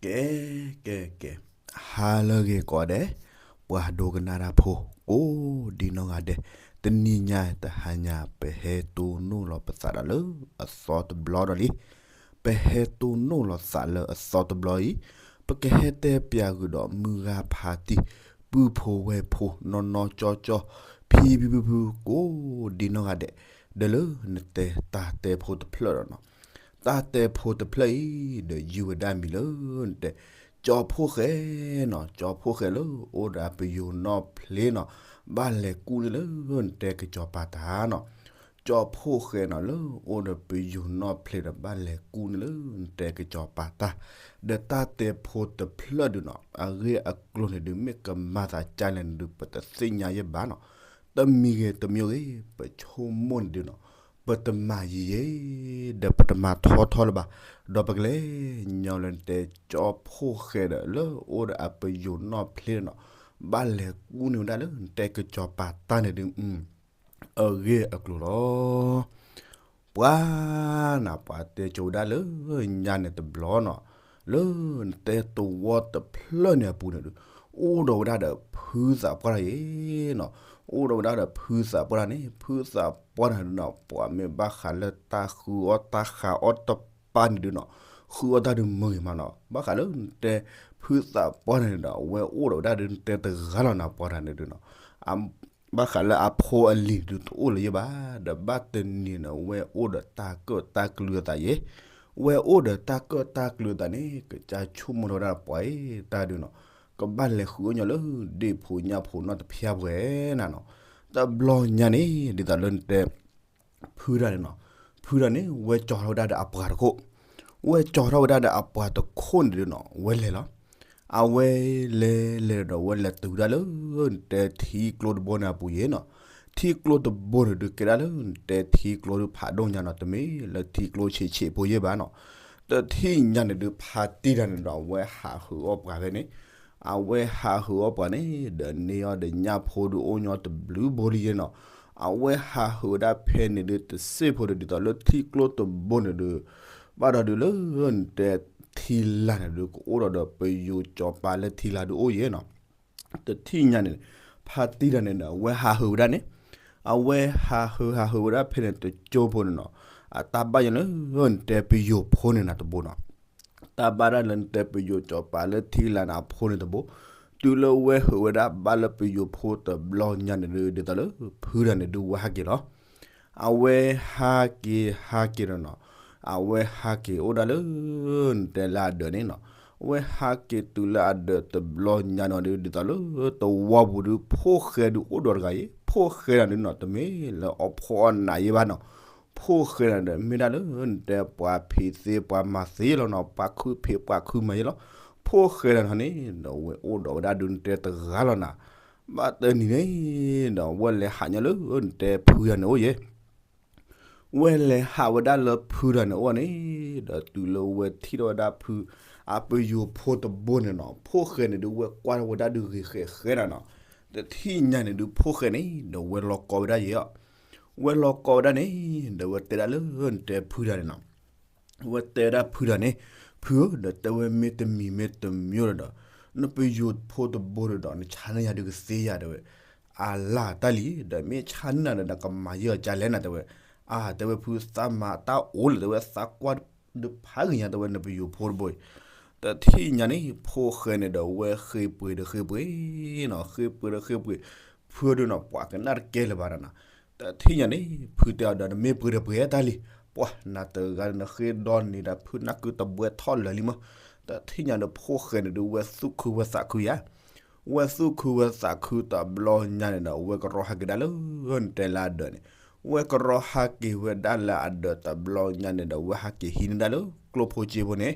ကဲ ကဲ ကဲ, ဟါလၢအဂ့ၤကိးဂၤဒဲး, ပှၤဒိကနၣ်တၢ်ဖိ ကိးဒံနီၢ်ဂၤဒဲး, တနံၤညါတဟါညါ ပဟဲတိၢ်နီၣ်လီၤပသးဒီးလၢအသီတဘျီဒီးလံ. ပဟဲတိၢ်နီၣ်လီၤသးလၢအသီတဘျီအံၤ, ပကဟဲတဲပၠးဃုာ်ဒီးမုၢ်ဂၤဖါတံၢ် ပုၢ်ဖိဝဲၢ်ဖိ နီၢ်နီၢ်ကၠီကၠီ ဖံဖံဖုဖု ကိးဒံနီၢ်ဂၤဒဲး, ဒီးလၢနတဲတၢ်တဲဖိတဖျၢၣ်ဒီးနီၤ, တၢ်တဲဖိတဖျၢၣ်အံၤ ဒီးယုၢ်ဝဲဒၣ်မံၤလၢ နတဲ ကၠီဖိၣ်ဃဲနီၤ, ကၠီဖိၣ်ဃဲလၢအိၣ်ဒီးအပယိၤနီၢ်ဖျ့နီၤ, ဘၣ်လဲၤကူၣ်န့ၢ်လၢ နတဲကစီၤပၤတၢ်နီၤ, ကၠီဖိၣ်ဃဲနီၤ လၢအိၣ်ဒီးပယိၤနီၢ်ဖျ့ဒီး ဘၣ်လဲၤကူၣ်န့ၢ်လၢ နတဲကစီၤပၤတၢ်, ဒီးတၢ်တဲဖိတဖျၢၣ်ဒုးနီၤ အဂ့ၢ်အကျိၤန့ၣ်ဒုး မ့ၢ်ကမၤသးကလဲၣ်န့ၣ်ဒုး ပတသ့ၣ်ညါယဲၢ်ဘၣ်နီၤ, တမံၤဂ့ၤတမံၤဂ့ၤ ပဆိကမိၣ်န့ၣ်ဒုးနီၤ, ပတမၤယံာ်ယဲၢ် ဒီးပတမၤထီထီလၢၤဘၣ်, ဒီးပကလဲၤညီလၢနတဲ ကၠီဖိၣ်ဃဲဒီး လၢအိၣ်ဒီးအပယိၤနီၢ်ဖျ့ဒီးနီၤ, ဘၣ်လဲၤကူၣ်န့ၢ်ဝဲဒၣ်လၢ နတဲကစီၤပၤတၢ်န့ၣ်ဒုး အဂ့ၢ်အကျိၤလီၤ. ပှၤနၤ ပှၤတဲကၠိဝဲဒၣ်လၢညါန့ၣ်တဘျီနီၤ, လၢနတဲသဝီတဖျၢၣ်န့ၣ်အပူၤန့ၣ်ဒုး အိၣ်ဒီးဝဲဒၣ်ဒီးဖုသးပှၢ်တၢ်ယဲၢ်နီၤ, အိၣ်ဒီးဝဲဒၣ်ဒီးဖုသးပှၢ်တၢ်န့ၣ် ဖုသးပှၢ်တၢ်န့ၣ်ဒုးနီၤ ပှၤမ့ၢ်ဘၣ်ဃးလၢတၢ်ဃုအီၣ်တၢ်ဃးအီၣ်တပၤန့ၣ်ဒုးနီၤ, ဃုအီၣ်တၢ်ဒုးမုာ်ဂ့ၤမးနီၤ, ဘၣ်ဃးလၢနတဲ ဖုသးပှၢ်တၢ်န့ၣ်ဒီး အဝဲအိၣ်ဒီးဝဲဒၣ်ဒုး နတဲတဂၤလီၤနၤ ပှၤတၢ်န့ၣ်ဒုးနီၤ ဘၣ်ဃးလၢအဖိအလံၤဒုးတအိၣ်လၢၤယဲၢ်ဘၣ်, ဒီးဘၣ်တနံၤန့ၣ် ဝဲအိၣ်ဒီးတၢ်ကၢၣ်တၢ်ကျုၤအသးယဲၢ်, ဝဲအိၣ်ဒီးတၢ်ကၢၣ်တၢ်ကျုၤအသးန့ၣ် ကစၢ်ဆိကမိၣ်ထီၣ်ဝဲဒၣ်ပှၤအံၤတၢ်ဒုးနီၤ, ကဘၣ်လဲၤဃုအီၣ်ညီလၢ ဒ့ၣ်ဖိညၣ်ဖိနီၢ်တဖၠါပှဲၤနၤနီၤ, တဘျီညါန့ၣ် ဒ်သိးလၢနတဲ ဖုတၢ်န့ၣ်နီၤ, ဖုတၢ်န့ၣ် ဝဲကၠီထီၣ်ဝဲဒၣ်ဒီးအပှၤတခိၣ်, ဝဲကၠီထီၣ်ဝဲဒၣ်ဒီးအပှၤတခိၣ်န့ၣ်ဒုးနီၤ ဝဲလဲၤလီၤ. အဝဲလဲၤလဲၤဒီး ဝဲလဲၤတုၤဒၣ်လၢ နတဲထံကျိတဘိန့ၣ်အပူၤယဲၢ်နီၤ, ထံကျိတဘိန့ၣ်ဒုး ကဲဒၣ်လၢ နတဲထံကျိဒုးဖးဒိၣ်ညါနီၤ, တမ့ၢ်လၢထံကျိဆံးဆံးဖိယဲၢ်ဘၣ်နီၤ, တထံၣ်ညါန့ၣ်ဒုး ဖါတံၢ်တၢ်န့ၣ်ဒီး အဝဲဟးဟုးအီၣ်ပှၤဖဲန့ၣ်, အဝဲဟးဟုးအီၣ်ပှၤန့ၣ် ဒီးန့ၢ်အီၤဒီးညၣ်ဖိဒုးအိၣ်ညီတဘျုးဘိလံယဲၢ်နီၤ, အဝဲဟးဟုးဝဲဒၣ်ဖဲန့ၣ်ဒုး တစ့ၢ်ဖိဒီး ဒ်သိးလၢထံကျိတဘိန့ၣ်ဒုး ဘၣ်ဒီးဒုးလၢ နတဲထံလာ်န့ၣ်ဒုး ကအိၣ်ဒီးဒီးပယိၤစီၤပၤလၢထံလာ်ဒုးအိၣ်ယဲၢ်နီၤ, တထံၣ်ညါန့ၣ် ဖါတံၢ်တၢ်န့ၣ်ဒီး အဝဲဟးဟုးဝဲဒၣ်န့ၣ်, အဝဲဟးဟုးဟးဟုးဝဲဒၣ်ဖဲန့ၣ်တကၠိဖိန့ၣ်နီၤ, အတၢ်ဘၣ်ယဲၢ်လၢ နတဲပယိၤဖိန့ၣ်နၤတဘိနီၤ, တၢ်ဘၣ်ဒၣ်လၢနတဲပယိၤစီၤပၤလၢထံလာ်န့ၣ်အဖိန့ၣ်တဘိ, တုၤလၢဝဲဟုးဝဲဒၣ်ဘၣ်လၢပယိၤဖိတဘျီညါန့ၣ်ဒုး ဒ်သိးလၢ ဖုတၢ်န့ၣ်ဒုးဝဲဟးက့ၤလီၤ. အဝဲဟးက့ၤဟးက့ၤဒီးနီၤ, အဝဲဟးက့ၤအိၣ်ဒၣ်လၢ နတဲလၢအဒၢးန့ၣ်နီၤ, အဝဲဟးက့ၤတုၤလၢအဒၢးတဘျီညါနီၤဒုး ဒ်သိးလၢ သဝီပူၤဒုး ဖိၣ်ဃဲဒုးအိၣ်ဒီးတဂၤအံၤ, ဖိၣ်ဃဲတၢ်န့ၣ်နီၤ တမ့ၢ်လၢအီၣ်ဖှီၣ်အီၣ်နးယဲၢ်ဘၣ်နီၤ, ဖိၣ်ဃဲတၢ်န့ၣ်ဒီး မ့ၢ်ဒၣ်လၢ နတဲပှၤဖံးသ့ပှၤမၤသ့လီၤနီၤ, ပှၤခုဖံးပှၤခုမၤယဲၢ်လီၤ, ဖိၣ်ဃဲတၢ်န့ၣ်နီၤန့ၣ် ဒီးဝဲအိၣ်ဒီးဝဲဒၣ်ဒုး နတဲတဂၤလီၤနၤ, ဘၣ်တနံၤန့ၣ် ဒီးဝဲလဲၤဟးညီလၢ နတဲဖုတၢ်န့ၣ်အိၣ်ယဲၢ် ဝဲလဲၤဟးဝဲဒၣ်လၢဖုတၢ်န့ၣ်အိၣ်န့ၣ်, ဒီးတုၤလၢဝဲထံၣ်ထီၣ်ဝဲဒၣ်ဖု အပယိၤဖိတဘိန့ၣ်နီၤ, ဖိၣ်ဃဲန့ၣ်ဒုး ဝဲကွၢ်ထီၣ်ဝဲဒၣ်ဒုးဂ့ၤဃဲးဃဲးနၤနီၤ, တထံၣ်ညါန့ၣ်ဒုး ဖိၣ်ဃဲန့ၣ် ဒီးဝဲလီၤကီဝဲဒၣ်ယဲၢ်အီၤ, ဝဲလီၤကီဝဲဒၣ်န့ၣ် ဒီးဝဲတဲဒၣ်လၢနတဲဖုတၢ်န့ၣ်နီၤ ဝဲတဲဒၣ်ဖုတၢ်န့ၣ်, ဖုဧၢ, ဒီးတဲဝဲမ့ၢ်တမံၤမ့ၢ်တမံၤဒီး, နပယိၤဖိတဘိဒီး နဆါန့ၢ်ယၤဒုးကသ့ယၤတဲဝဲ, အလၢ်တၢ်လံ, ဒီးမ့ၢ်ဆါန့ၢ်နၤဒီး နကမၤယဲၢ်အီၤကလဲၣ်နၤတဲဝဲ, အါတဲဝဲဖုသးမၤတၢ်အိၣ်လၢၤတဲဝဲ သးကွၢ်ဒုးဖးဂ့ၤညါတဲဝဲ နပယိၤဖိတဘိအံၤ, တထံၣ်ညါန့ၣ် ဖိၣ်ဃဲန့ၣ်ဒီးဝဲဃ့ပှ့ၤဒီးဃ့ပှ့ၤနီၤ, ဃ့ပှ့ၤဒီးဃ့ပှ့ၤ, ဖုဒုးနီၤ ပှၤကနၣ်တကဲလၢၤဘၣ်နၤ တထံၣ်ညါန့ၣ် ဖုတဲအီၤဒီး နမ့ၢ်ပှ့ၤဒီးပှ့ၤတၢ်လံ, ပှၤနၤတဂၤနဃ့ဒီနံၤဒီး ဖုနၢ်ကုတဘှဲထီၣ်လၢာ်လံမး, တထံၣ်ညါဒီး ဖိၣ်ဃဲန့ၣ်ဒုး ဝဲသူၣ်ခုဝဲသးခုယါ, ဝဲသူၣ်ခုဝဲသးခုတဘျီညါန့ၣ်ဒီး ဝဲကရီဟးက့ၤဒၣ်လၢ နတဲလၢအဒၢးန့ၣ်, ဝဲကရီဟးက့ၤဝဲဒၣ်လၢအဒၢးတဘျီညါန့ၣ်ဒီး ဝဲဟးက့ၤဟံးန့ၢ်ဒၣ်လၢကျိဖိစ့ဖိန့ၣ်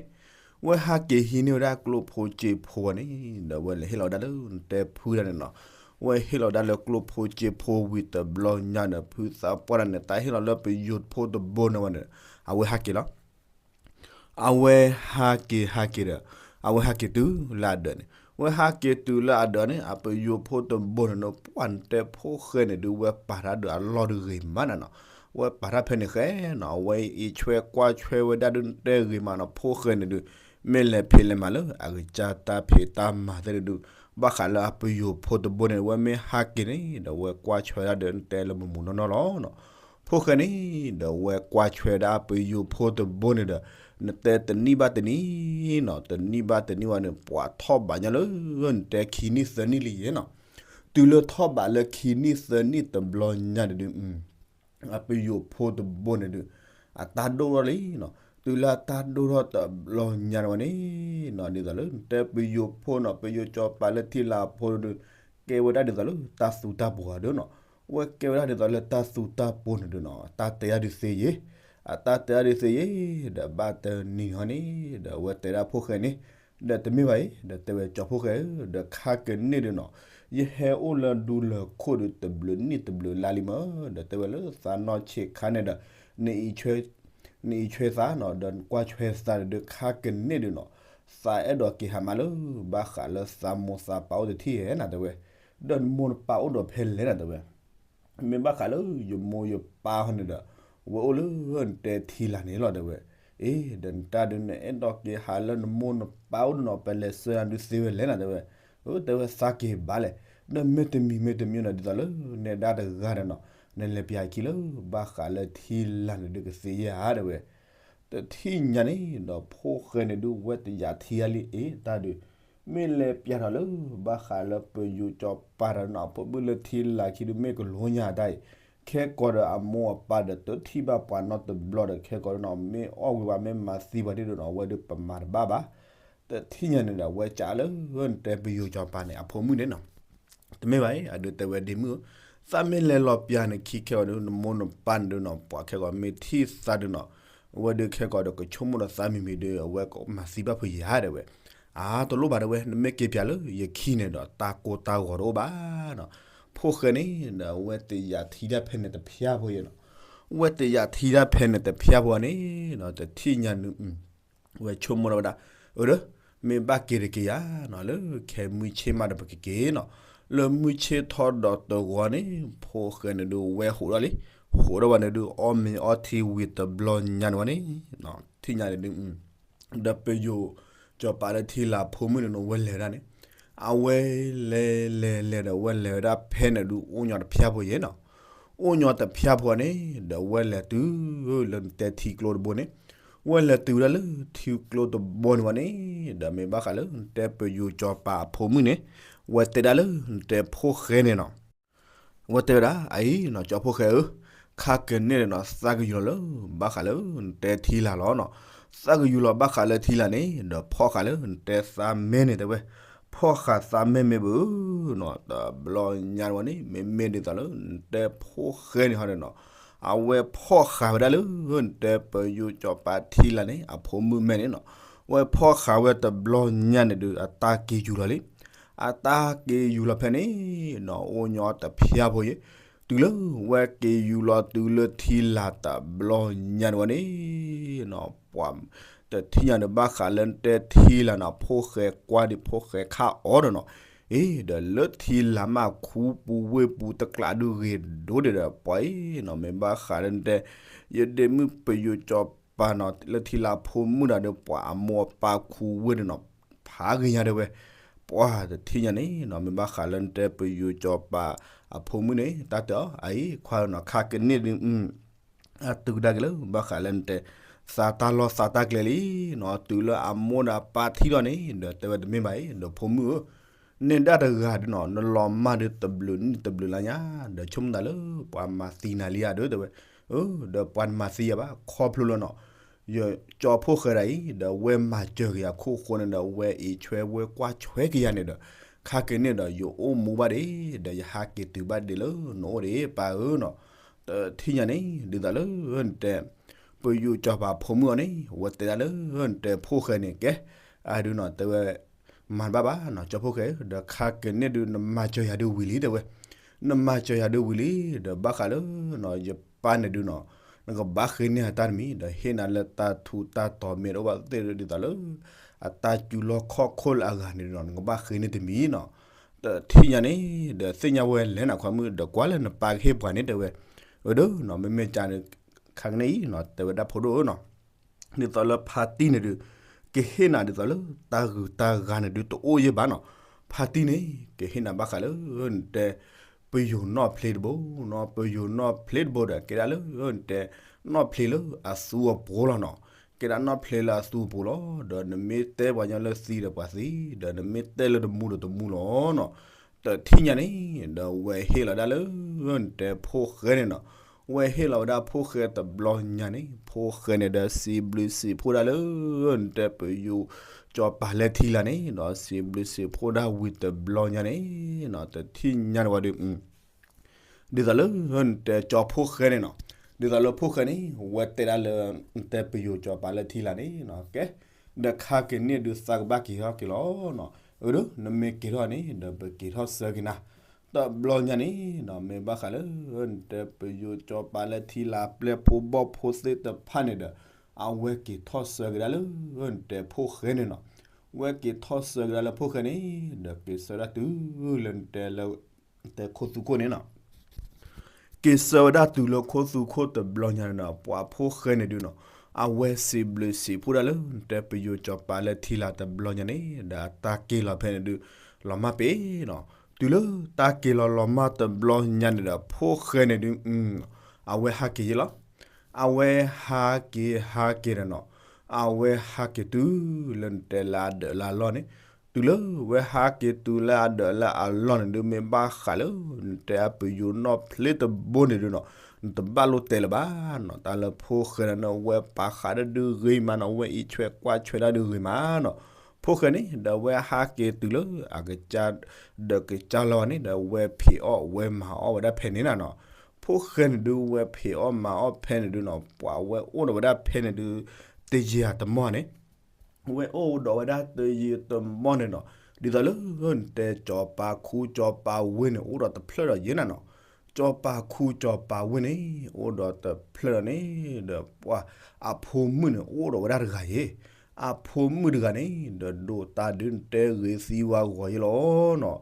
ဝဲဟးက့ၤဟံးန့ၢ်ဝဲဒၣ်ကျိဖိစ့ဖိန့ၣ် ဒီးဝဲလဲၤဟ့ၣ်လီၤဝဲဒၣ်လၢ နတဲဖုတၢ်န့ၣ်နီၤ, ဝဲဟ့ၣ်လီၤဝဲဒၣ်လၢကျိဖိစ့ဖိဝံၤတဘျီညါန့ၣ် ဖုသးပှၢ်တၢ်န့ၣ် တၢ်ဟ့ၣ်လီၤလၢပယိၤဖိတဘိန့ၣ်ဝဲန့ၣ် အဝဲဟးက့ၤလီၤ အဝဲဟးက့ၤဟးက့ၤဒီး အဝဲဟးက့ၤတုၤလၢအဒၢးန့ၣ်, ဝဲဟးက့ၤတုၤလၢအဒၢးန့ၣ် အပယိၤဖိတဘိန့ၣ်နီၤ ပှၤနတဲဖိၣ်ဃဲန့ၣ်ဒုး ဝဲပာ်တၢ်ဒုးအလီၢ်ဒုးဂ့ၤမးနၤနီၤ, ဝဲပာ်တၢ်ဖဲန့ၣ်ဃဲနီၤ, အဝဲအံးဆွဲကွၢ်ဆွဲဝဲဒၣ်ဒုး နတဲဂ့ၤမးနီၤ ဖိၣ်ဃဲန့ၣ်ဒုး မ့ၢ်လဲၤဖံးလဲၤမၤလၢအကစၢ်တၢ်ဖံးတၢ်မၤသ့ၣ်တဒု, ဘၣ်ဃးလၢအပယိၤဖိတဘိန့ၣ် ဝဲမ့ၢ်ဟးက့ၤန့ၣ်ဒီး ဝဲကွၢ်ဆွဲဒၣ်ဒီး နတဲလၢမုာ်မုာ်နီၢ်နီၢ်လီၤ. ဖိၣ်ဃဲန့ၣ်ဒီး ဝဲကွၢ်ဆွဲဒၣ်ပယိၤဖိတဘိန့ၣ်ဒီး နတဲတနံၣ်ဘၣ်တနံၣ်နီၤ, တနံၣ်ဘၣ်တနံၣ်ဝဲန့ၣ် ပှၤထီၣ်ဘးညါလၢ နတဲခံနံၣ်သၢနံၣ်လံယဲနီၤ. တုၤလၢထီၣ်ဘးလၢခံနံၣ်သၢနံၣ်တဘျီညါန့ၣ်ဒုး အပယိၤဖိတဘိန့ၣ်ဒုး အတၢ်ဒိၣ်ထီၣ်လံနီၤ. တုၤလၢအတၢ်ဒိၣ်ထီၣ်တဘျီညါန့ၣ်ဝဲန့ၣ်နီၤ, ဒ်သိးလၢနတဲပယိၤဖိနီၤ, ပယိၤစီၤပၤလၢထံလာ်အဖိဒုး ကဲဝဲဒၣ်ဒ်သိးလၢတၢ်သူတၢ်ပှီၤဧါဒုးနီၤ. ဝဲကဲဝဲဒၣ်ဒ်သိးလၢတၢ်သူတၢ်ပှီၤန့ၣ်ဒုးနီၤ, တၢ်တဲဒၣ်ဒုးသ့ယဲ, အတၢ်တဲဒၣ်ဒုးသ့ယဲ, ဒီးဘၣ်တနံၤဟီန့ၣ် ဒီးအဝဲတဲဒၣ်ဖိၣ်ဃဲန့ၣ်, ဒီးတမ့ၢ်ဘၣ်အံၤ ဒီးတဲဝဲစီၤဖိၣ်ဃဲဧၢ, ဒီးခါကန့ၣ်ဒုးနီၤ, ယဟဲအိၣ်လၢဒူလၢၢ်ခိၣ်ဒုး တဘျုးနံၣ်တဘျုးလါလံမး, ဒီးတဲဝဲလၢသးနီၢ်ဆံးခါန့ၣ်ဒီး နအံးဆွဲသးနီၤ, ဒီးနကွၢ်ဆွဲသးန့ၣ်ဒုး ခါကန့ၣ်ဒုးနီၤ, သးအဲၣ်ဒိးက့ၤဟးမးလၢ ဘၣ်ဃးလၢသးမိၢ်သးပၢ်အိၣ်တထံၣ်ဧဲနီၤ တဲဝဲ, ဒီးနမိၢ်နပၢ်အိၣ်ဒီးဖဲလဲၣ်နီၤ တဲဝဲ. မ့ၢ်ဘၣ်ဃးလၢယမိၢ်ယပၢ်ဟီန့ၣ်ဒီး ဝဲအိၣ်လၢနတဲထံလာ်န့ၣ်လီၤ တဲဝဲ. အ့ ဒီးနတၢ်ဒုး နအဲၣ်ဒိးက့ၤဟးလၢနမိၢ်နပၢ်အိၣ်ဒုးနီၤ, ပလဲၤဆှၢနၤဒုးသ့ဝဲလဲၣ်နီၤ တဲဝဲ. အၢ တဲဝဲသးက့ၤဘၣ်လဲၣ်, ဒီးမ့ၢ်တမံၤမ့ၢ်တမံၤနီၤ ဒ်သိးလၢနဲဒၣ်တဂၤဒီးနီၤ, နလဲၤပျးခံလၢ ဘၣ်ဃးလၢထံလာ်န့ၣ်ဒုးကသ့ဧါ တဲဝဲ. တထံၣ်ညါန့ၣ်ဒီး ဖိၣ်ဃဲန့ၣ်ဒုး ဝဲတယာ်ထံတၢ်လံ အ့ တၢ်ဒုး မ့ၢ်လဲၤပျးထီၣ်လၢ ဘၣ်ဃးလၢပယိၤစီၤပၤဒီးနီၤ အဖိမုၣ်လၢထံလာ်ခံဒုး မ့ၢ်ကလိညါတၢ်အံၤ, ခဲကီးဒီးအမိၢ်အပၢ်ဒီးတထံၣ်ဘၣ်ပှၤနီတဘျီဒီး ခဲကီးဒီးနီၤ မ့ၢ်အီၣ်ဝံၤဘၣ် မ့ၢ်မၤသံပှၤဒ်ဒုးနီၤ အဝဲဒုးပမၤတဘၣ်ဘၣ်. တထံၣ်ညါန့ၣ်ဒီး အဝဲကးလၢနတဲပယိၤစီၤပၤန့ၣ် အဖိမုၣ်န့ၣ်နီၤ တမ့ၢ်ဘၣ်အံၤ အဒုးတဲဝဲဒ့မုၣ်ဧၢ, သးမ့ၢ်လဲၤလီၤပျးနခံခဲအံၤဒုး နမိၢ်နပၢ်န့ၣ်ဒုးနီၤ ပှၤခဲကီးမ့ၢ်ထံၣ်သးဒုးနီၤ, အဝဲဒုးခဲကီးဒီးကဆိကမိၣ်ဒီးသးမံၤမံၤဒုး အဝဲကမၤသံဘၣ်ဖုးယၤ တဲဝဲ. အါ တလိၣ်ဘၣ် တဲဝဲ, နမ့ၢ်က့ၤပျးလၢယခံန့ၣ်ဒီး တၢ်ကိၢ်တၢ်ဂီၤတအိၣ်ဘၣ်နီၤ. ဖိၣ်ဃဲန့ၣ်ဒီး အဝဲတယာ်ထံတၢ်ဖဲန့ၣ်တဖၠၣ်ဖိယဲနီၤ, ဝဲတယာ်ထံတၢ်ဖဲန့ၣ်တဖၠၣ်ဖိန့ၣ်နီၤ တထံၣ်ညါန့ၣ် ဝဲဆိကမိၣ်ထီၣ်ဝဲဒၣ်, အၢ ဒီး မ့ၢ်ဘၣ်က့ၤတက့ၤယၤနီၤ လၢခဲမုၢ်ဆ့ၣ်မးဒီးပကက့ၤနီၤ, လၢမုၢ်ဆ့ၣ်ထီၣ်ဒီးတဂီၤန့ၣ် ဖိၣ်ဃဲန့ၣ်ဒုး ဝဲဟိးထီၣ်လံ, ဟိးထီၣ်ဝဲန့ၣ်ဒုး အီၣ်မ့ၤအီထံဝံၤတဘျီညါန့ၣ်ဝဲန့ၣ်, ထံၣ်ညါန့ၣ်ဒုး ဒီးပယိၤစီၤပၤလၢထံလာ်ဖိမုၣ်န့ၣ် ဝဲလဲၤဝဲဒၣ်န့ၣ်, အဝဲလဲၤလဲၤလဲၤဒီး ဝဲလဲၤဝဲဒၣ်ဖဲန့ၣ်ဒုး အိၣ်ညီတဖၠၣ်ဖိယဲနီၤ, အိၣ်ညီတဖၠၣ်ဖိန့ၣ် ဒီးဝဲလဲၤတုၤလၢနတဲထံကျိတဘိန့ၣ်, ဝဲလဲၤတုၤဝဲဒၣ်လၢထံကျိတဘိန့ၣ်ဝဲန့ၣ်, ဒီးမ့ၢ်ဘၣ်ဃးလၢနတဲပယိၤစီၤပၤအဖိမုၣ်န့ၣ်, ဝဲတဲဒၣ်လၢနတဲဖိၣ်ဃဲန့ၣ်နီၤ ဝဲတဲဝဲဒၣ် အအံၤနီၤ စီၤဖိၣ်ဃဲဧၢ, ခါကန့ၣ်ဒီးနီၤ သးကယူၤလီၤလၢ ဘၣ်ဃးလၢနတဲထံလာ်လီၤနီၤ, သးကယူၤလီၤဘၣ်ဃးလၢထံလာ်န့ၣ် ဒီးဖီၣ်ဃာ်လၢနတဲသးမဲန့ၣ် တဲဝဲ, ဖီၣ်ဃာ်သးမဲမ့ၢ်ဘၣ်ဧၢနီၤ, တဘျီညါန့ၣ်ဝဲန့ၣ် မ့မ့ၢ်ဒ်သိးလၢနတဲဖိၣ်ဃဲန့ၣ်ဟီဒီးနီၤ, အဝဲဖီၣ်ဃာ်ဝဲဒၣ်လၢ နတဲပယိၤစီၤပၤထံလာ်န့ၣ် အဖိမုၣ်မဲန့ၣ်နီၤ, ဝဲဖီၣ်ဃာ်ဝဲတဘျီညါန့ၣ်ဒုး အတၢ်က့ၤယူၤလီၤလံ အတၢ်က့ၤယူၤလီၤဖဲန့ၣ်နီၤ အိၣ်ညီတဖၠၣ်ဖိယဲ, တုၤလၢဝဲက့ၤယူၤလီၤတုၤလၢထံလာ်တဘျီညါန့ၣ်ဝဲန့ၣ်နီၤ, ပှၤတထံၣ်ညါန့ၣ် ဘၣ်ဃးလၢနတဲထံလာ်နီၤ ဖိၣ်ဃဲကွၢ်ဒံးဖိၣ်ဃဲခါအီၤဒီးနီၤ, အ့ ဒီးလၢထံလာ်မးခူပူၤဝ့ၢ်ပူၤတကျးဒုးဂ့ၤဒိၣ်ဒံးဒီး ပှၤအံၤနီၤ မ့ၢ်ဘၣ်ဃးလၢနတဲ ယဒ့မုၣ်ပယိၤစီၤပၤနီၤ လၢထံလာ်ဖိမုၣ်တဂၤဒီး ပှၤအမိၢ်အပၢ်ခူဝ့ၢ်န့ၣ်နီၤ ဖးဂ့ၤညါတဲဝဲ, ပှၤတထံၣ်ညါန့ၣ်နီၤ မ့ၢ်ဘၣ်ဃးလၢနတဲပယိၤစီၤပၤအဖိမုၣ်န့ၣ် တၢ်တဲအီၤ အအံၤ ခွါဧၢနီၤ ခါကန့ၣ်ဒုး အတုၤကဒါက့ၤလၢ ဘၣ်ဃးလၢနတဲ သးတၢ်လီၢ်သးတၢ်ကျဲလံနီၤ, တုၤလၢအမိၢ်ဒီးအပၢ်ထံၣ်လီၤန့ၣ် ဒီးတဲဝဲတမ့ၢ်ဘၣ်အံၤ ဒီးဖိမုၣ်ဧၢ, နဲဒၣ်တဂၤဒုးနီၤ နလီၤမၢ်ဒုးတဘျုးနံၣ်တဘျုးလါညါ ဒီးဆိကမိၣ်သးလၢ ပှၤမၤသံနၤလံဧါဒုး တဲဝဲ, အၢ ဒီးပှၤတမၤသံယၤဘၣ် ခီဖျိလၢနီၤ ယကၠီဖိၣ်ဃဲဒၣ်အံၤ ဒီးဝဲမၤစၢၤက့ၤယၤခိၣ်ဃိန့ၣ်ဒီး ဝဲအံးဆွဲဝဲကွၢ်ဆွဲက့ၤယၤန့ၣ်ဒီး ခါက့ၤန့ၣ်ဒီး ယအိၣ်မူဘၣ်ဒံး ဒီးယဟးက့ၤတုၤဘၣ်ဒံးလၢနအိၣ်ဒံး ပၢ်ဧၢနီၤ, တထံၣ်ညါန့ၣ် ဒ်သိးလၢနတဲ ပယိၤစီၤပၤဖိမုၣ်အီၤန့ၣ် ဝဲတဲဒၣ်လၢနတဲဖိၣ်ဃဲန့ၣ်ကဲ အဒုးနီၤ တဲဝဲ မၤတဘၣ်ဘၣ်နီၤ ကၠီဖိၣ်ဃဲ ဒီးခါက့ၤန့ၣ်ဒုး နမၤစၢၤယၤဒုးဝံၤလံ တဲဝဲ, နမၤစၢၤယၤဒုးဝံၤလံ ဒီးဘၣ်ဃးလၢ ယပၢ်န့ၣ်ဒုးနီၤ နကဘၣ်ဃ့န့ၢ်အတၢ်တမံၤ ဒီးဟ့ၣ်နၤလၢတၢ်ထူးတၢ်တီၤမ့ၢ်တအိၣ်ဘၣ်သ့ၣ်ဒ်သိးလၢ အတၢ်စူၤလီၢ်ခီၣ်ခိၣ်လၢအဂၤန့ၣ်ဒုးနီၤ နကဘၣ်ဃ့န့ၢ်တမံၤနီၤ, တထံၣ်ညါန့ၣ် ဒီးသ့ၣ်ညါဝဲလဲၣ်နခွါမုၣ် ဒီးကွၢ်လၢနပၢ်ကဟ့ၣ်ပှၤန့ၣ် တဲဝဲ, အဒုးနီၤ မ့မ့ၢ်ကန့ၣ် ခါက့ၤန့ၣ်အံၤနီၤ တဲဝဲဒၣ်ဖိဒိၣ်ဧၢနီၤ ဒ်သိးလၢဖါတံၢ်န့ၣ်ဒုး ကဟ့ၣ်နၤဒ်သိးလၢတၢ်ဂုၤတၢ်ဂၤန့ၣ်ဒုးတအိၣ်ယဲၢ်ဘၣ်နီၤ. ဖါတံၢ်န့ၣ် ကဟ့ၣ်နၤဘၣ်ဃးလၢ နတဲ ပယိၤနီၣ်ဖျ့တဘိနီၤ, ပယိၤနီၣ်ဖျ့တဘိဒီး ကဲဒၣ်လၢ နတဲ နီၣ်ဖျ့လၢအသူအပှိၤလီၤနီၤ. ကဲဒၣ်နီၣ်ဖျ့လၢအသူအပှိၤလီၤ. ဒီးနမ့ၢ်တဲပှၤညီလၢသံဒီးပှၤသံ, ဒီးနမ့ၢ်တဲလၢတမူဒီးတမူလီၤနီၤ. တထံၣ်ညါန့ၣ် ဒီးဝဲဟ့ၣ်လီၤဒၣ်လၢ နတဲ ဖိၣ်ဃဲန့ၣ်နီၤ. ဝဲဟ့ၣ်လီၤဝဲဒၣ်ဖိၣ်ဃဲတဘျီညါန့ၣ် ဖိၣ်ဃဲန့ၣ်ဒီးစံးဘျုးစံးဖှိၣ်ဒၣ်လၢ နတဲ ပယိၤ ကၠီၤပၤလၢထံလာ်န့ၣ်နီၤ. စံးဘျုးစံးဖှိၣ်ဒၣ်ဝံၤတဘျီညါန့ၣ်နီၤ, တထံၣ်ညါန့ၣ်ဝဲဒီး ဒ်သိးလၢ နတဲကၠီၤဖိၣ်ဃဲန့ၣ်နီၤ, ဒ်သိးလၢဖိၣ်ဃဲန့ၣ် ဝဲတဲဒၣ်လၢ နတဲပယိၤကၠီၤပၤလၢထံလာ်န့ၣ်နီၤ, ကဲ ဒီးခါက့ၤန့ၣ်ဒုးသးကဘၣ်က့ၤထီၣ်က့ၤလီၤနီၤ. အၢ ဒီးနမ့ၢ်က့ၤထီၣ်န့ၣ် ဒီးပက့ၤထီၣ်ဆၢက့ၤနၤ. တဘျီညါန့ၣ်နီၤ မ့ၢ်ဘၣ်ဃးလၢ နတဲပယိၤကၠီၤပၤလၢထံလာ် ပျဲၢ်ဖိဘီၣ်ဖိသ့ၣ်တဖၣ်န့ၣ်ဒီး အဝဲက့ၤထီၣ်ဆၢက့ၤဒၣ်လၢ နတဲဖိၣ်ဃဲန့ၣ်နီၤ. ဝဲက့ၤထီၣ်ဆၢက့ၤဒၣ်လၢဖိၣ်ဃဲန့ၣ် ဒီးက့ၤဆၢဒၣ်တုၤလၢနတဲလၢ နတဲခိၣ်သူခိၣ်န့ၣ်နီၤ. က့ၤဆၢဝဲဒၣ်တုၤလၢခိၣ်သူခိၣ်တဘျီညါန့ၣ်နီၤ, ပှၤဖိၣ်ဃဲန့ၣ်ဒုးနီၤ အဝဲစံးဘျုးစံးဖှိၣ်ဒၣ်လၢ နတဲပယိၤကၠီၤပၤလၢထံလာ်တဘျီညါန့ၣ် ဒီးအတၢ်က့ၤလီၤဖဲန့ၣ်ဒုး လီၤမၢ်ပ့ၤနီၤ. တုၤလၢတၢ်က့ၤလီၤလီၤမၢ်တဘျီညါန့ၣ်ဒီး ဖိၣ်ဃဲန့ၣ်ဒုး အဝဲဟးက့ၤယဲၢ်လီၤ. အဝဲဟးက့ၤဟးက့ၤဒီးနီၤ, အဝဲဟးက့ၤတုၤလၢနတဲလၢအဒၢးလၢအလီၢ်န့ၣ်, တုၤလၢဝဲဟးက့ၤတုၤလၢအဒၢးလၢအလီၢ်န့ၣ်ဒုး မ့ၢ်ဘၣ်ဃးလၢ နတဲအပယိၤနီၣ်ဖျ့တဘိန့ၣ်ဒုးနီၤ, နတဘၣ်လိၣ်တဲလၢၤဘၣ်နီၤ. တၢ်လၢဖိၣ်ဃဲန့ၣ် ဝဲပာ်ဃာ်ဒၣ်ဒုးဂ့ၤမးနီၤ, ဝဲအံးဆွဲးကွၢ်ဆွဲးဒၣ်ဒုးဂ့ၤမးနီၤ. ဖိၣ်ဃဲန့ၣ် ဒီးဝဲဟးက့ၤတုၤလၢအကစၢ် ဒီးကစၢ်လီၤန့ၣ် ဒီးဝဲဖံးအီၣ်ဝဲမၤအီၣ်ဝဲဒၣ်ဖဲန့ၣ်နီၤ. ဖိၣ်ဃဲန့ၣ်ဒုး ဝဲဖံးအီၣ်မၤအီၣ်ဖဲန့ၣ်ဒုးနီၤ, ပှၤဝဲအိၣ်ဒီးဝဲဒၣ်ဖဲန့ၣ်ဒုး တယံာ်တမီၢ်န့ၣ် ဝဲအိၣ်ဒီးဝဲဒၣ်တယံာ်တမီၢ်န့ၣ်နီၤ, ဒ်သိးလၢ နတဲကၠီၤပၤခူကၠီၤပၤဝ့ၢ်န့ၣ် အိၣ်ဒီးတဖျၢၣ်ဒီးယဲၢ်နၤနီၤ. ကၠီၤပၤခူကၠီၤပၤဝ့ၢ်န့ၣ် အိၣ်ဒီးတဖျၢၣ်ဒီးန့ၣ် ဒီးပှၤအဖိမုၣ်န့ၣ် အိၣ်ဒီးဝဲဒၣ်တဂၤယဲၢ်. အဖိမုၣ်တဂၤန့ၣ် ဒီးဒိးတၢ်ဒုးနတဲဂ့ၤသံဝဲဂီၤယဲၢ်လီၤနီၤ.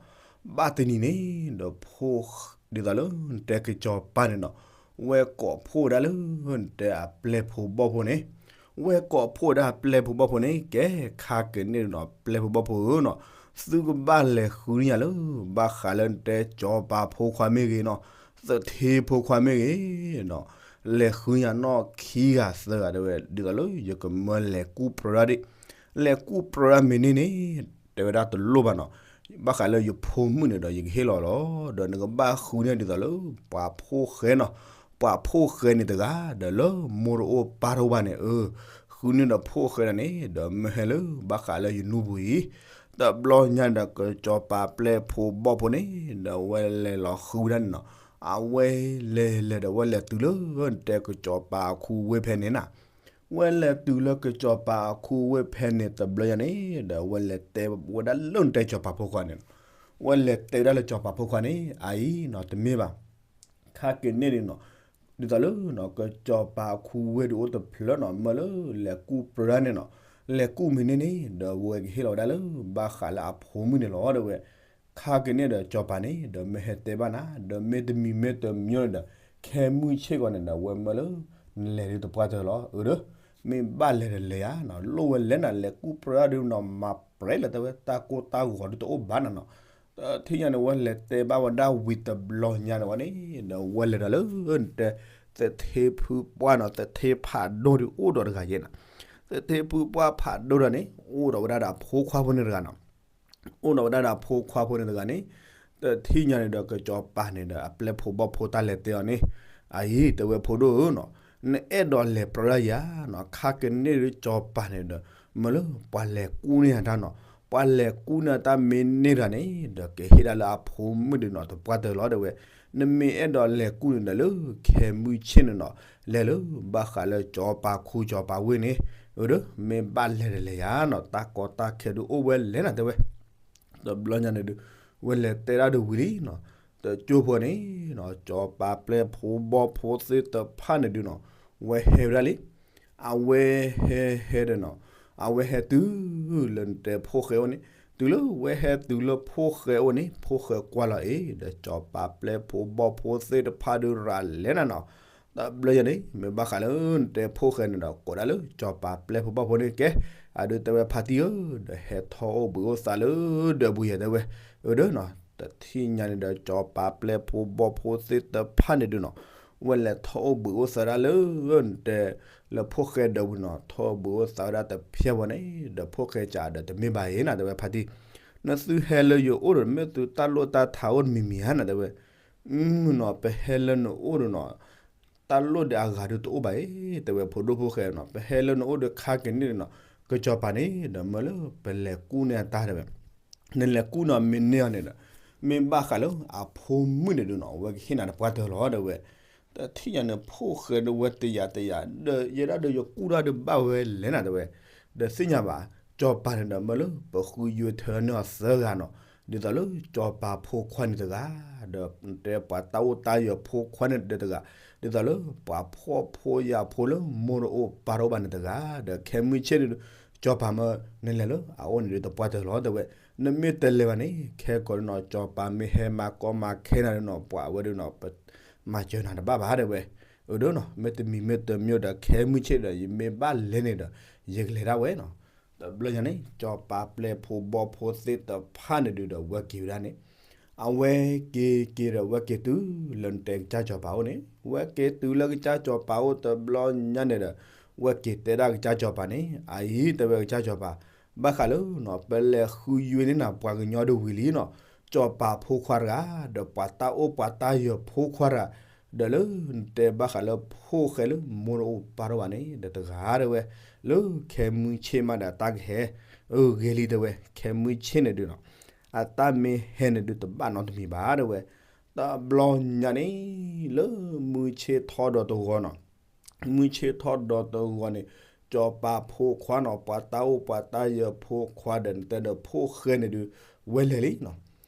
ဘၣ်တနံၤန့ၣ် ဒီးဖိ ဒ်သိးလၢနတဲကစၢ်ကၠီၤပၤန့ၣ်နီၤ, ဝဲကိးဖှိၣ်ဝဲဒၣ်လၢ နတဲအပျဲၢ်ဖိဘီၣ်ဖိန့ၣ်, ဝဲကိးဖှိၣ်ဝဲဒၣ်ပျဲၢ်ဖိဘီၣ်ဖိန့ၣ်, ကဲခါက့ၤန့ၣ်နီၤ ပျဲၢ်ဖိဘီၣ်ဖိဧၢနီၤ, သုကဘၣ်လဲၤဃုန့ၢ်ယၤလၢ ဘၣ်ဃးလၢနတဲကၠီၤပၤဖိခွါမ့ၢ်ဂ့ၤနီၤ, သထ့ဖိခွါမ့ၢ်ဂ့ၤနီၤ, လဲၤဃုန့ၢ်ယၤနီၣ်ခံဂၤသၢဂၤတဲဝဲ, ဒ်သိးလၢယကမၢလဲၤကူၣ်ပြၢဒၣ်, လဲၤကူၣ်ပြၢမ့ၢ်န့ၢ်န့ၣ် တဲဝဲဒၣ်တလိၣ်ဘၣ်နီၤ. ဘၣ်ဃးလၢယဖိမုၣ်န့ၣ်ဒီး ယကဟ့ၣ်လီၤလီၤ, ဒီးနကဘၣ်ဃုန့ၢ်ဒ်သိးလၢ ပှၤဖိၣ်ဃဲနီၤ, ပှၤဖိၣ်ဃဲန့ၣ်တဂၤ, ဒီးလၢမိၢ်တအိၣ်ပၢ်တအိၣ်ဘၣ်န့ၣ်, အၢ, ဃုန့ၢ်ဒီးဖိၣ်ဃဲဒၣ်န့ၣ် ဒီးမ့ၢ်ဟဲလၢ ဘၣ်ဃးလၢယနူပူၤအံၤ, တဘျီညါဒီးကစၢ်ကၠီၤပၤပျဲၢ်ဖိဘီၣ်ဖိန့ၣ် ဒီးဝဲလဲၤလီၤဃုဝဲဒၣ်န့ၣ်နီၤ. အဝဲလဲၤလဲၤဒီး ဝဲလဲၤတုၤလၢ နတဲကစၢ်ကၠီၤပၤအခူဝ့ၢ်ဖဲန့ၣ်နၤ. ဝဲလဲၤတုၤလၢကစၢ်ကၠီၤပၤအခူဝ့ၢ်ဖဲန့ၣ်တဘျီညါန့ၣ် ဒီးဝဲလဲၤတဲဝဲဒၣ်လၢနတဲကစၢ်ကၠီၤပၤဖိခွါန့ၣ်နီၤ, ဝဲလဲၤတဲဝဲဒၣ်လၢကစၢ်ကၠီၤပၤဖိခွါန့ၣ် အအံၤနီၤ တမ့ၢ်ဘၣ်, ခါက့ၤန့ၣ်ဒုးနီၤ, ဒ်သိးလၢ ကစၢ်ကၠီၤပၤအခူဝ့ၢ်ဒုးအိၣ်တဖျၢၣ်နီၤ, မၢလၢလဲၤကူၣ်ပြၢန့ၣ်နီၤ, လဲၤကူၣ်မ့ၢ်န့ၢ်န့ၣ် ဒီးဝဲကဟ့ၣ်လီၤဝဲဒၣ်လၢ ဘၣ်ဃးလၢအဖိမုၣ်န့ၣ်လီၤ တဲဝဲ. ခါက့ၤန့ၣ်ဒီးကစၢ်ကၠီၤပၤန့ၣ် ဒီးမ့ၢ်ဟဲတဲဘၣ်နၤ, ဒီးမ့ၢ်တမံၤမ့ၢ်တမံၤန့ၣ်ဒီး ခဲမုၢ်ဆ့ၣ်ကီးန့ၣ်ဒီး ဝဲမၢလၢ နလဲၤဒုးတပှၢ်တၢၢ်လီၤ, အၢ, ဒီး မ့ၢ်ဘၣ်လဲၤဒီးလဲၤယၤနီၤ, လိၣ်ဝဲလဲၤနၤ လဲၤကူၣ်ပြၢဒုးနီၤ, မၤပြဲးလၢတဲဝဲ တၢ်ကိၢ်တၢ်ဂီၤဒုးတအိၣ်ဘၣ်နၤနီၤ. တထံၣ်ညါန့ၣ် ဝဲလဲၤတဲဘၣ်ဝဲဒၣ်ဝံၤတဘျီညါန့ၣ်ဝဲန့ၣ် ဒီးဝဲလဲၤဒီးလၢ နတဲ သထ့ဖုပှၢ်နီၤ, သထ့ဖးဒိၣ်ဒုးအိၣ်ဒီးတဂၤယဲၢ်နၤ, သထ့ဖုပှၢ်ဖးဒိၣ်ဒၣ်န့ၣ် အိၣ်ဒီးဝဲဒၣ်ဒီးအဖိခွါဖိန့ၣ်တဂၤနီၤ. အိၣ်ဒီးဝဲဒၣ်ဒီးအဖိခွါဖိန့ၣ်တဂၤန့ၣ်, တထံၣ်ညါန့ၣ်ဒီးကစၢ်ကၠီၤပၤန့ၣ်ဒီး အပျဲၢ်ဖိဘီၣ်ဖိတၢ်လဲၤတဲအီၤန့ၣ်, အအံၤ တဲဝဲဖိဒိၣ်ဧၢနီၤ, နအဲၣ်ဒိးလဲၤပြၢဒၣ်ယၤနီၤ, ခါက့ၤန့ၣ်ဒုးကစၢ်ကၠီၤပၤန့ၣ်ဒီး မၢလၢပှၤလဲၤကူၣ်န့ၢ်ယၤတၢ်နီၤ, ပှၤလဲၤကူၣ်န့ၢ်တၢ်မ့ၢ်န့ၢ်တၢ်န့ၣ် ဒီးကဟ့ၣ်ဒၣ်လၢအဖိမုၣ်ဒုးနီၤ တပှၢ်တၢၢ်လီၤ တဲဝဲ. နမ့ၢ်အဲၣ်ဒိးလဲၤကူၣ်န့ၣ်ဒီးလၢ ခဲမုၢ်ဆ့ၣ်န့ၣ်နီၤ, လဲၤလၢ ဘၣ်ဃးလၢကစၢ်ကၠီၤပၤခူကစၢ်ကၠီၤပၤဝ့ၢ်န့ၣ်, အၢ, ဒီး မ့ၢ်ဘၣ်လဲၤဒီးလဲၤယၤနီၤ, တၢ်ကီတၢ်ခဲဒုးအိၣ်ဝဲလဲၣ်နၤ တဲဝဲ. တဘျီညါန့ၣ်ဒုး ဝဲလဲၤတဲဒၣ်ဒုးဝံၤလံနီၤ, တကၠိဖိန့ၣ်နီၤ, ကစၢ်ကၠီၤပၤပျဲၢ်ဖိဘီၣ်ဖိသ့ၣ်တဖၣ်န့ၣ်ဒုးနီၤ, ဝဲဟဲဝဲဒၣ်လံ. အဝဲဟဲဟဲဒီးနီၤ, အဝဲဟဲတုၤလၢနတဲဖိၣ်ဃဲအိၣ်န့ၣ်, တုၤလၢဝဲဟဲတုၤလၢဖိၣ်ဃဲအိၣ်န့ၣ် ဖိၣ်ဃဲကွၢ်လီၤအံၤ ဒီးကစၢ်ကၠီၤပၤပျဲၢ်ဖိဘီၣ်ဖိသ့ၣ်တဖၣ်ဒုးရၤလဲၤနၤနီၤ, တဘျီယၤန့ၣ် မ့ၢ်ဘၣ်ဃးလၢနတဲဖိၣ်ဃဲန့ၣ်ဒီး ကိးဒၣ်လၢကၠီၤပၤပျဲၢ်ဖိဘီၣ်ဖိန့ၣ်ကဲ, အဒုးတဲဝဲဖါတံၢ်ဧၢ, ဒီးဟဲထီၣ်အိၣ်ဘှံးအိၣ်သါလၢဒၢးပူၤယဲၢ်တဲဝဲ, အဒၢးနီၤ တထံၣ်ညါန့ၣ်ဒီး ကၠီၤပၤပျဲၢ်ဖိဘီၣ်ဖိသ့ၣ်တဖၣ်န့ၣ်ဒုးနီၤ, ဝဲလဲၤထီၣ်အိၣ်ဘှံးအိၣ်သါဒၣ်လၢ နတဲ လၢဖိၣ်ဃဲဒၢးပူၤနီၤ, ထီၣ်အိၣ်ဘှံးအိၣ်သါဝဲဒၣ်တဖျၢၣ်ဝဲန့ၣ် ဒီးဖိၣ်ဃဲကးဒီးတမ့ၢ်ဘၣ်အံၤနၤတဲဝဲဖါတံၢ်, နသုဟဲလၢယအိၣ်ဒီး မ့ၢ်သုတၢ်လိၣ်တၢ်ထးအိၣ်တမံၤမံၤဧါနၤတဲဝဲ, နီၤ ပဟဲလၢနအိၣ်ဒီးနီၤ တၢ်လိၣ်ဒီးအဂၤဒုးတအိၣ်ဘၣ်အံၤ တဲဝဲဖိဒိၣ်ဖိၣ်ဃဲနီၤ, ပဟဲလၢနအိၣ်ဒီးခါကန့ၢ်ဒီးနီၤ, ကစီၤပၤန့ၣ်ဒီးမၢလၢပလဲၤကူၣ်န့ၢ်အတၢ်တဲဝဲ, နလဲၤကူၣ်န့ၢ်အမ့ၢ်န့ၢ်အီၤန့ၣ်ဒီး, မ့ၢ်ဘၣ်ဃးလၢအဖိမုၣ်န့ၣ်ဒုးနီၤ အဝဲကဟ့ၣ်နၤတပှၢ်တၢၢ်လီၤတဲဝဲ, တထံၣ်ညါန့ၣ် ဖိၣ်ဃဲဒုးဝဲတယာ်တယာ် ဒီးယဲဒၣ်ဒီးယကူၣ်တၢ်ဒုးဘၣ်ဝဲလဲၣ်နၤတဲဝဲ, ဒီးသ့ၣ်ညါဘၣ်, ကစီၤပၤန့ၣ်ဒီးမၢလၢပဃုယွဲထၢန့ၢ်အီၤသၢဂၤနီၤ, ဒ်သိးလၢကစီၤပၤဖိခွါန့ၣ်တဂၤ ဒီးတဲပှၤတၢ်အိၣ်တၢ်ယၢၤဖိခွါန့ၣ်ဒီးတဂၤ, ဒ်သိးလၢပှၤဖှီၣ်ဖိယာ်ဖိလၢမိၢ်တအိၣ်ပၢ်တအိၣ်ဘၣ်န့ၣ်တဂၤ, ဒီးခဲမုၢ်ဆ့ၣ်န့ၣ်ဒုး ကစီၤပၤမၢနလဲၤလၢအအိၣ်န့ၣ်ဒုးတပှၢ်တၢၢ်လီၤတဲဝဲ, နမ့ၢ်တလဲၤဘၣ်န့ၣ် ခဲကိာ်ဒုးနီၤ ကစီၤပၤမ့ၢ်ဟဲမၤကီမၤခဲနၤဒုးနီၤ ပှၤဝဲဒုးနီၤ ပမၤစၢၤနၤတဘၣ်ဘၣ်တဲဝဲ, အဒၢးနီၤ မ့ၢ်တမံၤမ့ၢ်တမံၤဒီး ခဲမုၢ်ဆ့ၣ်ဒီး ယမ့ၢ်ဘၣ်လဲၤန့ၣ်ဒီး ယကလဲၤဒၣ်ဝဲနီၤ, တဘျီညါန့ၣ် ကစီၤပၤပျဲၢ်ဖိဘီၣ်ဖိသ့ၣ်တဖၣ်န့ၣ်ဒုးဒီး ဝဲက့ၤဝဲဒၣ်န့ၣ်, အဝဲက့ၤက့ၤဒီး ဝဲက့ၤတုၤလၢနတဲကစၢ်ကစီၤပၤအိၣ်န့ၣ်, ဝဲက့ၤတုၤလၢကစၢ်ကစီၤပၤအိၣ်တဘျီညါန့ၣ်ဒီး, ဝဲက့ၤတဲဒၣ်ကစၢ်ကစီၤပၤန့ၣ် အအံၤတဲဝဲကစၢ်ကစီၤပၤ, ဘၣ်ဃးလၢနီၤ ပလဲၤဃုယွဲန့ၢ်နၤပှၤကညီဒုးဝံၤလံနီၤ, ကစီၤပၤဖိခွါတဂၤ, ဒီးပှၤတၢ်အိၣ်ပှၤတၢ်ယၢၤဖိခွါတဂၤ, ဒီးလၢနတဲဘၣ်ဃးလၢဖိၣ်ဃဲလၢမိၢ်တအိၣ်ပၢ်တအိၣ်ဘၣ်န့ၣ် ဒီးတဂၤတဲဝဲ, လၢခဲမုၢ်ဆ့ၣ်မးဒီးတၢ်ကဟဲ, အဂ့ၤလံတဲဝဲ ခဲမုၢ်ဆ့ၣ်န့ၣ်ဒုးနီၤ, အတၢ်မ့ၢ်ဟဲန့ၣ်ဒုးတဘၣ်နီတမံၤဘၣ်တဲဝဲ, တဘျီညါန့ၣ် လၢမုၢ်ဆ့ၣ်ထီၣ်ဒီးတဂီၤနီၤ, မုၢ်ဆ့ၣ်ထီၣ်ဒီးတဂီၤန့ၣ်, ကစီၤပၤဖိခွါနီၤ ပှၤတၢ်အိၣ်ပှၤတၢ်ယၢၤဖိခွါဒီးနတဲဒီးဖိၣ်ဃဲန့ၣ်ဒုး, ဝဲလဲၤလံနီၤ,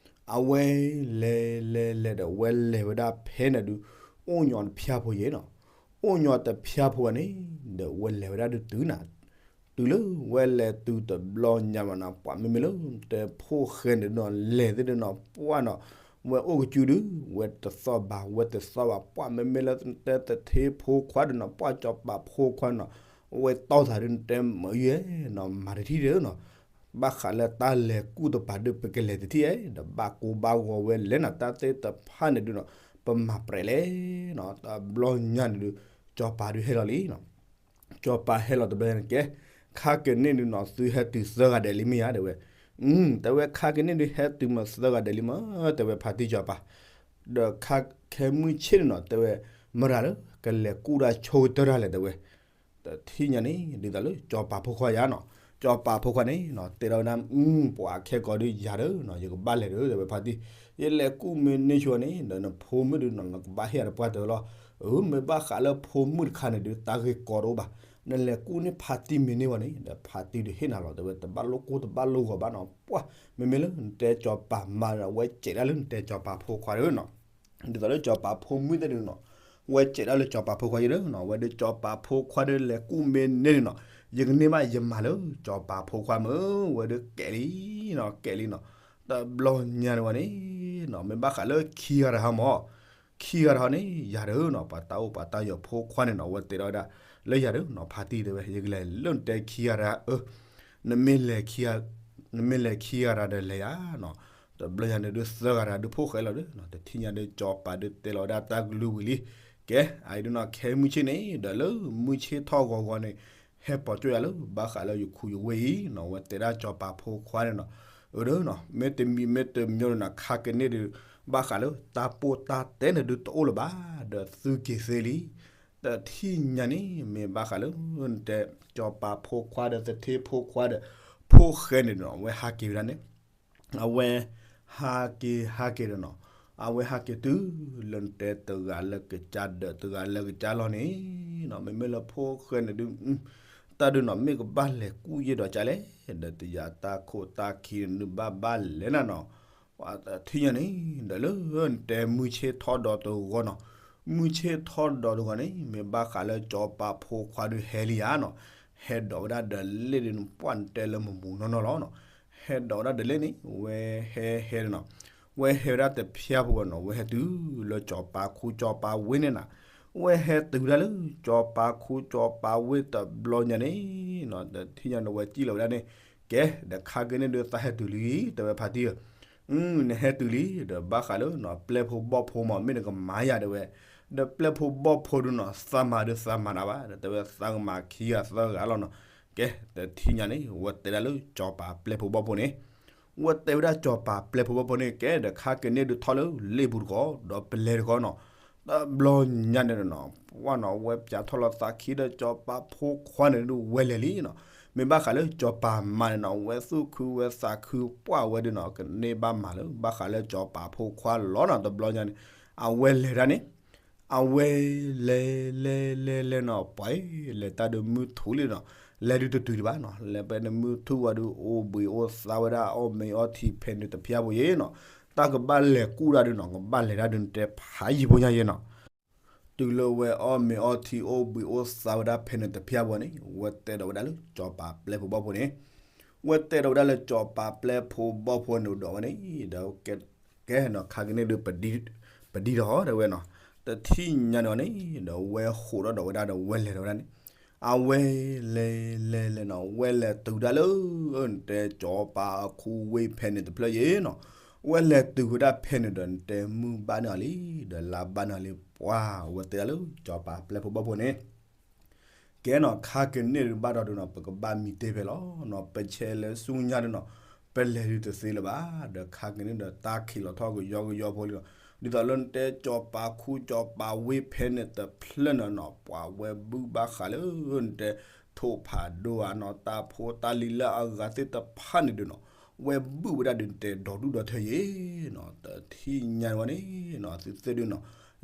အဝဲလဲၤလဲၤလဲၤဒီးဝဲလဲၤဝဲဒၣ်ဖဲန့ၣ်ဒုး, အိၣ်ညီတဖၠၣ်ဖိယဲနီၤ, အိၣ်ညီတဖၠၣ်ဖိန့ၣ်, ဒီးဝဲလဲၤဝဲဒၣ်ဒုးတုၤနၤ တုၤလၢဝဲလဲၤတုၤတဘျီညါမးနီၤ ပှၤမ့မ့ၢ်လၢတဲဖိၣ်ဃဲန့ၣ်ဒုးနီၤ လဲၤသ့ၣ်ဒုးနီၤ ပှၢ်နီၤ, ဝဲအိၣ်ကစုဒုး ဝဲတသီၣ်ဘၣ် ဝဲတသီၣ်ဘၣ် ပှၢ်မ့မ့ၢ်လၢတဲသထ့ဖိခွါဒုးနီၤ ပှၢ်ကစီၤပၤဖိခွါနီၤ, ဝဲတီၢ်သးဒုးနတဲမ့ၢ်ယဲနီၤ မၤတထံၣ်ဒုးနီၤ, ဘၣ်ဃးလၢတၢ်လဲၤကူၣ်တပၤဒုး ပကလဲၤတထံၣ်ဧဲ ဒီးဘၣ်ကိၢ်ဘၣ်ဂီၤဝဲလဲၣ်နီၤ တၢ်သ့ၣ်တဖၣ်န့ၣ်ဒုးနီၤ, ပမၤပြဲးလဲၣ်နီၤ တဘျီညါန့ၣ်ဒုး, ကစီၤပၤဒုးဟဲလီၤလံနီၤ ကစီၤပၤဟဲလီၤတဘျီန့ၣ်ကဲ, ခါကန့ၣ်ဒုးနီၤ သုဟဲတုၤသၢဂၤဒဲးလံမ့ၢ်ဧါ တဲဝဲ, တဲဝဲခါကန့ၣ်ဒုးဟဲတုၤမးသၢဂၤဒဲးလံမး တဲဝဲဖါတံၢ်ကစီၤပၤ, ဒီးခဲမုၢ်ဆ့ၣ်န့ၣ်နီၤ တဲဝဲ, မတၤလၢကလဲၤကူၣ်တၢ်ဆိကတၢၢ်တၢ်လဲၣ်တဲဝဲ တထံၣ်ညါန့ၣ် ဒ်သိးလၢကစီၤပၤဖိခွါယါနီၤ, ကစီၤပၤဖိခွါန့ၣ်နီၤ တဲထီၣ်ဝဲဒၣ် ပှၤခဲကိာ်ဒုးယၤဒီးနီၤ ယကဘၣ်လဲၤဒီး တဲဝဲဖါတံၢ်, ယလဲၤကူၣ်မ့ၢ်န့ၢ်ဆိန့ၣ် ဒီးနဖိမုၣ်ဒုးနီၤ နကဘၣ်ဟ့ၣ်ယၤတပှၢ်တၢၢ်လီၤ, အမ့ၢ်ဘၣ်ဃးလၢဖိမုၣ်တခါန့ၣ်ဒုး တၢ်ဂ့ၢ်ကီတအိၣ်ဘၣ်, နလဲၤကူၣ်န့ၢ်ဖါတံၢ်မ့ၢ်န့ၢ်ဝဲန့ၣ် ဒီးဖါတံၢ်ဒုးဟ့ၣ်နၤလီၤ တဲဝဲ တဘၣ်လိၣ်ကိၢ်တဘၣ်လိၣ်ဂီၤဘၣ်နီၤ ပှၢ်, မ့မ့ၢ်လၢနတဲကစီၤပၤမါဒီး ဝဲစဲးဒၣ်လၢနတဲကစီၤပၤဖိခွါဒီးနီၤ ဒ်သိးလၢကစီၤပၤဖိမုၣ်သ့ၣ်ဒုးနီၤ, ဝဲစဲးဒၣ်လၢကစီၤပၤဖိခွါယဲဒီးနီၤ ဝဲဒုးကစီၤပၤဖိခွါဒုးလဲၤကူၣ်မ့ၢ်န့ၢ်ဒုးနီၤ, ယကန့ၢ်ဘၣ်ယမၤလၢကစီၤပၤဖိခွါမ့ၢ် ဝဲဒုးကဲးလံနီၤ ကဲးလံနီၤ, တဘျီညါန့ၣ်ဝဲန့ၣ်နီၤ မ့ၢ်ဘၣ်ဃးလၢခံဂၤတဟါမး ခံဂၤတဟါန့ၣ် ယၤဒီးနီၤ ပှၤတၢ်အိၣ်ပှၤတၢ်ယၢၤဖိခွါန့ၣ်နီၤ ဝဲတဲထီၣ်ဝဲဒၣ် လၢယၤဒီးနီၤ ဖါတံၢ်တဲဝဲ ယကလဲၤလၢနတဲခံဂၤတဟါအၢ နမ့ၢ်လဲၤခံဂၤတဟါဒီးလဲၤယၤနီၤ, တဘျီညါန့ၣ်ဒုးသၢဂၤတဟါဒုးဖိၣ်ဃဲလီၤဒီး တထံၣ်ညါဒုးကစီၤပၤဒုးတဲလီၤဝဲဒၣ်တၢ်ကလုၢ်ဝံၤလံ, ကဲ အအံၤဒုးနီၤ ခဲမုၢ်ဆ့ၣ်န့ၣ် ဒီးလၢမုၢ်ဆ့ၣ်ထီၣ်ဂီၤဂီၤန့ၣ် ဟဲပိာ်ကၠိယၤလၢ ဘၣ်ဃးလၢယခူယဝ့ၢ်အံၤနီၤ ဝဲတဲဒၣ်ကစီၤပၤဖိခွါန့ၣ်နီၤ, အၢဒီးနီၤ မ့တမံၤမ့တမံၤဒီးနီၤ ခါကန့ၣ်ဒုး ဘၣ်ဃးလၢတၢ်ပိၢ်တၢ်တဲန့ၣ်ဒုးတအိၣ်လၢၤဘၣ် ဒီးသုက့ၤသ့လံ တထံၣ်ညါန့ၣ် မ့ၢ်ဘၣ်ဃးလၢ နတဲ ကစီၤပၤဖိခွါဒီးသထ့ဖိခွါဒီး ဖိၣ်ဃဲန့ၣ်နီၤ အဝဲဟးက့ၤဝဲဒၣ်န့ၣ်, အဝဲ ဟးက့ၤဟးက့ၤဒီးနီၤ, အဝဲဟးက့ၤတုၤလၢနတဲတဂၤလၢကစၢ်ဒီး တဂၤလၢကစၢ်လီၢ်န့ၣ်နီၤ, မ့မ့ၢ်လၢဖိၣ်ဃဲန့ၣ်ဒုး တၢ်ဒုးနီၤ မ့ၢ်ကဘၣ်လဲၤကူၣ်ယဲၢ်ဒီးကၢ်လဲၣ်, ဒီးတယၤတၢ်ခိၣ်တၢ်ခံန့ၣ်ဒုးဘၣ်ဘၣ်လဲၣ်နၤနီၤ, တထံၣ်ညါန့ၣ် ဒီးလၢနတဲမုၢ်ဆ့ၣ်ထီၣ်ဒီးတဂီၤနီၤ, မုၢ်ဆ့ၣ်ထီၣ်ဒီးတဂီၤန့ၣ် မ့ၢ်ဘၣ်ဃးလၢကစီၤပၤဖိခွါဒုးဟဲလံဧါနီၤ, ဟဲဒိးဝဲဒၣ်ဒီးလ့ၣ်ဒုး ပှၢ်နတဲလၢမမူနီၢ်နီၢ်လီၤနီၤ, ဟဲဒိးဝဲဒၣ်ဒီးလ့ၣ်န့ၣ် ဝဲဟဲဟဲဒီးနီၤ, ဝဲဟဲဝဲဒၣ်တဖျၢၣ်ဖိနီၤ ဝဲဟဲတုၤလၢကစီၤပၤခူကစီၤပၤဝ့ၢ်န့ၣ်နၤ, ဝဲဟဲတုၤဒၣ်လၢ စီၤပၤခူစီၤပၤဝ့ၢ်တဘျီညါန့ၣ်နီၤ, တထံၣ်ညါန့ၣ်ဝဲစံၣ်လီၤဝဲဒၣ်န့ၣ်, ကဲ ဒီးခါက့ၤန့ၣ်ဒုးသးဟဲတုၤလံ, တဲဝဲဖါတံၢ်ဧၢ, နဟဲတုၤလံ, ဒီးဘၣ်ဃးလၢနီၤ ပျဲၢ်ဖိဘီၣ်ဖိမ့ၢ်မ့ၢ်နကမၤယၤတဲဝဲ, ဒီးပျဲၢ်ဖိဘီၣ်ဖိဒုးနီၤ သးမၤဒုးသးမၤနၤဘၣ်, ဒီးတဲဝဲသးကမၤခံဂၤသၢဂၤလီၤနီၤ, ကဲ တထံၣ်ညါန့ၣ် ဝဲတဲဒၣ်လၢစီၤပၤပျဲၢ်ဖိဘီၣ်ဖိန့ၣ် ဝဲတဲဝဲဒၣ်စီၤပၤပျဲၢ်ဖိဘီၣ်ဖိန့ၣ် ကဲဒီးခါက့ၤန့ၣ်ဒုးထီၣ်လၢလ့ၣ်ပူၤတခီ ဒီးပလဲၤတခီနီၤ, တဘျီညါန့ၣ်နီၤ ပှၢ်နီၤ ဝဲပၠးထီၣ်လီၤသးခံဒီးစီၤပၤဖိခွါန့ၣ်ဒုးဝဲလဲၤလံနီၤ, မ့ၢ်ဘၣ်ဃးလၢစီၤပၤမါန့ၣ်နီၤ ဝဲသူၣ်ခုဝဲသးခုပှၢ်ဝဲဒုးနီၤ ကန့ၢ်ဘၣ်မၤလၢ ဘၣ်ဃးလၢစီၤပၤဖိခွါလီၤနီၤ, တဘျီညါန့ၣ် အဝဲလဲၤဒၣ်န့ၣ် အဝဲလဲၤလဲၤလဲၤလဲၤနီၤ ပှၤလဲၤတၢ်ဒုးမုၢ်ထူလံနီၤ, လဲၤဒုးတတုၤဒံးဘၣ်နီၤ, လဲၤဖဲန့ၣ်မုၢ်ထူဝဲဒုးအိၣ်ဘှံးအိၣ်သါဝဲဒၣ်အီၣ်မ့ၤအီထံဖဲန့ၣ်တဖျၢၣ်ဖိယဲနီၤ, တၢ်ကဘၣ်လဲၤကူၣ်ဒၣ်ဒုးနီၤ ကဘၣ်လဲၤဒၣ်ဒုးနတဲဖးယံာ်ဖိညါယဲနီၤ, တုၤလၢဝဲအီၣ်မ့ၤအီထံအိၣ်ဘှံးအိၣ်သါဝဲဒၣ်ဖဲန့ၣ်တဖျၢၣ်ဖိန့ၣ် ဝဲတဲဒီးဝဲဒၣ်လၢစီၤပၤပျဲၢ်ဖိဘီၣ်ဖိန့ၣ် ဝဲတဲဒီးဝဲဒၣ်လၢစီၤပၤပျဲၢ်ဖိဘီၣ်ဖိန့ၣ်ဒီးဝဲန့ၣ် ဒီးကဲနီၤ ခါက့ၤန့ၣ်ဒုး ပဒံထီၣ်တဲဝဲနီၤ, တထံၣ်ညါန့ၣ်န့ၣ် ဒီးဝဲဟးထီၣ်ဒီးဝဲဒၣ်ဒီးဝဲလဲၤဒီးဝဲဒၣ်န့ၣ်, အဝဲလဲၤလဲၤလဲၤနီၤ ဝဲလဲၤတုၤဒၣ်လၢ နတဲစီၤပၤအခူဝ့ၢ်ဖဲန့ၣ်တဖျၢၣ်ယဲနီၤ, ဝဲလဲၤတုၤဝဲဒၣ်ဖဲန့ၣ်ဒီး နတဲမုၢ်ဘၣ်န့ၢ်အီၤလံ, ဒီးလါဘၣ်န့ၢ်အီၤလံ, ပှၢ်ဝဲတဲဒၣ်လၢစီၤပၤပျဲၢ်ဖိဘီၣ်ဖိန့ၣ် ကဲနီၤ ခါက့ၤန့ၣ်ဒုးဘၣ်ဒီးဒုးနီၤ ပကဘၣ်မံတ့ၢ်ဖဲလီၤနီၤ, ပဆဲးလၢဆူညါဒုးနီၤ ပလဲၤဒုးတသ့လၢၤဘၣ်, ဒီးခါက့ၤန့ၣ်ဒီးတၢ်ခံးလီၤထီၣ်ကယီကယီဖိလံနီၤ, ဒ်သိးလၢနတဲစီၤပၤခူစီၤပၤဝ့ၢ်ဖဲန့ၣ်တဖျၢၣ်န့ၣ်နီၤ ပှၤဝဲဘုၣ်ဘၣ်ဃးလၢ နတဲ ထိၣ်ဖးဒိၣ်ဧါနီၤ တၢ်ဖိတၢ်လံၤလၢအဂၤသ့ၣ်တဖၣ်န့ၣ်ဒုးနီၤ ဝဲဘုၣ်ဝဲဒၣ်ဒုးနတဲဒီဒူၣ်ဒီထၢယဲနီၤ, တထံၣ်ညါဝဲန့ၣ်နီၤ သုသ့ၣ်ဒုးနီၤ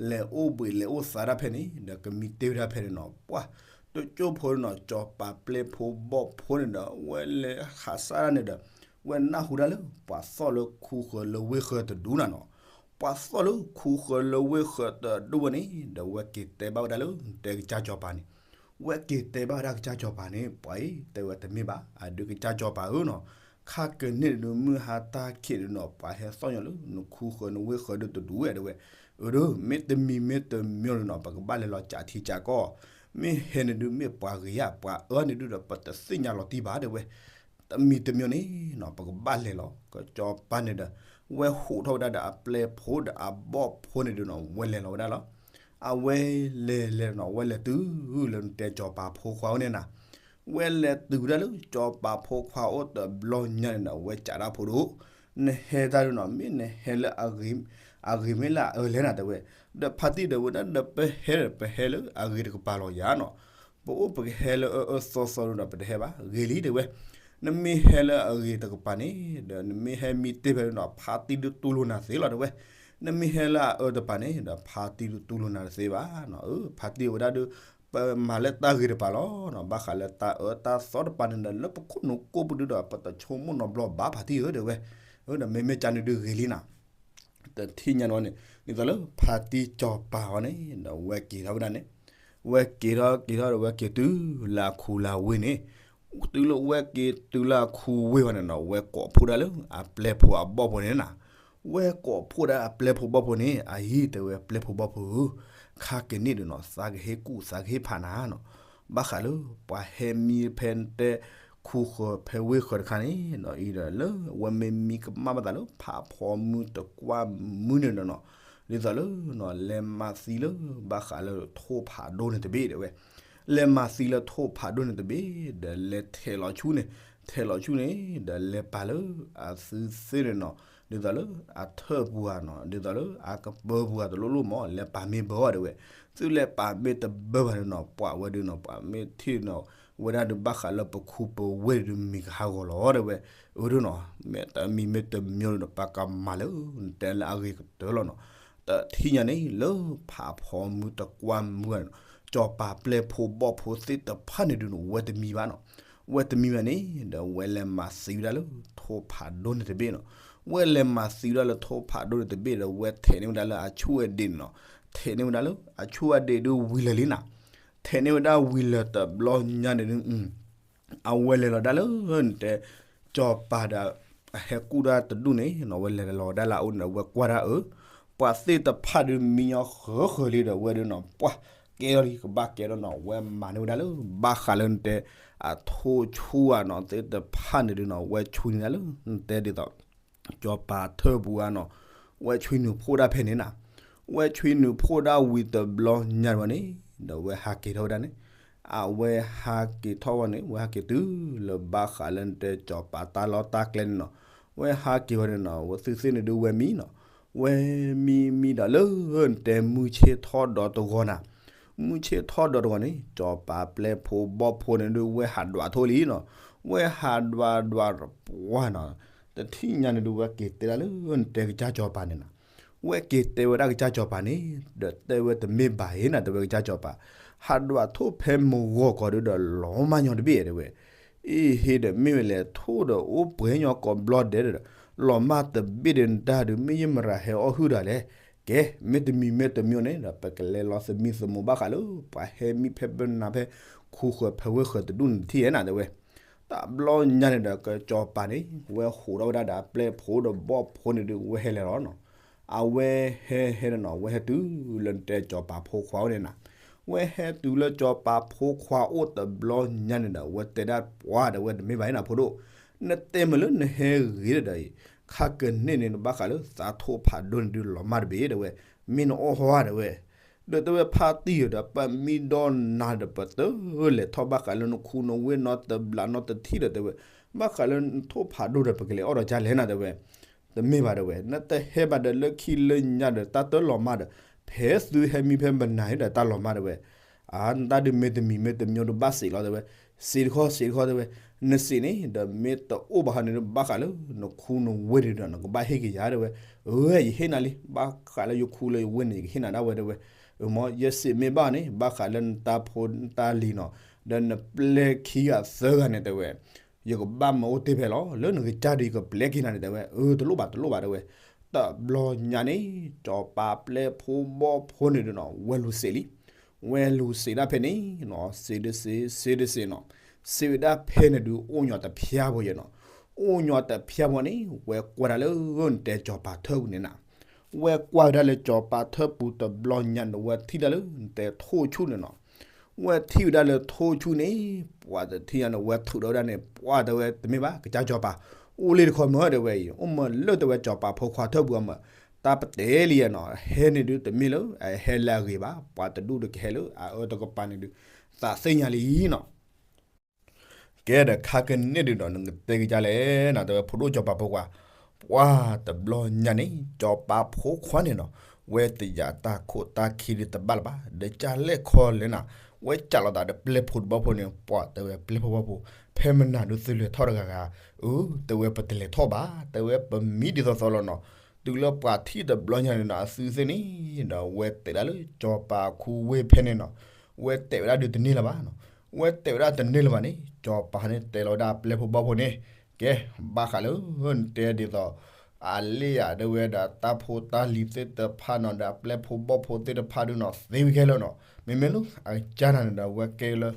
လဲၤအိၣ်ဘှံးလဲၤအိၣ်သါဒၣ်ဖဲန့ၣ် ဒီးကမံတ့ၢ်ဝဲဒၣ်ဖဲန့ၣ်နီၤ, ပှၢ် တကၠိဖိန့ၣ်နီၤ စီၤပၤပျဲၢ်ဖိဘီၣ်ဖိန့ၣ်ဒီး ဝဲလဲၤဟးစၢ်ဒၣ်န့ၣ်ဒီး ဝဲနၢ်ဟူဒၣ်လၢပှၤသီၣ်လၢခူဃၢၤလၢဝ့ၢ်ဃၢၤတဒူၣ်နၤနီၤ, ပှၤသီၣ်လၢခူဃၢၤလၢဝ့ၢ်ဃၢၤတဒူၣ်ဝဲန့ၣ် ဒီးဝဲက့ၤတဲဘၣ်ဝဲဒၣ်လၢ နတဲကစၢ်စီၤပၤန့ၣ် ဝဲက့ၤတဲဘၣ်ဝဲဒၣ်ကစၢ်စီၤပၤန့ၣ် ပှၤအံၤ တဲဝဲတမ့ၢ်ဘၣ် အဒုးကစၢ်စီၤပၤဧၢနီၤ, ခါက့ၤန့ၣ်ဒုးမုၢ်ဟါတၢ်ခံးဒုးနီၤ ပှၤဟဲသီၣ်ညီလၢနခူဃၢၤနဝ့ၢ်ဃၢၤဒုးတဒူၣ်ဝဲတဲဝဲ, အၢ မ့ၢ်တမံၤမ့ၢ်တမံၤဒုးနီၤ ပကဘၣ်လဲၤလီၤကးထံကးကီၢ်, မ့ၢ်ဟဲန့ၣ်ဒုးမ့ၢ်ပှၤဂ့ၤဧါ ပှၤအၢန့ၣ်ဒုးဒီး ပတသ့ၣ်ညါလီၤတံၢ်ဘၣ်တဲဝဲ တမံၤတမံၤန့ၣ်နီၤ ပကဘၣ်လဲၤလီၤ ကစီၤပၤန့ၣ်ဒီး ဝဲဟးထီၣ်ဝဲဒၣ်ဒီးအပျဲၢ်ဖိဒီးအဘီၣ်ဖိန့ၣ်ဒုးနီၤ ဝဲလဲၤလီၤဝဲဒၣ်လီၤ. အဝဲလဲၤလဲၤနီၤ ဝဲလဲၤတုၤလၢနတဲစီၤပၤဖိခွါဝဲန့ၣ်နၤ, ဝဲလဲၤတုၤဝဲဒၣ်လၢစီၤပၤဖိခွါအိၣ်တဘျီညါန့ၣ်ဒီး ဝဲစံးတၢ်ဖိဒိၣ်, နဟဲတၢ်ဒုးနီၤ မ့ၢ်နဟဲလၢ အဂ့ၤမ့ၢ်လၢအအၢလဲၣ်နၤတဲဝဲ, ဒီးဖါတံၢ်ဒီးဝဲဒၣ် ဒီးပဟဲဒီးပဟဲလၢအဂ့ၤတကပၤလီၤယၤနီၤ ပအိၣ်ပကဟဲလၢအအၢသီသီဒုးဒီး ပတဟဲဘၣ် ဂ့ၤလံတဲဝဲ, နမ့ၢ်ဟဲလၢအဂ့ၤတကပၤန့ၣ် ဒီးနမ့ၢ်ဟဲမံတ့ၢ်ဖဲဒုးနီၤ ဖါတံၢ်ဒုးတူၢ်လိာ်နၤသ့လီၤတဲဝဲ, နမ့ၢ်ဟဲလၢအအၢတပၤန့ၣ် ဒီးဖါတံၢ်ဒုးတူၢ်လိာ်နၤတသ့ဘၣ်နီၤ, အၢ ဖါတံၢ်ဝဲဒၣ်ဒုး ပမၤလၢတၢ်ဂ့ၤတပၤလီၤနီၤ, ဘၣ်ဃးလၢတၢ်အၢတၢ်သီတပၤန့ၣ်ဒီး လၢပခိၣ်နူာ်ကိၣ်ပူၤဒုးဒီး ပတဆိကမိၣ်နီတဘျီဘၣ်ဖါတံၢ်ဧၢတဲဝဲ, အၢ ဒီးမ့မ့ၢ်ကန့ၣ်ဒုးဂ့ၤလံနၤ တထံၣ်ညါန့ၣ်ဝဲန့ၣ် ဒ်သိးလၢဖါတံၢ်စီၤပၤအီၤန့ၣ် ဒီးဝဲက့ၤထီၣ်ဝဲဒၣ်န့ၣ်, ဝဲက့ၤထီၣ်က့ၤထီၣ်ဒီးဝဲက့ၤတုၤလၢအခူလၢဝ့ၢ်န့ၣ်, တုၤလၢဝဲက့ၤတုၤလၢအခူဝ့ၢ်ဝဲန့ၣ်နီၤ ဝဲကိးဖှိၣ်ဒၣ်လၢအပျဲၢ်ဖိအဘီၣ်ဖိန့ၣ်နၤ, ဝဲကိးဖှိၣ်ဒၣ်အပျဲၢ်ဖိဘီၣ်ဖိန့ၣ် အအံၤတဲဝဲပျဲၢ်ဖိဘီၣ်ဖိဧၢ, ခါကန့ၣ်ဒုးနီၤ သးကဟ့ၣ်ကူၣ်သးကဟ့ၣ်ဖးနၤနီၤ, ဘၣ်ဃးလၢပှၤဟဲမံဖဲနတဲ ခူဃၢၤဖဲဝ့ၢ်ဃၢၤတခါန့ၣ်နီၤ အံၤဒီးလၢဝဲမ့ၢ်မံကမၣ်ဘၣ်သးလၢဖးဖီမုၢ်တကွၢ်မုၢ်န့ၣ်ဒီးနီၤ, ဒ်သိးလၢနီၤ လဲၤမၤသံလၢဘၣ်ဃးလၢထိၣ်ဖးဒိၣ်န့ၣ်တဘ့ၣ်တဲဝဲ, လဲၤမၤသံလၢထိၣ်ဖးဒိၣ်န့ၣ်တဘ့ၣ် ဒီးလဲၤထဲးလီၤဆူန့ၣ်, ထဲးလီၤဆူန့ၣ် ဒီးလဲၤပာ်လၢအသုသ့ၣ်န့ၣ်နီၤ, ဒ်သိးလၢအထၢၣ်ပူၤဧါနီၤ, ဒ်သိးလၢအကပၢၤပူၤဧါတလိၣ်လိၣ်မး လဲၤပာ်မ့ၢ်ဘၢအီၤတဲဝဲ, သုလဲၤပာ်မ့ၢ်တဘၢဘၣ်န့ၣ်နီၤ ပှၤဝဲဒုးနီၤ ပှၤမ့ၢ်ထံၣ်နီၤ ဝဲဒၣ်ဒုးဘၣ်ဃးလၢပခူပဝ့ၢ်ဒုးမံၤကဟးဂီၤလီၤတဲဝဲ, အၢဒုးနီၤ မ့ၢ်တမံၤမ့ၢ်တမံၤဒီး ပကမၤလၢနတဲလၢအဂ့ၤကတၢၢ်လီၤနီၤ, တထံၣ်ညါန့ၣ် လၢဖးဖီမုၢ်တကွၢ်မုၢ်ဧါနီၤ, စီၤပၤပျဲၢ်ဖိဘီၣ်ဖိသ့ၣ်တဖၣ်န့ၣ်ဒုးနီၤ ဝဲတမံၤဘၣ်နီၤ, ဝဲတမံၤဘၣ်န့ၣ် ဒီးဝဲလဲၤမၤသံဝဲဒၣ်လၢထိၣ်ဖးဒိၣ်န့ၣ်တဘ့ၣ်နီၤ, ဝဲလဲၤမၤသံဝဲဒၣ်လၢထိၣ်ဖးဒိၣ်န့ၣ်တဘ့ၣ်ဒီး ဝဲထဲးန့ၢ်ဝဲဒၣ်လၢအဆူၣ်အဒ့းန့ၣ်နီၤ, ထဲးန့ၢ်ဝဲဒၣ်လၢအဆူၣ်အဒ့းဒုးဝံၤလၢာ်လံနၤ, ထဲးန့ၢ်ဝဲဒၣ်ဝံၤလၢာ်တဘျီညါန့ၣ်ဒုး အဝဲလဲၤလီၤဒၣ်လၢနတဲ စီၤပၤဒီး အဟဲကူၣ်ဒၣ်တဒူၣ်န့ၣ်နီၤ ဝဲလဲၤလီၤဒၣ်လၢအအိၣ်န့ၣ်ဒီး ဝဲကွၢ်ဒၣ်အၢ ပှၤသ့ၣ်တဖၣ်ဒုးမံညီဃၢၤဃၢၤလံဒီးဝဲဒုးနီၤ ပှၤကဲထီၣ်လံ ကဘၣ်ကဲထီၣ်နီၤ ဝဲမၤန့ၢ်ဝဲဒၣ်လၢ ဘၣ်ဃးလၢနတဲ အထိၣ်ဆူၣ်ဧါနီၤ သ့ၣ်တဖၣ်န့ၣ်ဒုးနီၤ ဝဲဆွံနုာ်ဒၣ်လၢ နတဲဒ်သိး ကၠီၤပၤထၢၣ်ပူၤဧါနီၤ ဝဲဆွံနုာ်ဖှိၣ်ဒၣ်ဖဲန့ၣ်နၤ ဝဲဆွံနုာ်ဖှိၣ်ဒၣ်ဝံၤတဘျီညါတဝဲန့ၣ် ဒီးဝဲဟးက့ၤထီၣ်ဝဲဒၣ်န့ၣ် အဝဲဟးက့ၤထီၣ်ဝဲန့ၣ် ဝဲဟးက့ၤတုၤလၢဘၣ်ဃးလၢနတဲကၠီၤပၤတၢ်လီၢ်တၢ်ကျဲန့ၣ်နီၤ ဝဲဟးက့ၤဝဲန့ၣ်နီၤ ဝဲသုသ့ၣ်န့ၣ်ဒုးဝဲမံနီၤ ဝဲမံမံဒီးလၢနတဲမုၢ်ဆ့ၣ်ထီၣ်ဒီတဂီၤနၤ မုၢ်ဆ့ၣ်ထီၣ်ဒီတဂီၤန့ၣ် ကၠီၤပၤပျဲၢ်ဖိဘီၣ်ဖိန့ၣ်ဒုးဝဲဟးဒွးထိၣ်လံနီၤ ဝဲဟးဒွးဒွးပှၢ်နီၤ တထံၣ်ညါန့ၣ်ဒုးဝဲက့ၤတဲဒၣ်လၢနတဲကစၢ်ကၠီၤပၤန့ၣ်နၤ ဝဲက့ၤတဲဝဲဒၣ်ကစၢ်ကၠီၤပၤန့ၣ် ဒီးတဲဝဲတမ့ၢ်ဘၣ်အံၤနၤ တဲဝဲကစၢ်ကၠီၤပၤ ဟးဒွးထိၣ်ဖဲမုၢ်ဂီၤကီးဒုးဒီးလီၤမၢ်ညီတဘ့ၣ်တဲဝဲ အ့ဟ့ဒီးမ့ၢ်ဝဲလဲၣ်ထိၣ်ဒီးအိၣ်ပှဲၤညီကိးဘျီဒဲးဒီး လီၤမၢ်တဘ့ၣ်ဒီးနတၢ်ဒုး မ့ၢ်ယမရၤဟဲအီၣ်ဟုၣ်တၢ်လဲၣ် ကဲ မ့ၢ်တမံၤမ့ၢ်တမံၤန့ၣ်ဒီး ပကလဲၤလီၤသမံသမိးဘၣ်ဃးလၢ ပှၤဟဲမံဖဲပနၤဖဲ ခူဃၢၤဖဲဝဲဃၢၤတဒူၣ်န့ၣ်တထံၣ်ဧါနၤတဲဝဲ တဘျီညါန့ၣ်ဒီးကစၢ်ကၠီၤပၤန့ၣ် ဝဲဟးထီၣ်ဝဲဒၣ်ဒီးအပျဲၢ်ဖိဒီးဘီၣ်ဖိန့ၣ်ဒုး ဝဲဟဲလဲၤလီၤနီၤ အဝဲဟဲဟဲဒီးနီၤ ဝဲဟဲတုၤလၢနတဲကၠီၤပၤဖိခွါအိၣ်န့ၣ်နၤ ဝဲဟဲတုၤလၢကၠီၤပၤဖိခွါအိၣ်တဘျီညါန့ၣ်ဒီး ဝဲတဲဒၣ်ပှၤဒီးဝဲတမ့ၢ်ဘၣ်အံၤနၤဖိဒိၣ် နတဲမုာ်လၢနဟဲဂ့ၤဒီးအံၤ ခါကန့ၢ်န့ၣ်နဘၣ်ဃးလၢ သးထိၣ်ဖးဒိၣ်န့ၣ်ဒုးလီၤမၢ်တဘ့ၣ်တဲဝဲ မ့ၢ်နအီၣ်ဟီဧါတဲဝဲ ဒီးတဲဝဲဖါတံၢ်ဒီး ပမံဒီးနၤဒီး ပတလဲၤထီၣ်ဘၣ်ဃးလၢနခူနဝ့ၢ်နီတဘျီနီတထံၣ်ဒီးတဲဝဲ ဘၣ်ဃးလၢနထိၣ်ဖးဒိၣ်ဒီး ပကလဲၤအီၣ်ဒီးကၢ်လဲၣ်နၤတဲဝဲ တမ့ၢ်ဘၣ်တဲဝဲ နတဟဲဘၣ်ဒီးလၢခံလၢညါဒီး တၢ်တလီၤမၢ်ဒီး ဖဲသုဟဲမံဖဲမနၤဒီးတၢ်လီၤမၢ်တဲဝဲ အါ နတၢ်ဒုးမ့ၢ်တမံၤမ့ၢ်တမံၤဒုးဘၣ်စံးလီၤတဲဝဲ စံးတခီစံးတခီတဲဝဲ နစံးန့ၣ်ဒီးမ့ၢ်တအိၣ်ဘၣ်ဟီန့ၣ်ဒုး ဘၣ်ဃးလၢနခူနဝ့ၢ်ဒုးဒီး နကဘၣ်ဟ့ၣ်က့ၤယၤတဲဝဲ အၢ ယဟ့ၣ်နၤလံ ဘၣ်ဃးလၢယခူလၢယဝ့ၢ်န့ၣ် ယကဟ့ၣ်နၤဒၣ်ဝဲတဲဝဲ အၢ မ်ယစံးမ့ၢ်ဘၣ်န့ၣ် ဘၣ်ဃးလၢနတၢ်ဖိနတၢ်လံၤနီၤ ဒီးနပျဲၢ်ခံဂၤသၢဂၤန့ၣ်တဲဝဲ ယကဘၣ်မၤအိၣ်တ့ၢ်ဖဲလီၤ လၢနကစၢ်ဒီးယကပျဲက့ၤနၤန့ၣ်တဲဝဲ အၢ တလိၣ်ဘၣ်တလိၣ်ဘၣ်တဲဝဲ တဘျီညါန့ၣ် ကၠီၤပၤပျဲၢ်ဖိဘီၣ်ဖိန့ၣ်ဒုးနီၤ ဝဲလူၤစံးလံ ဝဲလူၤစံးဒၣ်ဖဲန့ၣ်နီၤ စံးတစံး စံးတစံးနီၤ စံးဝဲဒၣ်ဖဲန့ၣ်ဒုး အိၣ်ညီတဖျါဖိယဲနီၤ အိၣ်ညီတဖျါဖိန့ၣ် ဝဲကွၢ်ဒၣ်လၢနတဲကၠီၤပၤထၢၣ်ပူၤန့ၣ်နၤ ဝဲကွၢ်ဝဲဒၣ်လၢကၠီၤပၤထၢၣ်ပူၤတဘျီညါန့ၣ် ဝဲထံၣ်ဒၣ်လၢနတဲထိၣ်ဆူၣ်န့ၣ်နီၤ ဝဲထံၣ်ဝဲဒၣ်လၢထိၣ်ဆူၣ်န့ၣ် ပှၤတထံၣ်ညါန့ၣ် ဝဲထုးဒီးဝဲဒၣ်န့ၣ် ပှၤတဲဝဲတမ့ၢ်ဘၣ် ကစၢ်ကၠီၤပၤ အိၣ်လၢတခီမ့ၢ်တဲဝဲအံၤ အိၣ်မ့ၢ်လၢတဲဝဲကၠီၤပၤဖိခွါထၢၣ်ပူၤအမ့ၢ် တၢ်ပတဲလံယဲနီၤ ဟဲန့ၣ်ဒုးတမ့ၢ်လၢ ဟဲလၢအဂ့ၤဘၣ် ပှၤတဒူၣ်တကဟဲလၢအအၢတကပၤန့ၣ်ဒုး သးသ့ၣ်ညါလံနီၤ ကဲဒီးခါကန့ၢ်ဒုးဒီး နကတဲက့ၤဒ်လဲၣ်နီၤ တဲဝဲဖိဒိၣ်ကၠီၤပၤဖိခွါ ပှၤတဘျီညါန့ၣ် ကၠီၤပၤဖိခွါန့ၣ်နီၤ ဝဲတယာ်တၢ်ခိၣ်တၢ်ခံဒုးတဘၣ်လၢၤဘၣ် ဒီးကၢ်လဲၣ်ခီလဲၣ်နၤ ဝဲကၢ်လီၤသးဒီးပျဲၢ်ဖိတဘီဖိန့ၣ် ပှၤတဲဝဲပျဲၢ်ဖိဘီဖိ ဖဲမနၤဒုးသုလဲၤထီၣ်တဂၤဂၤ အၢ တဲဝဲပတလဲၤထီၣ်ဘၣ် တဲဝဲပမံဒ်သိးသိးလီၤနီၤ တုၤလၢပှၤထံၣ်တဘျီညါန့ၣ်နီၤ အသုသ့ၣ်န့ၣ် ဒီးဝဲတဲဒၣ်လၢကၠီၤပၤခူဝ့ၢ်ဖဲန့ၣ်နီၤ ဝဲတဲဝဲဒၣ်ဒုးတန့ၢ်လၢၤဘၣ်နီၤ ဝဲတဲဝဲဒၣ်တန့ၢ်လၢၤဘၣ်န့ၣ် ကၠီၤပၤန့ၣ်တဲလီၤဝဲဒၣ်ပျဲၢ်ဖိဘီဖိန့ၣ် ကဲ ဘၣ်ဃးလၢ နတဲဒ်သိး အလ့ၣ်ယၤဒၣ်ဝဲဒီးတၢ်ဖိတၢ်လံၤသ့ၣ်တဖၣ်နီၤ ဒီးအပျဲၢ်ဖိဘီဖိသ့ၣ်တဖၣ်ဒုးနီၤ သ့ဝံၤခဲလၢာ်နီၤ မ့မ့ၢ်လၢအကစၢ်နၤန့ၣ်ဒီး ဝဲကဲလၢ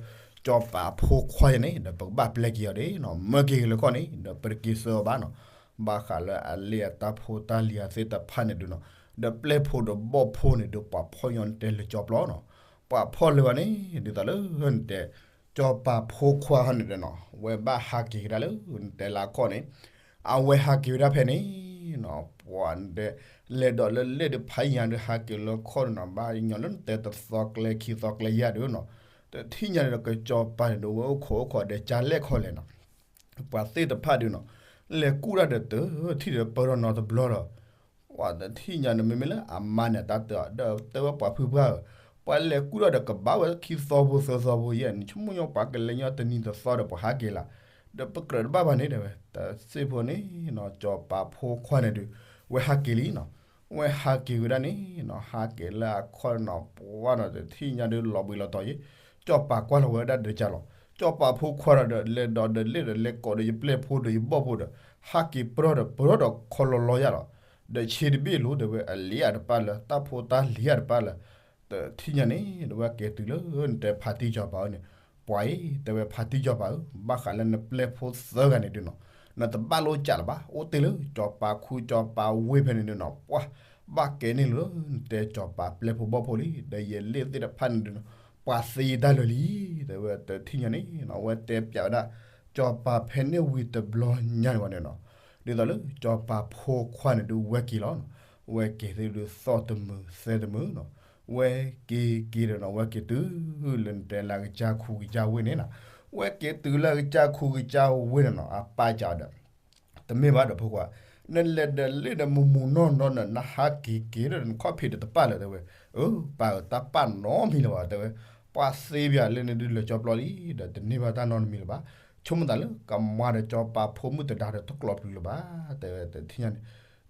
ကၠီၤပၤဖိခွါယဲန့ၣ် ဒီးပကဘၣ်ပျဲက့ၤအီၤဒ်နီၤ မၢက့ၤက့ၤလၢခီၣ်န့ၣ် ဒီးပတက့ၤဆှၢအီၤဘၣ်နီၤ ဘၣ်ဃးလၢအလ့ၣ်အတၢ်ဖိတၢ်လံၤအသ့ၣ်တဖၣ်န့ၣ်ဒုးနီၤ ဒီးပျဲၢ်ဖိဒီးဘီၣ်ဖိန့ၣ်ဒုး ပှၤဖီၣ်ညီနတဲလၢကၠီပျီနီၤ ပှၤဖီၣ်လၢၤဘၣ်န့ၣ် ဒ်သိးလၢနတဲ ကၠီၤပၤဖိခွါဟီန့ၣ်ဒီးနီၤ ဝဲဘၣ်ဟးက့ၤကဒါလၢနတဲလၢခီၣ်န့ၣ် အဝဲဟးက့ၤဝဲဒၣ်ဖဲန့ၣ်နီၤ ပှၤနတဲ လဲၤဒီးလၢလဲၣ်ဒုးဖးယံၤဒုးဟးက့ၤလၢခီၣ်ဒုးနီၤ ဘၣ်ညီလၢနတဲတသီကျဲခံသီကျဲယဲၢ်ဒုးနီၤ တထံၣ်ညါန့ၣ်ဒီးကၠီၤပၤန့ၣ်ဒီးဝဲအိၣ်ခိးအိၣ်ခိးဒီးကၢ်လဲၣ်ခီလဲၣ်နီၤ ပှၤသ့ၣ်တဖၣ်ဒုးနီၤ လဲၤကူၣ်တၢ်ဒီးတထံၣ်ဒီးပၢၢ်ထီၣ်နီတဘျီဒီး ပှၤတထံၣ်ညါန့ၣ် မ့မ့ၢ်လၢအမါန့ၣ် တၢ်တဲအီၤ ဒီးတဲဝဲပှၤဖုပှၢ်ဧၢ, ပှၤလဲၤကူၣ်ထီၣ်ဒီးကဘၣ်ဝဲခံသီဖိသၢသီဖိယဲၢ်န့ၣ် ဆိကမိၣ်ညီပှၤကလဲၤညီတနံၤတသီဒီးပှၤဟးက့ၤလၢ်, ဒီးပကြၢးတဘၣ်ဘၣ်န့ၣ် တဲဝဲ တစ့ၢ်ဖိန့ၣ်နီၤ ကၠီၤပၤဖိခွါန့ၣ်ဒုး ဝဲဟးက့ၤလံနီၤ, ဝဲဟးက့ၤဝဲဒၣ်န့ၣ်နီၤ ဟးက့ၤလၢအခီၣ်နီၤ ပှၤနီၤ တထံၣ်ညါဒုးလီၤဘှံးလီၤတီၤယဲၢ်, ကၠီၤပၤကွၢ်လီၤဝဲဒၣ်ဒီးကၢ်လီၤ, ကၠီၤပၤဖိခွါဒီး လဲၤဒီးဒီးလဲၣ်ဒီးလဲၤကိးဒီးယပျဲၢ်ဖိဒီးယဘီၣ်ဖိဒီး ဟးက့ၤပြီဒီးပြီဒီးခီလီၤလီၤယၢ်လီၤ, ဒီးဆ့တဘ့ၣ်လိၤ တဲဝဲ အလံၤအတပၣ်လၢ တၢ်ဖိတၢ်လံၤအတပၣ်လၢ တထံၣ်ညါန့ၣ် တဲဝဲက့ၤတုၤလၢနတဲဖါတံၢ်ကၠီၤပၤဧၢန့ၣ်, ပှၤအံၤ တဲဝဲဖါတံၢ်ကၠီၤပၤဧၢ, ဘၣ်ဃးလၢနပျဲၢ်ဖိသၢဂၤန့ၣ်ဒုးနီၤ, နတဘၣ်လိာ်ကၢ်လၢၤဘၣ်, အိၣ်တ့ၢ်လၢကၠီၤပၤခူကၠီၤပၤဝ့ၢ်ဖဲန့ၣ်ဒုးနီၤ, ပှၤ ဘၣ်ကဲန့ၣ်လၢ နတဲကၠီၤပၤပျဲၢ်ဖိဘီၣ်ဖိလံ, ဒီးယလ့ၣ်သ့ၣ်တဖၣ်န့ၣ်ဒုး ပှၤသ့ယတၢ်လၢာ်လံ, တဲဝဲတထံၣ်ညါန့ၣ် အဝဲတဲပၠးဝဲဒၣ် ကၠီၤပၤဖဲန့ၣ်ဝံၤတဘျီညါန့ၣ်ဝဲန့ၣ်နီၤ, ဒ်သိးလၢကၠီၤပၤဖိခွါန့ၣ်ဒုးဝဲက့ၤလီၤနီၤ, ဝဲက့ၤသ့ၣ်ဒုးသီၣ်တမုာ်သဲတမုာ်နီၤ, ဝဲက့ၤက့ၤဒီးနီၤ ဝဲက့ၤတုၤလၢနတဲလၢအကစၢ်ခူကစၢ်ဝ့ၢ်န့ၣ်နီၤ, ဝဲက့ၤတုၤလၢအကစၢ်ခူကစၢ်ဝ့ၢ်န့ၣ်နီၤ အပၢ်ကးဒီး တမ့ၢ်ဘၣ်ဒီးဖိခွါ, နလဲၤဒီးလ့ၣ်ဒီးမူးမူးနီၢ်နီၢ်ဒီး နဟးက့ၤက့ၤဒီးနခီၣ်ဖံးဒီးတပၣ်လၢၤတဲဝဲ, အၢ ပၢ်ဧၢ တၢ်ပၣ်နီတမံၤလၢၤဘၣ်တဲဝဲ, ပှၤသ့ပၠးလၢန့ၣ်ဒုးလၢာ်ကၠီပျီလံ, ဒီးတန့ၢ်ဘၣ်တၢ်နီတမံၤလၢၤဘၣ်, ဆိကမိၣ်သးလၢကမၤဒီးကၠီၤပၤဖိမုၣ်တဒါဒီးတကျိးပျုၤလၢၤဘၣ်, တဲဝဲတထံၣ်ညါန့ၣ်,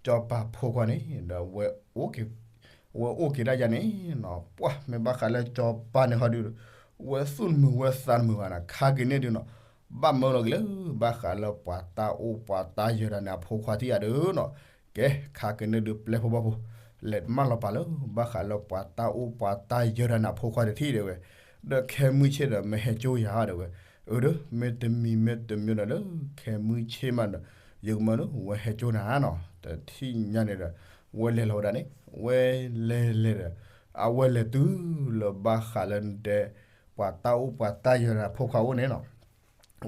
ကၠီၤပၤဖိခွါန့ၣ်ဒီး ဝဲအိၣ်က့ၤဒၣ်ယၤန့ၣ်နီၤ, ပှၢ်မ့ၢ်ဘၣ်ဃးလၢကၠီၤပၤန့ၣ်ဟီဒုး ဝဲသူၣ်တမုာ်ဝဲသးတမုာ်ဘၣ်နီၤ, ခါက့ၤန့ၣ်ဒုးနီၤ ဘၣ်မၢလီၤက့ၤလၢ ဘၣ်ဃးလၢပှၤတၢ်အိၣ်ပှၤတၢ်ယၢၤတၢ်န့ၣ်အဖိခွါထံၣ်ယၤဒုးနီၤ, ကဲ ခါက့ၤန့ၣ်ဒုးပျဲၢ်ဖိဘီၣ်ဖိ လဲၤမၢလီၤပာ်လၢ ဘၣ်ဃးလၢပှၤတၢ်အိၣ်ပှၤတၢ်ယၢၤတၢ်န့ၣ်အဖိခွါတထံၣ်တဲဝဲ, ဒီးခဲမုၢ်ဆ့ၣ်ဒီးမ့ၢ်ဟဲကၠိယၤတဲဝဲ, အၢ ဒီး မ့တမံၤမ့တမံၤဒီးလၢ ခဲမုၢ်ဆ့ၣ်မးဒီး ယကမၢလၢဝဲဟဲကၠိနၤနီၤ, တထံၣ်ညါန့ၣ်ဒီး ဝဲလဲၤလီၤဝဲဒၣ်န့ၣ် ဝဲလဲၤလဲၤဒီး အဝဲလဲၤတုၤလၢဘၣ်ဃးလၢနတဲ ပှၤတၢ်အိၣ်ပှၤတၢ်ယၢၤတၢ်ဖိခွါအိၣ်န့ၣ်နီၤ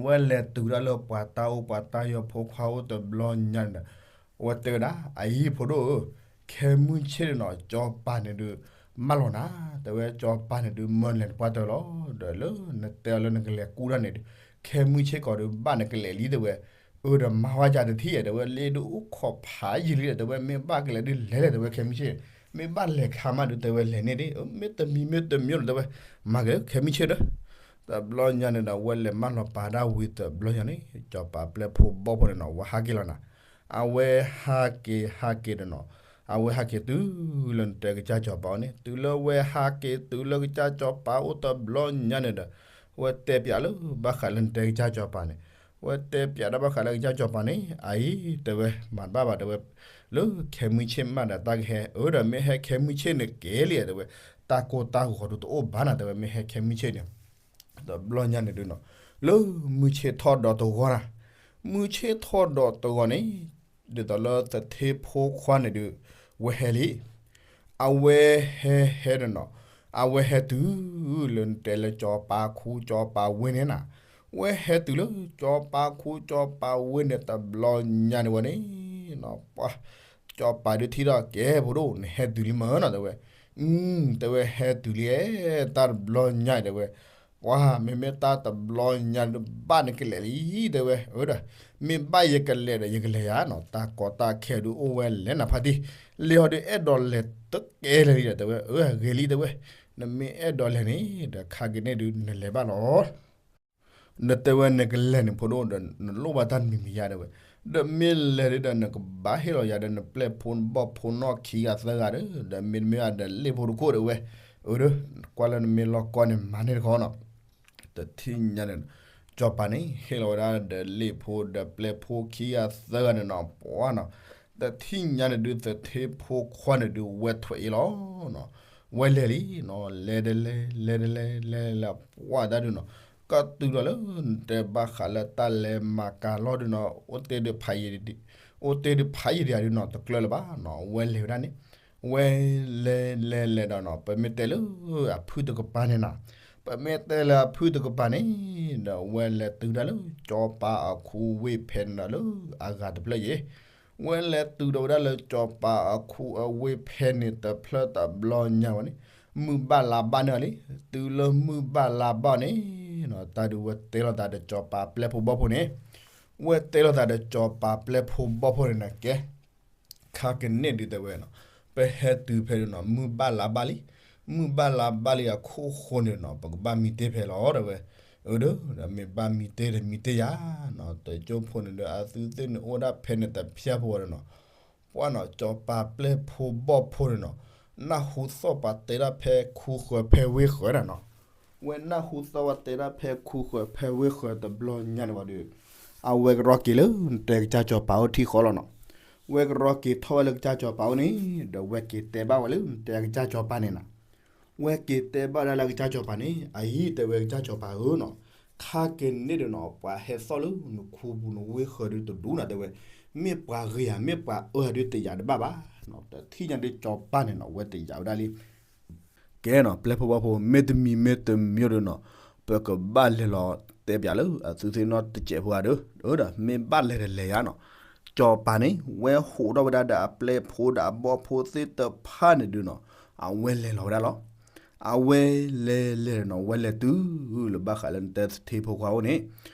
ဝဲလဲၤတုၤဒၣ်လၢပှၤတၢ်အိၣ်ပှၤတၢ်ယၢၤဖိခွါအိၣ်တဘျီညါန့ၣ်ဒီး အဝဲတဲဝဲဒၣ် အအံၤဖိဒိၣ်ဧၢ, ခဲမုၢ်ဆ့ၣ်န့ၣ်နီၤ ကၠီၤပၤန့ၣ်ဒုး မၢလီၤနၤ, တဲဝဲကၠီၤပၤန့ၣ်ဒုး မၢနလဲၤနပှၢ်တၢၢ်လီၤ, ဒီးလၢနတဲအီၤလၢနကလဲၤကူၣ်တၢ်န့ၣ်ဒုး ခဲမုၢ်ဆ့ၣ်ကီးဒုး ဘၣ်နကလဲၤလံတဲဝဲ, အၢ ဒီးမၤဝဲကတထံၣ်တဲဝဲ လ့ဒုးအိၣ်ခိးဖးယံာ်လံဒီး တဲဝဲ မ့ၢ်ဘၣ်ကလဲၤဒုးလဲၤလဲၣ်တဲဝဲ ခဲမုၢ်ဆ့ၣ်, မ့ၢ်ဘၣ်လဲၤခါမးဒုး တဲဝဲလဲၤန့ၣ်ဒ် မ့တမံၤမ့တမံၤဒီး တဲဝဲ မၤက့ၤလၢခဲမုၢ်ဆ့ၣ်ဒီး တဘျီညါန့ၣ်ဒီး ဝဲလဲၤမၢလီၤပာ်ဒၣ်ဝံၤတဘျီညါန့ၣ် ကၠီၤပၤပျဲၢ်ဖိဘီၣ်ဖိန့ၣ်နီၤ ဝဲဟးက့ၤလီၤနၤ, အဝဲဟးက့ၤဟးက့ၤဒီးနီၤ, အဝဲဟးက့ၤတုၤလၢနတဲကစၢ်ကၠီၤပၤအိၣ်န့ၣ် တုၤလၢဝဲဟးက့ၤတုၤလၢကစၢ်ကၠီၤပၤအိၣ်တဘျီညါန့ၣ်ဒီး ဝဲတဲပၠးလၢဘၣ်ဃးလၢနတဲကစၢ်ကၠီၤပၤန့ၣ်, ဝဲတဲပၠးဒၣ်ဘၣ်ဃးလၢကစၢ်ကၠီၤပၤန့ၣ် အအံၤတဲဝဲ မၤတဘၣ်ဘၣ်တဲဝဲ, လၢခဲမုၢ်ဆ့ၣ်မးဒီးတၢ်ကဟဲ အၢ ဒီးမ့ၢ်ဟဲခဲမုၢ်ဆ့ၣ်န့ၣ်ကဲလံတဲဝဲ, တၢ်ကိၢ်တၢ်ဂီၤဒုးတအိၣ်ဘၣ်နၤ တဲဝဲ မ့ၢ်ဟဲခဲမုၢ်ဆ့ၣ်န့ၣ် တဘျီညါန့ၣ်ဒုးနီၤ, လၢမုၢ်ဆ့ၣ်ထီၣ်ဒီးတဂီၤနၤ, မုၢ်ဆ့ၣ်ထီၣ်ဒီးတဂီၤန့ၣ် ဒ်သိးလၢသထ့ဖိခွါန့ၣ်ဒုး ဝဲဟဲလံ အဝဲဟဲဟဲဒီးနီၤ, အဝဲဟဲတုၤလၢနတဲလၢကၠီၤပၤခူကၠီၤပၤဝ့ၢ်န့ၣ်နၤ, ဝဲဟဲတုၤလၢကၠီၤပၤခူကၠီၤပၤဝ့ၢ်န့ၣ်တဘျီညါန့ၣ်ဝဲန့ၣ်, ပှၤ ကၠီၤပၤဒုးထံၣ်ဒီးကဲဖိဒိၣ် နဟဲတုၤလံမၢနီၤ တဲဝဲ, အ တဲဝဲဟဲတုၤလံ တၢ်တဘျီညါတဲဝဲ, ပှၤမ့မ့ၢ်တၢ်တဘျီညါဒုးဘၣ်နကလဲၤလံ တဲဝဲ, အၢ ဒီး မ့ၢ်ဘၣ်ယကလဲၤဒီးယကလဲၤယၤနီၤ, တၢ်ကီတၢ်ခဲဒုးအိၣ်ဝဲလဲၣ်နၤဖါတံၢ်, လံဟီဒုးအဲၣ်ဒိးလဲၤတကဲလဲၤလံဒီး တဲဝဲ, အၢ ဂ့ၤလံ တဲဝဲ, နမ့ၢ်အဲၣ်ဒိးလဲၤန့ၣ် ဒီးခါက့ၤန့ၣ်ဒုးနလဲၤဘၣ်လီၤ နတဲဝဲနကလဲၤန့ၣ်ဖိဒိၣ်ဒီး နလိၣ်ဘၣ်တၢ်တမံၤမံၤယါတဲဝဲ, ဒီးမ့ၢ်လဲၤဒုးဒီးနကဘၣ်ဟ့ၣ်လီၤယၤဒီးနပျဲၢ်ဖိနဘီၣ်ဖိနီၢ်ခံဂၤသၢဂၤဒီး ဒီးမ့တမ့ၢ်ဘၣ်ဒီးလ့ၣ်ဖိတခိၣ်တဲဝဲ, အၢ ဒီး ကွၢ်လၢနမ့ၢ်လီၤကီန့ၣ်မၤန့ၢ်တခီနီၤ တထံၣ်ညါန့ၣ် ကၠီၤပၤန့ၣ် ဟ့ၣ်လီၤဝဲဒၣ်ဒီးလ့ၣ်ဖိဒီးပျဲၢ်ဖိခံဂၤသၢဂၤန့ၣ်နီၤ ပှၤနီၤ, တထံၣ်ညါန့ၣ်ဒုး သထ့ဖိခွါန့ၣ်ဒုး ဝဲထွဲအ့လီၤနီၤ, ဝဲလဲၤလံနီၤ, လဲၤတလဲၤ လဲၤတလဲၤ လဲၤလဲၤ ပှၤတၢ်ဒုးနီၤ, ကတုၤလီၤလၢ နတဲဘၣ်ဃးလၢတၢ်လဲၤမၤကၤလီၢ်ဒုးနီၤ, အိၣ်တ့ၢ်ဒုးဖးယံၤ အိၣ်တ့ၢ်ဒုးဖးယံၤဒံးဒုးနီၤ တကျၢၢ်လၢၤဘၣ်နီၤ, ဝဲလဲၤဝဲဒၣ်န့ၣ် ဝဲလဲၤလဲၤလဲၤဒီးနီၤ ပမ့ၢ်တဲလၢအဖုၣ်တကပၤန့ၣ်နီၤ, ပမ့ၢ်တဲလၢအဖုၣ်တကပၤန့ၣ် ဒီးဝဲလဲၤတုၤဒၣ်လၢကၠီၤပၤအခူဝ့ၢ်ဖဲန့ၣ်ဒီးလၢအဂၤတဖျၢၣ်ယဲၢ်, ဝဲလဲၤတုၤဒီးဝဲဒၣ်လၢကၠီၤပၤအခူအဝ့ၢ်ဖဲန့ၣ်တဖျၢၣ်တဘျီညါဝဲန့ၣ်, မုၢ်ဘၣ်လါဘၣ်န့ၢ်အီၤလံ, တုၤလၢမုၢ်ဘၣ်လါဘၣ်န့ၣ်နီၤ တၢ်ဒုးဝဲတဲလိာ်သးဒီးကၠီၤပၤပျဲၢ်ဖိဘီၣ်ဖိန့ၣ်, ဝဲတဲလိာ်သးဒီးကၠီၤပၤပျဲၢ်ဖိဘီၣ်ဖိန့ၣ်နီၤ ကဲ ခါကန့ၣ်ဒုးတဲဝဲနီၤ, ပဟဲတုၤဖဲဒုးနီၤ မုၢ်ဘၣ်လါဘၣ်လံ, မုၢ်ဘၣ်လါဘၣ်လံအခိၣ်ဃိန့ၣ်နီၤ ပကဘၣ်မံတ့ၢ်ဖဲလီၤတဲဝဲ, အၢ ဒီး ဒီးမ့ၢ်ဘၣ်မံတ့ၢ်ဒီးမံတ့ၢ်ယၤနီၤ, တကၠိဖိန့ၣ်ဒီးအသုသ့ၣ်န့ၣ်အိၣ်ဒၣ်ဖဲန့ၣ်တဖၠၣ်ဖိဒီးနီၤ, ပှၤနီၤ ကၠီၤပၤပျဲၢ်ဖိဘီၣ်ဖိန့ၣ်နီၤ, နၢ်ဟူသီၣ်ပှၤတဲဒၣ်ဖဲခူဃၢၤဖဲဝ့ၢ်ဃၢၤဒၣ်နီၤ, ဝဲနၢ်ဟူသီၣ်ပှၤတဲဒၣ်ဖဲခူဃၢၤဖဲဝ့ၢ်ဃၢၤတဘျီညါန့ၣ်ဝံၤဒီး အဝဲကရီက့ၤလၢနတဲကစၢ်ကၠီၤပၤအိၣ်ထံဃီလီၤနီၤ, ဝဲကရီက့ၤထီၣ်ဝဲလၢကစၢ်ကၠီၤပၤအိၣ်န့ၣ် ဒီးဝဲက့ၤတဲဘၣ်ဝဲလၢနတဲကစၢ်ကၠီၤပၤန့ၣ်နီၤ ဝဲက့ၤတဲဘၣ်ဒၣ်လၢကစၢ်ကၠီၤပၤန့ၣ် အအံၤတဲဝဲကစၢ်ကၠီၤပၤဧၢနီၤ, ခါကန့ၣ်ဒီးနီၤ ပှၤဟဲသီၣ်လၢနခူပူၤနဝ့ၢ်ဃၢၤဒုးတဒူၣ်နီၤ တဲဝဲ, မ့ၢ်ပှၤဂ့ၤဧါ မ့ၢ်ပှၤအၢဒုးတယာ်တဘၣ်ဘၣ် တထံၣ်ညါဒ်ကၠီၤပၤန့ၣ်နီၤ ဝဲတယာ်ဝဲဒၣ်လံ ကဲနီၤ ပျဲၢ်ဖိဘီၣ်ဖိ မ့တမံၤမ့တမံၤဒီးနီၤ ပကဘၣ်လဲၤလီၤတဲပၠးလၢအသုသ့ၣ်နီၣ်တစဲးဖိဧါဒီး ဒီးမ့ၢ်ဘၣ်လဲၤတလဲၤယါနီၤ ကၠီၤပၤန့ၣ် ဝဲဟးထီၣ်ဝဲဒၣ်ဒီးအပျဲၢ်ဖိဒီးအဘီၣ်ဖိသ့ၣ်တဖၣ်န့ၣ်ဒုးနီၤ အဝဲလဲၤလီၤဝဲဒၣ်လီၤ. အဝဲလဲၤလဲၤနီၤ ဝဲလဲၤတုၤလၢဘၣ်ဃးလၢနတဲသထ့ဖိခွါအိၣ်န့ၣ်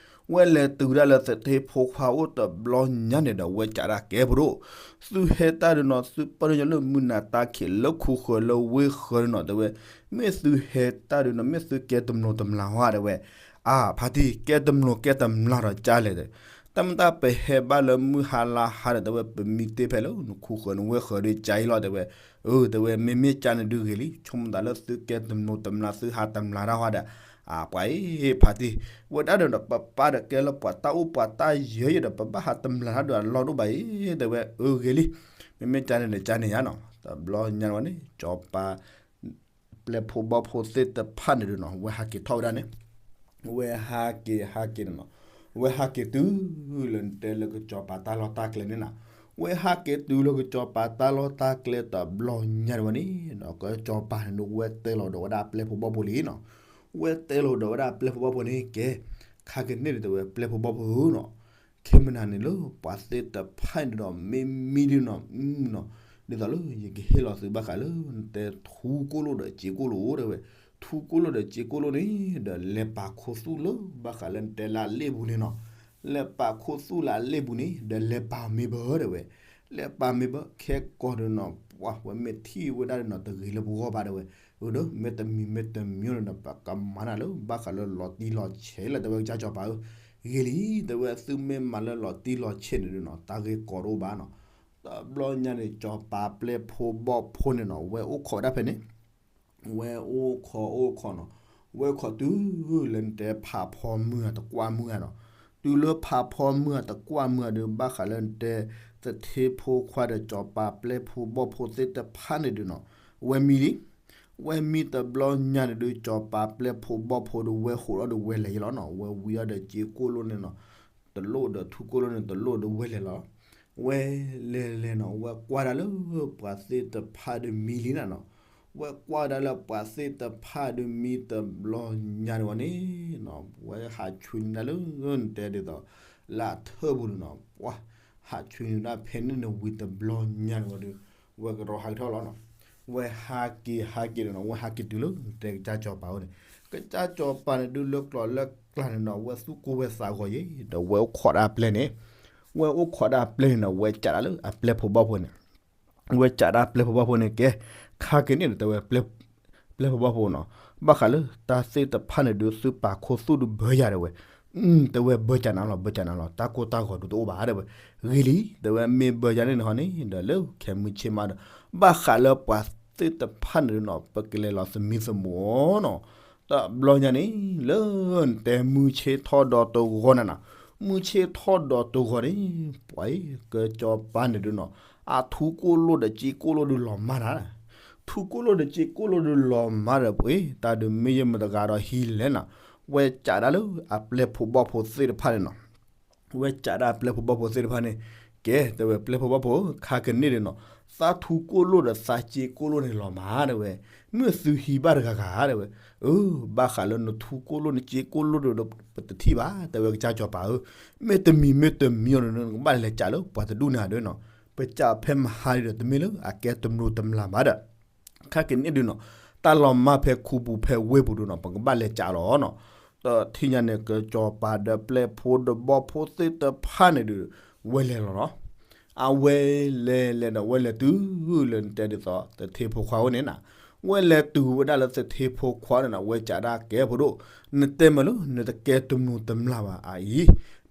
ဝဲလဲၤတုၤဒၣ်လၢသထ့ဖိခွါအိၣ်တဘျီညါန့ၣ်ဒီး ဝဲကးဒၣ်ကဲဖိဒိၣ် သုဟဲတၢ်ဒုးနီၤ သုပၢၢ်ထီၣ်ညီလၢမုၢ်နၤတၢ်ခံးလၢခူဃၢၤလၢဝ့ဃၢၤဒုးနီၤ တဲဝဲ မ့ၢ်သုဟဲတၢ်ဒုးနီၤ မ့ၢ်သုကဲတမျိးတမျာ်ဧါ တဲဝဲ အါ ဖါတံၢ် ကဲတမျိးကဲတမျာ်ဒီးကါလဲၣ် တဲ တၢ်မ့ၢ်တၢ်ပဟဲဘၣ်လၢမုၢ်ဟါလါဟါဒီး တဲဝဲ ပမံတ့ၢ်ဖဲလၢနခူဃၢၤနဝ့ဃၢၤဒီးကါအံၤလီၤ တဲဝဲ အၢ တဲဝဲ မ့မ့ၢ်ကါန့ၣ်ဒုးဂ့ၤလံ ဆိကမိၣ်သးလၢသုကဲတမျိးတမျာ် သုဟးတမျာ်တၢ်ဟီဒီး အါ ပှၤအံၤ ဖါတံၢ် ဝဲဒၣ်ဒီး ပပၢ်ဒီးကဲလၢပှၤတၢ်အိၣ်ပှၤတၢ်ယၢၤယဲဒီး ပဘၣ်ဟးတမျာ်တၢ်ဒုးအလီၢ်ဒိၣ်ဘၣ်အံၤ တဲဝဲ အၢ ဂ့ၤလံ မ့မ့ၢ်ကါန့ၣ်ဒီးကါန့ၣ်ယါနီၤ တဘျီညါဝဲန့ၣ် ကၠီၤပၤ ပျဲၢ်ဖိဘီၣ်ဖိသ့ၣ်တဖၣ်န့ၣ်ဒုးနီၤ ဝဲဟးက့ၤထီၣ်ဝဲဒၣ်န့ၣ် ဝဲဟးက့ၤဟးက့ၤန့ၣ်နီၤ ဝဲဟးက့ၤတုၤလၢနတဲလၢကၠီၤပၤတၢ်လီၢ်တၢ်ကျဲန့ၣ်နီၤ ဝဲဟးက့ၤတုၤလၢကၠီၤပၤတၢ်လီၢ်တၢ်ကျဲတဘျီညါဝဲန့ၣ်နီၤ ကၠီၤပၤန့ၣ်ဒုး ဝဲတဲလီၤဒီးဝဲဒၣ်ပျဲၢ်ဖိဘီၣ်ဖိလံနီၤ ဝဲတဲလီၤဒီးဝဲဒၣ်ပျဲၢ်ဖိဘီၣ်ဖိန့ၣ် ကဲ ခါကန့ၣ်ဒီး တဲဝဲပျဲၢ်ဖိဘီၣ်ဖိဧၢနီၤ ခဲမနၤန့ၣ်လၢပှၤသ့ၣ်တဖၣ်န့ၣ်ဒီး မ့မံဒုးနီၤ နီၤ ဒ်သိးလၢယကဟ့ၣ်လီၤသုဘၣ်ဃးလၢနတဲထူကိၣ်လိၣ်ဒီးစ့ကိၣ်လိၣ် တဲဝဲ ထူကိၣ်လိၣ်ဒီးစ့ကိၣ်လိၣ်န့ၣ် ဒီးလဲၤပာ်ခူသူၣ်လၢဘၣ်ဃးလၢနတဲလၢအလ့ၣ်ပူၤန့ၣ်နီၤ လဲၤပာ်ခူသူၣ်လၢအလ့ၣ်ပူၤန့ၣ် ဒီးလဲၤပာ်မ့ၢ်ဘၢ တဲဝဲ လဲၤပာ်မ့ၢ်ဘၢ ခဲကိာ်ဒုးနီၤ ပှၤဝဲမ့ၢ်ထံၣ်ဝဲဒၣ်ဒုးနီၤ တဂ့ၤလၢပဂီၢ်ဘၣ် တဲဝဲ အၢ ဒီး မ့ၢ်တမံၤမ့ၢ်တမံၤန့ၣ်ဒီး ပကမၤနၤလၢဘၣ်ဃးလၢလီၤတံၢ်လီၤဆဲးလၢ တဲဝဲကစၢ်ကၠီၤပၤဧၢ ဂ့ၤလံ တဲဝဲ သုမ့ၢ်မၤလၢလီၤတံၢ်လီၤဆဲးန့ၣ်ဒုးနီၤ တၢ်ဂ့ၢ်ကီတအိၣ်ဘၣ်နီၤ တဘျီညါန့ၣ် ကၠီၤပၤပျဲၢ်ဖိဘီၣ်ဖိန့ၣ်နီၤ ဝဲအိၣ်ခိးဝဲဒၣ်ဖဲန့ၣ် ဝဲအိၣ်ခိးအိၣ်ခိးနီၤ ဝဲခိးတုၤလၢနတဲဖးဖီမုၢ်ဧါတကွၢ်မုၢ်ဧါနီၤ တုၤလၢဖးဖီမုၢ်ဧါတကွၢ်မုၢ်ဧါဒုး ဘၣ်ဃးလၢနတဲ သထ့ဖိခွါဒီးကၠီၤပၤပျဲၢ်ဖိဘီၣ်ဖိသ့ၣ်တဖၣ်န့ၣ်ဒုးနီၤ ဝဲမံလံ ဝဲမံတဘျီညါန့ၣ်ဒုး ကၠီၤပၤပျဲၢ်ဖိဘီၣ်ဖိဒီး ဝဲဟးထီၣ်ဒီးဝဲလဲၤယဲလီၤနီၤ ဝဲဝံၤအီၤဒီးစ့ကိၣ်လိၣ်န့ၣ်နီၤ တလိၣ်ဒီးထူကိၣ်လိၣ်န့ၣ် တလိၣ်ဒီးဝဲလဲၤလီၤ ဝဲလဲၤလဲၤနီၤ ဝဲကွၢ်ဒၣ်လၢပှၤသ့ၣ်တဖၣ်ဒုးမံလံနၤနီၤ ဝဲကွၢ်ဒၣ်လၢပှၤသ့ၣ်တဖၣ်ဒုးမံတဘျီညါန့ၣ်ဝဲန့ၣ်နီၤ ဝဲဟးဆှံနုာ်ဒၣ်လၢနတဲဒ်သိး လၢအထၢၣ်ပူၤန့ၣ်နီၤ ပှၤ ဟးဆှံနုာ်ဒၣ်ဖဲန့ၣ်န့ၣ်ဝံၤတဘျီညါန့ၣ်ဝဲဒီး ဝဲကရီဟးကထီၣ်လီၤနီၤ ဝဲဟးက့ၤဟးက့ၤန့ၣ်နီၤ ဝဲဟးက့ၤတုၤလၢနတဲကစၢ်ကၠီၤပၤအိၣ်န့ၣ် ကစၢ်ကၠီၤပၤန့ၣ်ဒုးလၢကျိၤလၢကျါန့ၣ်နီၤ ဝဲသူၣ်ကိၢ်ဝဲသးဂီၤယဲ ဒီးဝဲအိၣ်ခိးဒၣ်ပျဲၢ်န့ၣ် ဝဲအိၣ်ခိးဒၣ်ပျဲၢ်န့ၣ်နီၤ ဝဲကးဒၣ်လၢအပျဲၢ်ဖိဘီၣ်ဖိန့ၣ် ဝဲကးဒၣ်ပျဲၢ်ဖိဘီၣ်ဖိန့ၣ်ကဲ ခါက့ၤန့ၣ်ဒီး တဲဝဲ ပျဲၢ်ဖိဘီၣ်ဖိနီၤ ဘၣ်ဃးလၢတၢ်သ့ၣ်တဖၣ်န့ၣ်ဒုး သုပာ်ခူသူၣ်ဒုးဘၢယၤ တဲဝဲ တဲဝဲ ဘၢကးနၤလီၤ ဘၢကးနၤလီၤ တၢ်ကိၢ်တၢ်ဂီၤဒုးတအိၣ်ဘၣ် တဲဝဲ ဂ့ၤလံ တဲဝဲ မ့ၢ်ဘၢယၤန့ၣ်န့ၣ်ဟီန့ၣ်ဒီး လၢခဲမုၢ်ဆ့ၣ်မးဒီး ဘၣ်ဃးလၢပှၤသ့ၣ်တဖၣ်န့ၣ်ဒုးနီၤ ပကလဲၤလီၤသမံသမိးနီၤ တဘျီညါန့ၣ် လၢနတဲမုၢ်ဆ့ၣ်ထီၣ်ဒီးတဂီၤနၤနီၤ မုၢ်ဆ့ၣ်ထီၣ်ဒီးတဂီၤန့ၣ် ပှၤအံၤ ကစၢ်ကၠီၤပၤန့ၣ်ဒုးနီၤ အထူကိၣ်လိၣ်ဒီးစ့ကိၣ်လိၣ်ဒုးလီၤမၢ်နၤ ထူကိၣ်လိၣ်ဒီးစ့ကိၣ်လိၣ်ဒုးလီၤမၢ်ဒီး ပှၤအံၤ တၢ်ဒုးမ့ၢ်ယဲၢ်မတၤတဂၤဒီးဟံးလဲၣ်နၤ ဝဲကးဒၣ်လၢအပျဲၢ်ဖိဘီၣ်ဖိသ့ၣ်တဖၣ်န့ၣ်နီၤ ဝဲကးဒၣ်ပျဲၢ်ဖိဘီၣ်ဖိသ့ၣ်တဖၣ်န့ၣ် ကဲ တဲဝဲ ပျဲၢ်ဖိဘီၣ်ဖိ ခါကန့ၣ်ဒီးနီၤ သးထူကိၣ်လိၣ်ဒီးသးစ့ကိၣ်လိၣ်န့ၣ်လီၤမၢ် တဲဝဲ မ့ၢ်သုဟံးဘၣ်တဂၤဂၤ တဲဝဲ အၢ ဘၣ်ဃးလၢနထူကိၣ်လိၣ်နစ့ကိၣ်လိၣ်ဒီး ပတထံၣ်ဘၣ် တဲဝဲကစၢ်ကၠီၤပၤဧၢ မ့ၢ်တမံၤမ့ၢ်တမံၤအီၤဒီး နကဘၣ်လဲၤကးလၢပှၤတဒူၣ်န့ၣ်ဒီးနီၤ ပကးဖဲမဟါဒီး တမ့ၢ်လၢအကဲတမျိးတမျာ်ဘၣ်ဒီး ခါကန့ၣ်ဒုးနီၤ တၢ်လီၤမၢ်ဖဲခူပူၤဖဲဝ့ၢ်ပူၤဒုးနီၤ ပကဘၣ်လဲၤကးလီၤနီၤ တထံၣ်ညါန့ၣ် ကစၢ်ကၠီၤပၤဒီးပျဲၢ်ဖိဒီးဘီၣ်ဖိသ့ၣ်တဖၣ်န့ၣ်ဒုး ဝဲလဲၤလီၤနီၤ အဝဲလဲၤလဲၤဒီး ဝဲလဲၤတုၤလၢနတဲဒ်သိး သထ့ဖိခွါအိၣ်န့ၣ်နၤ ဝဲလဲၤတုၤဝဲဒၣ်လၢသထ့ဖိခွါန့ၣ်နၤ ဝဲကးဒၣ်ကဲဖိဒိၣ် နတဲမ့ၢ်လၢ နတကဲတမျိးတမျာ်ဘၣ်အအံၤ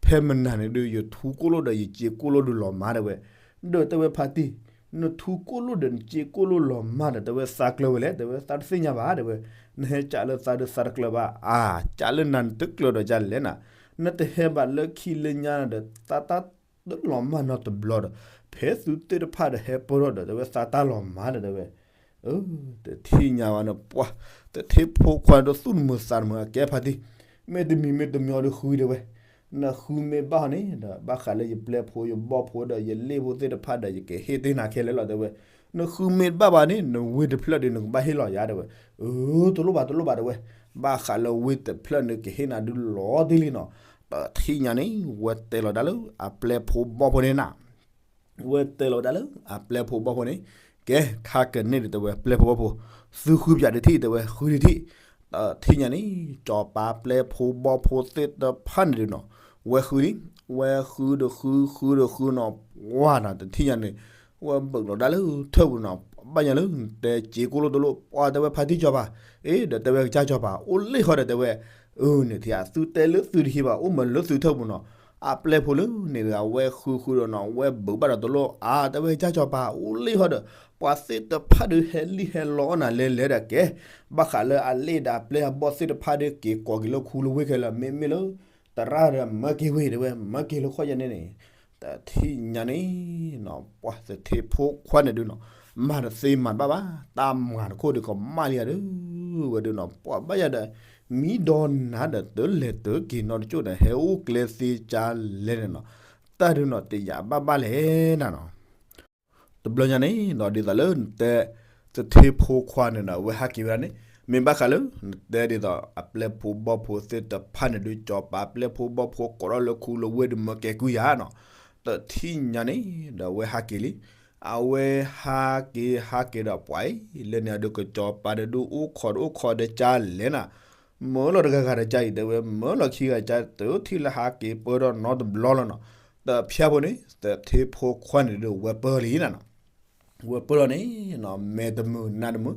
ဖဲမနၤန့ၣ်ဒုး ယထူကိၣ်လိၣ်ဒီးယစ့ကိၣ်လိၣ်ဒုးလီၤမၢ် တဲဝဲ ဒီးတဲဝဲဖါတံၢ် နထူကိၣ်လိၣ်ဒီးနစ့ကိၣ်လိၣ်လီၤမၢ်ဒီး တဲဝဲသးကျၢၤဝဲလဲၣ် တဲဝဲသးတသ့ၣ်ညါဘၣ် တဲဝဲ နဟဲကးလၢသးဒုးသးတကျၢၤဘၣ် အါ ကးလၢနၤနတကျၢၤဒီးဒ်လဲၣ်နၤ နတဟဲဘၣ်လၢခံလၢညါဒီး သးတၢ်တလီၤမၢ်နီတဘျီဒီး ဖဲသုသ့ၣ်တဖၣ်ဒီးဟဲပၢၢ်ထီၣ်ဒီး တဲဝဲသးတၢ်လီၤမၢ်ဒီး တဲဝဲ တထံၣ်ညါဝဲန့ၣ် ပှၤ သထ့ဖိခွါဒီးသူၣ်တမုာ်သးတမုာ် အကဲဖါတံၢ် မ့ၢ်တမံၤမ့ၢ်တမံၤအီၤဒီးဃုတဲဝဲ နဃုမ့ၢ်ဘၣ်ဟီန့ၣ်ဒီး ဘၣ်ဃးလၢယပျဲၢ်ဖိယဘီၣ်ဖိဒီးယလ့ၣ်ဖိသ့ၣ်တဖၣ်ဒီး ယကဟ့ၣ်သ့ၣ်နၤခဲလၢာ်လီၤ တဲဝဲ. နဃုမ့ၢ်တဘၣ်ဘၣ်န့ၣ် နဝ့ၢ်တဖျၢၣ်ဒီး နကဘၣ်ဟ့ၣ်လီၤယၤ တဲဝဲ. အၢ တလိၣ်ဘၣ် တလိၣ်ဘၣ် တဲဝဲ. ဘၣ်ဃးလၢဝ့ၢ်တဖျၢၣ်န့ၣ် ကဟ့ၣ်နၤဒုးလီၤတံၢ်လံနီၤ. တထံၣ်ညါန့ၣ် ဝဲတဲလီၤဒၣ်လၢအပျဲၢ်ဖိဘီၣ်ဖိန့ၣ်နၤ ဝဲတဲလီၤဒၣ်လၢအပျဲၢ်ဖိဘီၣ်ဖိန့ၣ်, ကဲ ခါကန့ၢ်ဒုး တဲဝဲ ပျဲၢ်ဖိဘီၣ်ဖိ, သုဃုပၠးတထံၣ် တဲဝဲ ဃုတထံၣ်. တထံၣ်ညါန့ၣ် စီၤပၤပျဲၢ်ဖိဘီၣ်ဖိသ့ၣ်တဖၣ်န့ၣ်ဒုးနီၤ, ဝဲဃုလံ, ဝဲဃုဒီးဃု ဃုဒီးဃုနီၤ, ပှၢ်နီၤ တထံၣ်ညါန့ၣ် ဝဲဘုးလီၤဒၣ်လၢထၢၣ်ပူၤနီၤ, ဘၣ်ညါလၢတဲစ့ကိၣ်လိၣ်တလိၣ်, ပှၢ်တဲဝဲ ဖါတံၢ်စီၤပၤ, အ့ ဒီးတဲဝဲ ကစၢ်စီၤပၤ အိၣ်လ့ၣ်ဃီဒီး တဲဝဲ အၢ န့ၣ်ထံၣ် သုတဲလၢသုတဟံးဘၣ် အိၣ်မးလၢသုထၢၣ်ပူၤနီၤ. အပျဲၢ်ဖိလၢန့ၣ်တဂၤ ဝဲဃုဃုဒီးနီၤ ဝဲဘုးဘၣ်ဒီးတလိၣ် အါ တဲဝဲ ကစၢ်စီၤပၤ အိၣ်လ့ၣ်ဃီဒီး ပှၤသ့ၣ်တဖၣ်ဒုးဟဲလံၣ်ဟဲလီအီၣ်နၤလဲၤလဲၤဒီးကဲ, ဘၣ်ဃးလၢအလ့ၣ်ဒီးအပျဲၢ်အဘီၣ်သ့ၣ်တဖၣ်ဒီး က့ၤကိးက့ၤလၢခူလၢဝ့ၢ်ခဲလၢာ် မ့မ့ၢ်လၢ သရၣ်ဒီးမၢက့ၤဝ့ၢ် တဲဝဲ မၢက့ၤလၢခီၣ်ယဲၢ်န့ၣ်န့ၣ်, တထံၣ်ညါန့ၣ်နီၤ ပှၤသထ့ဖိခွါန့ၣ်ဒုးနီၤ, မၤတသ့မၤတဘၣ်ဘၣ်, တၢ်မၤတခိၣ်ဒုးကမၣ်လံဧါဒုး, ဝဲဒုးနီၤ ပှၤဘၣ်ယၤဒီး မံဒီးနၤဒီး တလဲၤတက့ၤနီတကၠိၢ်ဒီး ဟဲအိၣ်ကျဲသ့ကၢ်လဲၣ်န့ၣ်နီၤ, တၢ်ဒုးနီၤ တယာ်ဘၣ်ဘၣ်လဲၣ်နၤနီၤ. တဘျီညါန့ၣ်နီၤ ဒ်သိးလၢနတဲ သထ့ဖိခွါန့ၣ်နီၤ အဝဲဟးက့ၤဝဲဒၣ်န့ၣ် မ့ၢ်ဘၣ်ဃးလၢ နတဲဒ်သိး အပျဲၢ်ဖိဘီၣ်ဖိသ့ၣ်တဖၣ်န့ၣ်ဒုး စီၤပၤပျဲၢ်ဖိဘီၣ်ဖိကိးထီၣ်လၢခူလၢဝ့ၢ်ဒုး မၢကဲၤကွံာ်ယၤနီၤ. တထံၣ်ညါန့ၣ်ဒီး အဝဲဟးက့ၤလံ. အဝဲဟးက့ၤဟးက့ၤဒီး ပှၤအံၤ လၢန့ၣ်အဒုး ကစီၤပၤဒီးဒုးအိၣ်ခိးတအိၣ်ခိးဒီးကၢ်လဲၣ်နၤ, မၢလီၤတဂၤဂၤဒီးကၢ်အံၤ တဲဝဲ မၢလီၤခံဂၤကၢ် တထံၣ်လၢဟးက့ၤပၢထီၣ်နီတဘျီလီၤနီၤ. တဖျါဖိန့ၣ် သထ့ဖိခွါန့ၣ်ဒုး ဝဲပၢလံနၤနီၤ. ဝဲပၢလီၤန့ၣ်နီၤ မဲာ်တမုာ်နါတမုာ်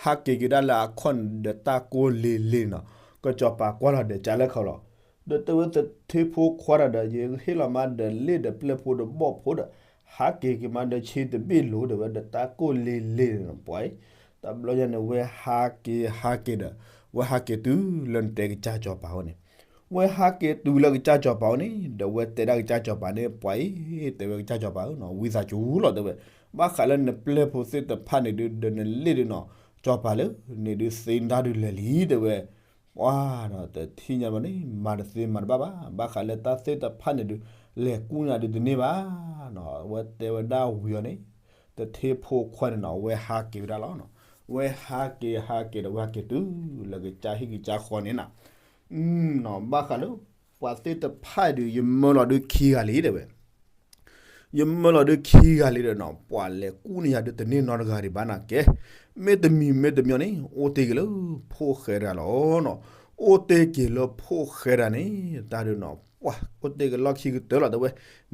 ဟးက့ၤက့ၤဒၣ်လၢအခီၣ်န့ၣ်ဒီး တၢ်ကိၢ်လ့ၤလ့ၤနီၤ. ကစီၤပၤကွၢ်လီၤဒီးကၢ်လၢခီလီၤ. ဒီးတဲဝဲသထ့ဖိခွါတၢ်ဒီး ယဟ့ၣ်လီၤမးဒီးလ့ၣ်ဒီးပျဲၢ်ဖိဒီးဘီၣ်ဖိဒီး ဟးက့ၤက့ၤမးဒီးဆ့တဘ့ၣ်လိၤ တဲဝဲ ဒီးတၢ်ကိၢ်လ့ၤလ့ၤနီၤ ပှၤအံၤ. တဘျီညါန့ၣ် ဝဲဟးက့ၤဟးက့ၤဒီး ဝဲဟးက့ၤတုၤလၢနတဲကစၢ်စီၤပၤအအိၣ်န့ၣ် ဝဲဟးက့ၤတုၤလၢကစၢ်စီၤပၤအအိၣ်န့ၣ် ဒီးဝဲတဲဒၣ်ကစၢ်စီၤပၤန့ၣ် ပှၤအံၤ တဲဝဲကစၢ်စီၤပၤဧၢနီၤ ဝံသးစူၤလီၤ တဲဝဲ, ဘၣ်ဃးလၢနပျဲၢ်ဖိသ့ၣ်တဖၣ်န့ၣ်ဒုး ဒီးနလ့ၣ်ဒုးနီၤ စီၤပၤလၢန့ၣ်ဒုးသ့နတၢ်ဒုးလဲၤလံ တဲဝဲ. ပှၤဒီးတထံၣ်ညါဘၣ်န့ၣ် မၤတသ့မၤတဘၣ်ဘၣ် ဘၣ်ဃးလၢတၢ်သ့ၣ်တဖၣ်န့ၣ်ဒုး လဲၤကူၣ်နၤဒုးတန့ၢ်ဘၣ်နီၤ. ဝဲတဲဝဲဒၣ်ဝံၤအီၤန့ၣ် သထ့ဖိခွါန့ၣ်နီၤ ဝဲဟးက့ၤဝဲဒၣ်လီၤနီၤ. ဝဲဟးက့ၤဟးက့ၤဒီး ဝဲဟးက့ၤတုၤလၢကစၢ်ဟံၣ်ကစၢ်ဃီန့ၣ်နီၤ. ဘၣ်ဃးလၢ ပှၤသ့ၣ်တဖၣ်ဒုး ယမၢလီၤဒုးခံဂၤလံ တဲဝဲ ယမၢလီၤဒုးခံဂၤလံဒီးနီၤ ပှၤလဲၤကူၣ်န့ၢ်ယၤဒုးတန့ၢ်နီတဂၤဒံးဘၣ်နီၤ ကဲ, မ့တမံၤမ့တမံၤန့ၣ် အိၣ်တ့ၢ်က့ၤလၢဖိၣ်ဃဲတဂၤလီၤနီၤ. အိၣ်တ့ၢ်က့ၤလၢဖိၣ်ဃဲတဂၤန့ၣ် တၢ်ဒုးနီၤ ပှၤအိၣ်တ့ၢ်က့ၤလီၢ်ခံကတၢၢ်လီၤ တဲဝဲ,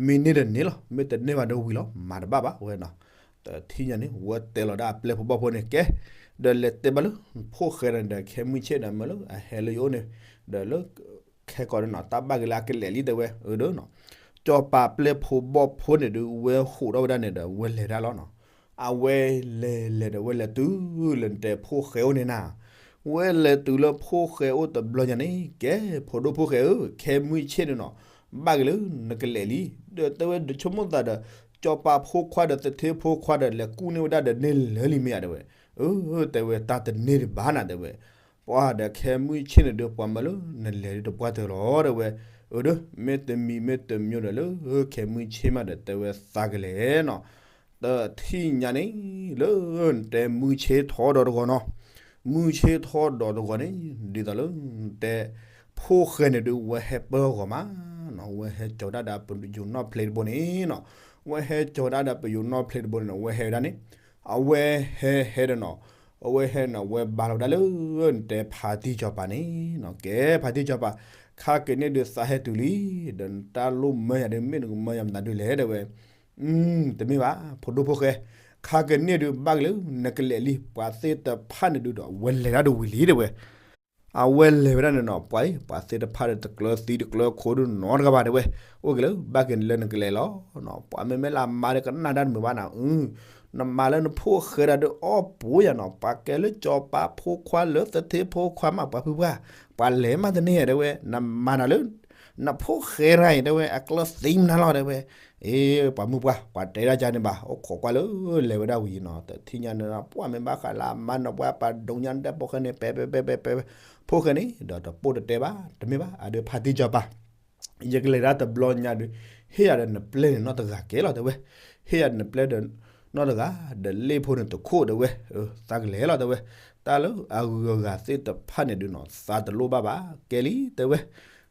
မ့ၢ်န့ၢ်ဒီးန့ၢ်လီၤ မ့ၢ်တန့ၢ်ဘၣ်ဒီးဝံၤလီၤ မၤတဘၣ်ဘၣ်ဝဲနီၤ. တထံၣ်ညါန့ၣ် ဝဲတဲလီၤဒၣ်အပျဲၢ်ဖိဘီၣ်ဖိန့ၣ် ကဲ, ဒီးလဲၤတဲဘၣ်လၢ ဖိၣ်ဃဲတဂၤန့ၣ်ဒီး ခဲမုၢ်ဆ့ၣ်န့ၣ် မၢလၢအဟဲလၢယအိၣ်န့ၣ် ဒီးလၢ ခဲကိာ်န့ၣ်နီၤ တၢ်ဘၣ်က့ၤလၢအကလဲာ်လံ တဲဝဲ, အၢ ဒီးနီၤ စီၤပၤပျဲၢ်ဖိဘီၣ်ဖိန့ၣ်ဒုး ဝဲဟိးထီၣ်ဝဲဒၣ်န့ၣ်ဒီး ဝဲလဲၤဒၣ်လီၤနီၤ. အဝဲလဲၤလဲၤဒီး ဝဲလဲၤတုၤလၢနတဲဖိၣ်ဃဲအိၣ်န့ၣ်နၤ, ဝဲလဲၤတုၤလၢဖိၣ်ဃဲအိၣ်တဘျီညါန့ၣ် ကဲ ဖိဒိၣ်ဖိၣ်ဃဲဧၢ, ခဲမုၢ်ဆ့ၣ်န့ၣ်နီၤ ဘၣ်က့ၤလၢနကလဲၤလံ, ဒီးတဲဝဲ ဒီးဆိကမိၣ်သးဒီး စီၤပၤဖိခွါဒီးသထ့ဖိခွါဒီး လဲၤကူၣ်န့ၢ်ဝဲဒၣ်ဒီးန့ၢ်လၢာ်လံမ့ၢ်ဧါ တဲဝဲ, အၢ တဲဝဲ တၢ်တန့ၢ်ဒံးဘၣ်နၤ တဲဝဲ ပှၤဒီးခဲမုၢ်ဆ့ၣ်န့ၣ်ဒီး ပှၤမၢလၢနလဲၤဒုးတပှၢ်တၢၢ်လီၤ တဲဝဲ, အၢ ဒီး မ့တမံၤမ့တမံၤဒီးလၢ ခဲမုၢ်ဆ့ၣ်မးဒီး တဲဝဲသးကလဲၤနီၤ, တထံၣ်ညါန့ၣ် လၢနတဲမုၢ်ဆ့ၣ်ထီၣ်ဒီးတဂီၤနီၤ, မုၢ်ဆ့ၣ်ထီၣ်ဒီးတဂီၤန့ၣ် ဒ်သိးလၢ နတဲ ဖိၣ်ဃဲန့ၣ်ဒုး ဝဲဟဲပၢၢ်ဂီၤမးနီၤ, ဝဲဟဲကၠီၤဒၣ်ဒီးပယိၤနီၣ်ဖျ့တဘိန့ၣ်နီၤ, ဝဲဟဲကၠီၤဒၣ်ဒီးပယိၤနီၣ်ဖျ့တဘိန့ၣ်နီၤ, ဝဲဟဲဝဲဒၣ်န့ၣ် အဝဲဟဲဟဲဒီးနီၤ, အဝဲဟဲနီၤ ဝဲဘါလီၤဝဲဒၣ်လၢ နတဲဖါတံၢ်စီၤပၤန့ၣ်နီၤ, ကဲ ဖါတံၢ်စီၤပၤ, ခါကန့ၢ်ဒုးသးဟဲတုၤလံ, ဒီးနတၢ်လိၣ်မၢယၤဒုး မ့ၢ်နကမၢယၤမနုၤဒုးလဲၣ် တဲဝဲ, တမ့ၢ်ဘၣ် ဖိဒိၣ်ဖိၣ်ဃဲ, ခါကန့ၢ်ဒုးဘၣ်က့ၤလၢ နကလဲၤလံ, ပှၤသ့ၣ်တဖၣ်န့ၣ်ဒုးဒီး ဝဲလဲၤဒၣ်ဒ်ဝံၤလံ တဲဝဲ အဝဲလဲၤဝဲဒၣ်န့ၣ်နီၤ, ပှၤအံၤ ပှၤသ့ၣ်တဖၣ်ဒီးတကျၢၤသံတကျၢၤခိၣ်ဒုးနီတဂၤဘၣ် တဲဝဲ, အိၣ်က့ၤလၢ ဘၣ်က့ၤလၢနကလဲၤလီၤနီၤ, ပှၤမ့မ့ၢ်လၢအမါဒီးကနၣ်တၢ်တမုာ်ဘၣ်နၤ, နမၤလၢနဖိၣ်ဃဲတၢ်ဒီးအီၣ်ပူၤယၤနီၤ, ပှၤကဲလၢစီၤပၤဖိခွါလၢသထ့ဖိခွါမး ပှၤဖုပှၢ်, ပှၤလဲၤမးတန့ၢ် တဲဝဲ, နမၤနၤလၢ နဖိၣ်ဃဲတၢ်အံၤ တဲဝဲ အကျၢၤသံမနုၤလီၤ တဲဝဲ, အ့ ပှၤမုၣ်ပှၢ် ပှၤတဲဒၣ်ကန့ၣ်ဘၣ် အိၣ်ခိးကွၢ်လၢ လဲၤဝဲဒၣ်ဝံၤနီၤ, တထံၣ်ညါန့ၣ် ပှၤမ့ၢ်ဘၣ်ဃးလၢအမါနီၤ ပှၤပာ်ဒိၣ်ညါနတဲဖိၣ်ဃဲန့ၣ် ပဲပဲပဲပဲပဲ, ဖိၣ်ဃဲန့ၣ် ဒီးတပိၢ်တတဲဘၣ် တမ့ၢ်ဘၣ် အဒုးဖါတံၢ်စီၤပၤ, ယကလဲၤဒၣ်တဘျီညါဒီး ဟ့ၣ်ယၤဒီးနပျဲၢ်န့ၣ်နီတဂၤကဲလီၤတဲဝဲ, ဟ့ၣ်ယၤဒီးနပျဲၢ်ဒီးနီတဂၤ, ဒီးလ့ၣ်ဖိန့ၣ်တခိၣ်တဲဝဲ, သးကလဲၤလီၤတဲဝဲ, တၢ်လၢအဂုၤအဂၤသ့ၣ်တဖၣ်န့ၣ်ဒုးနီၤ သးတလိၣ်ဘၣ်ဘၣ် ကဲလံတဲဝဲ,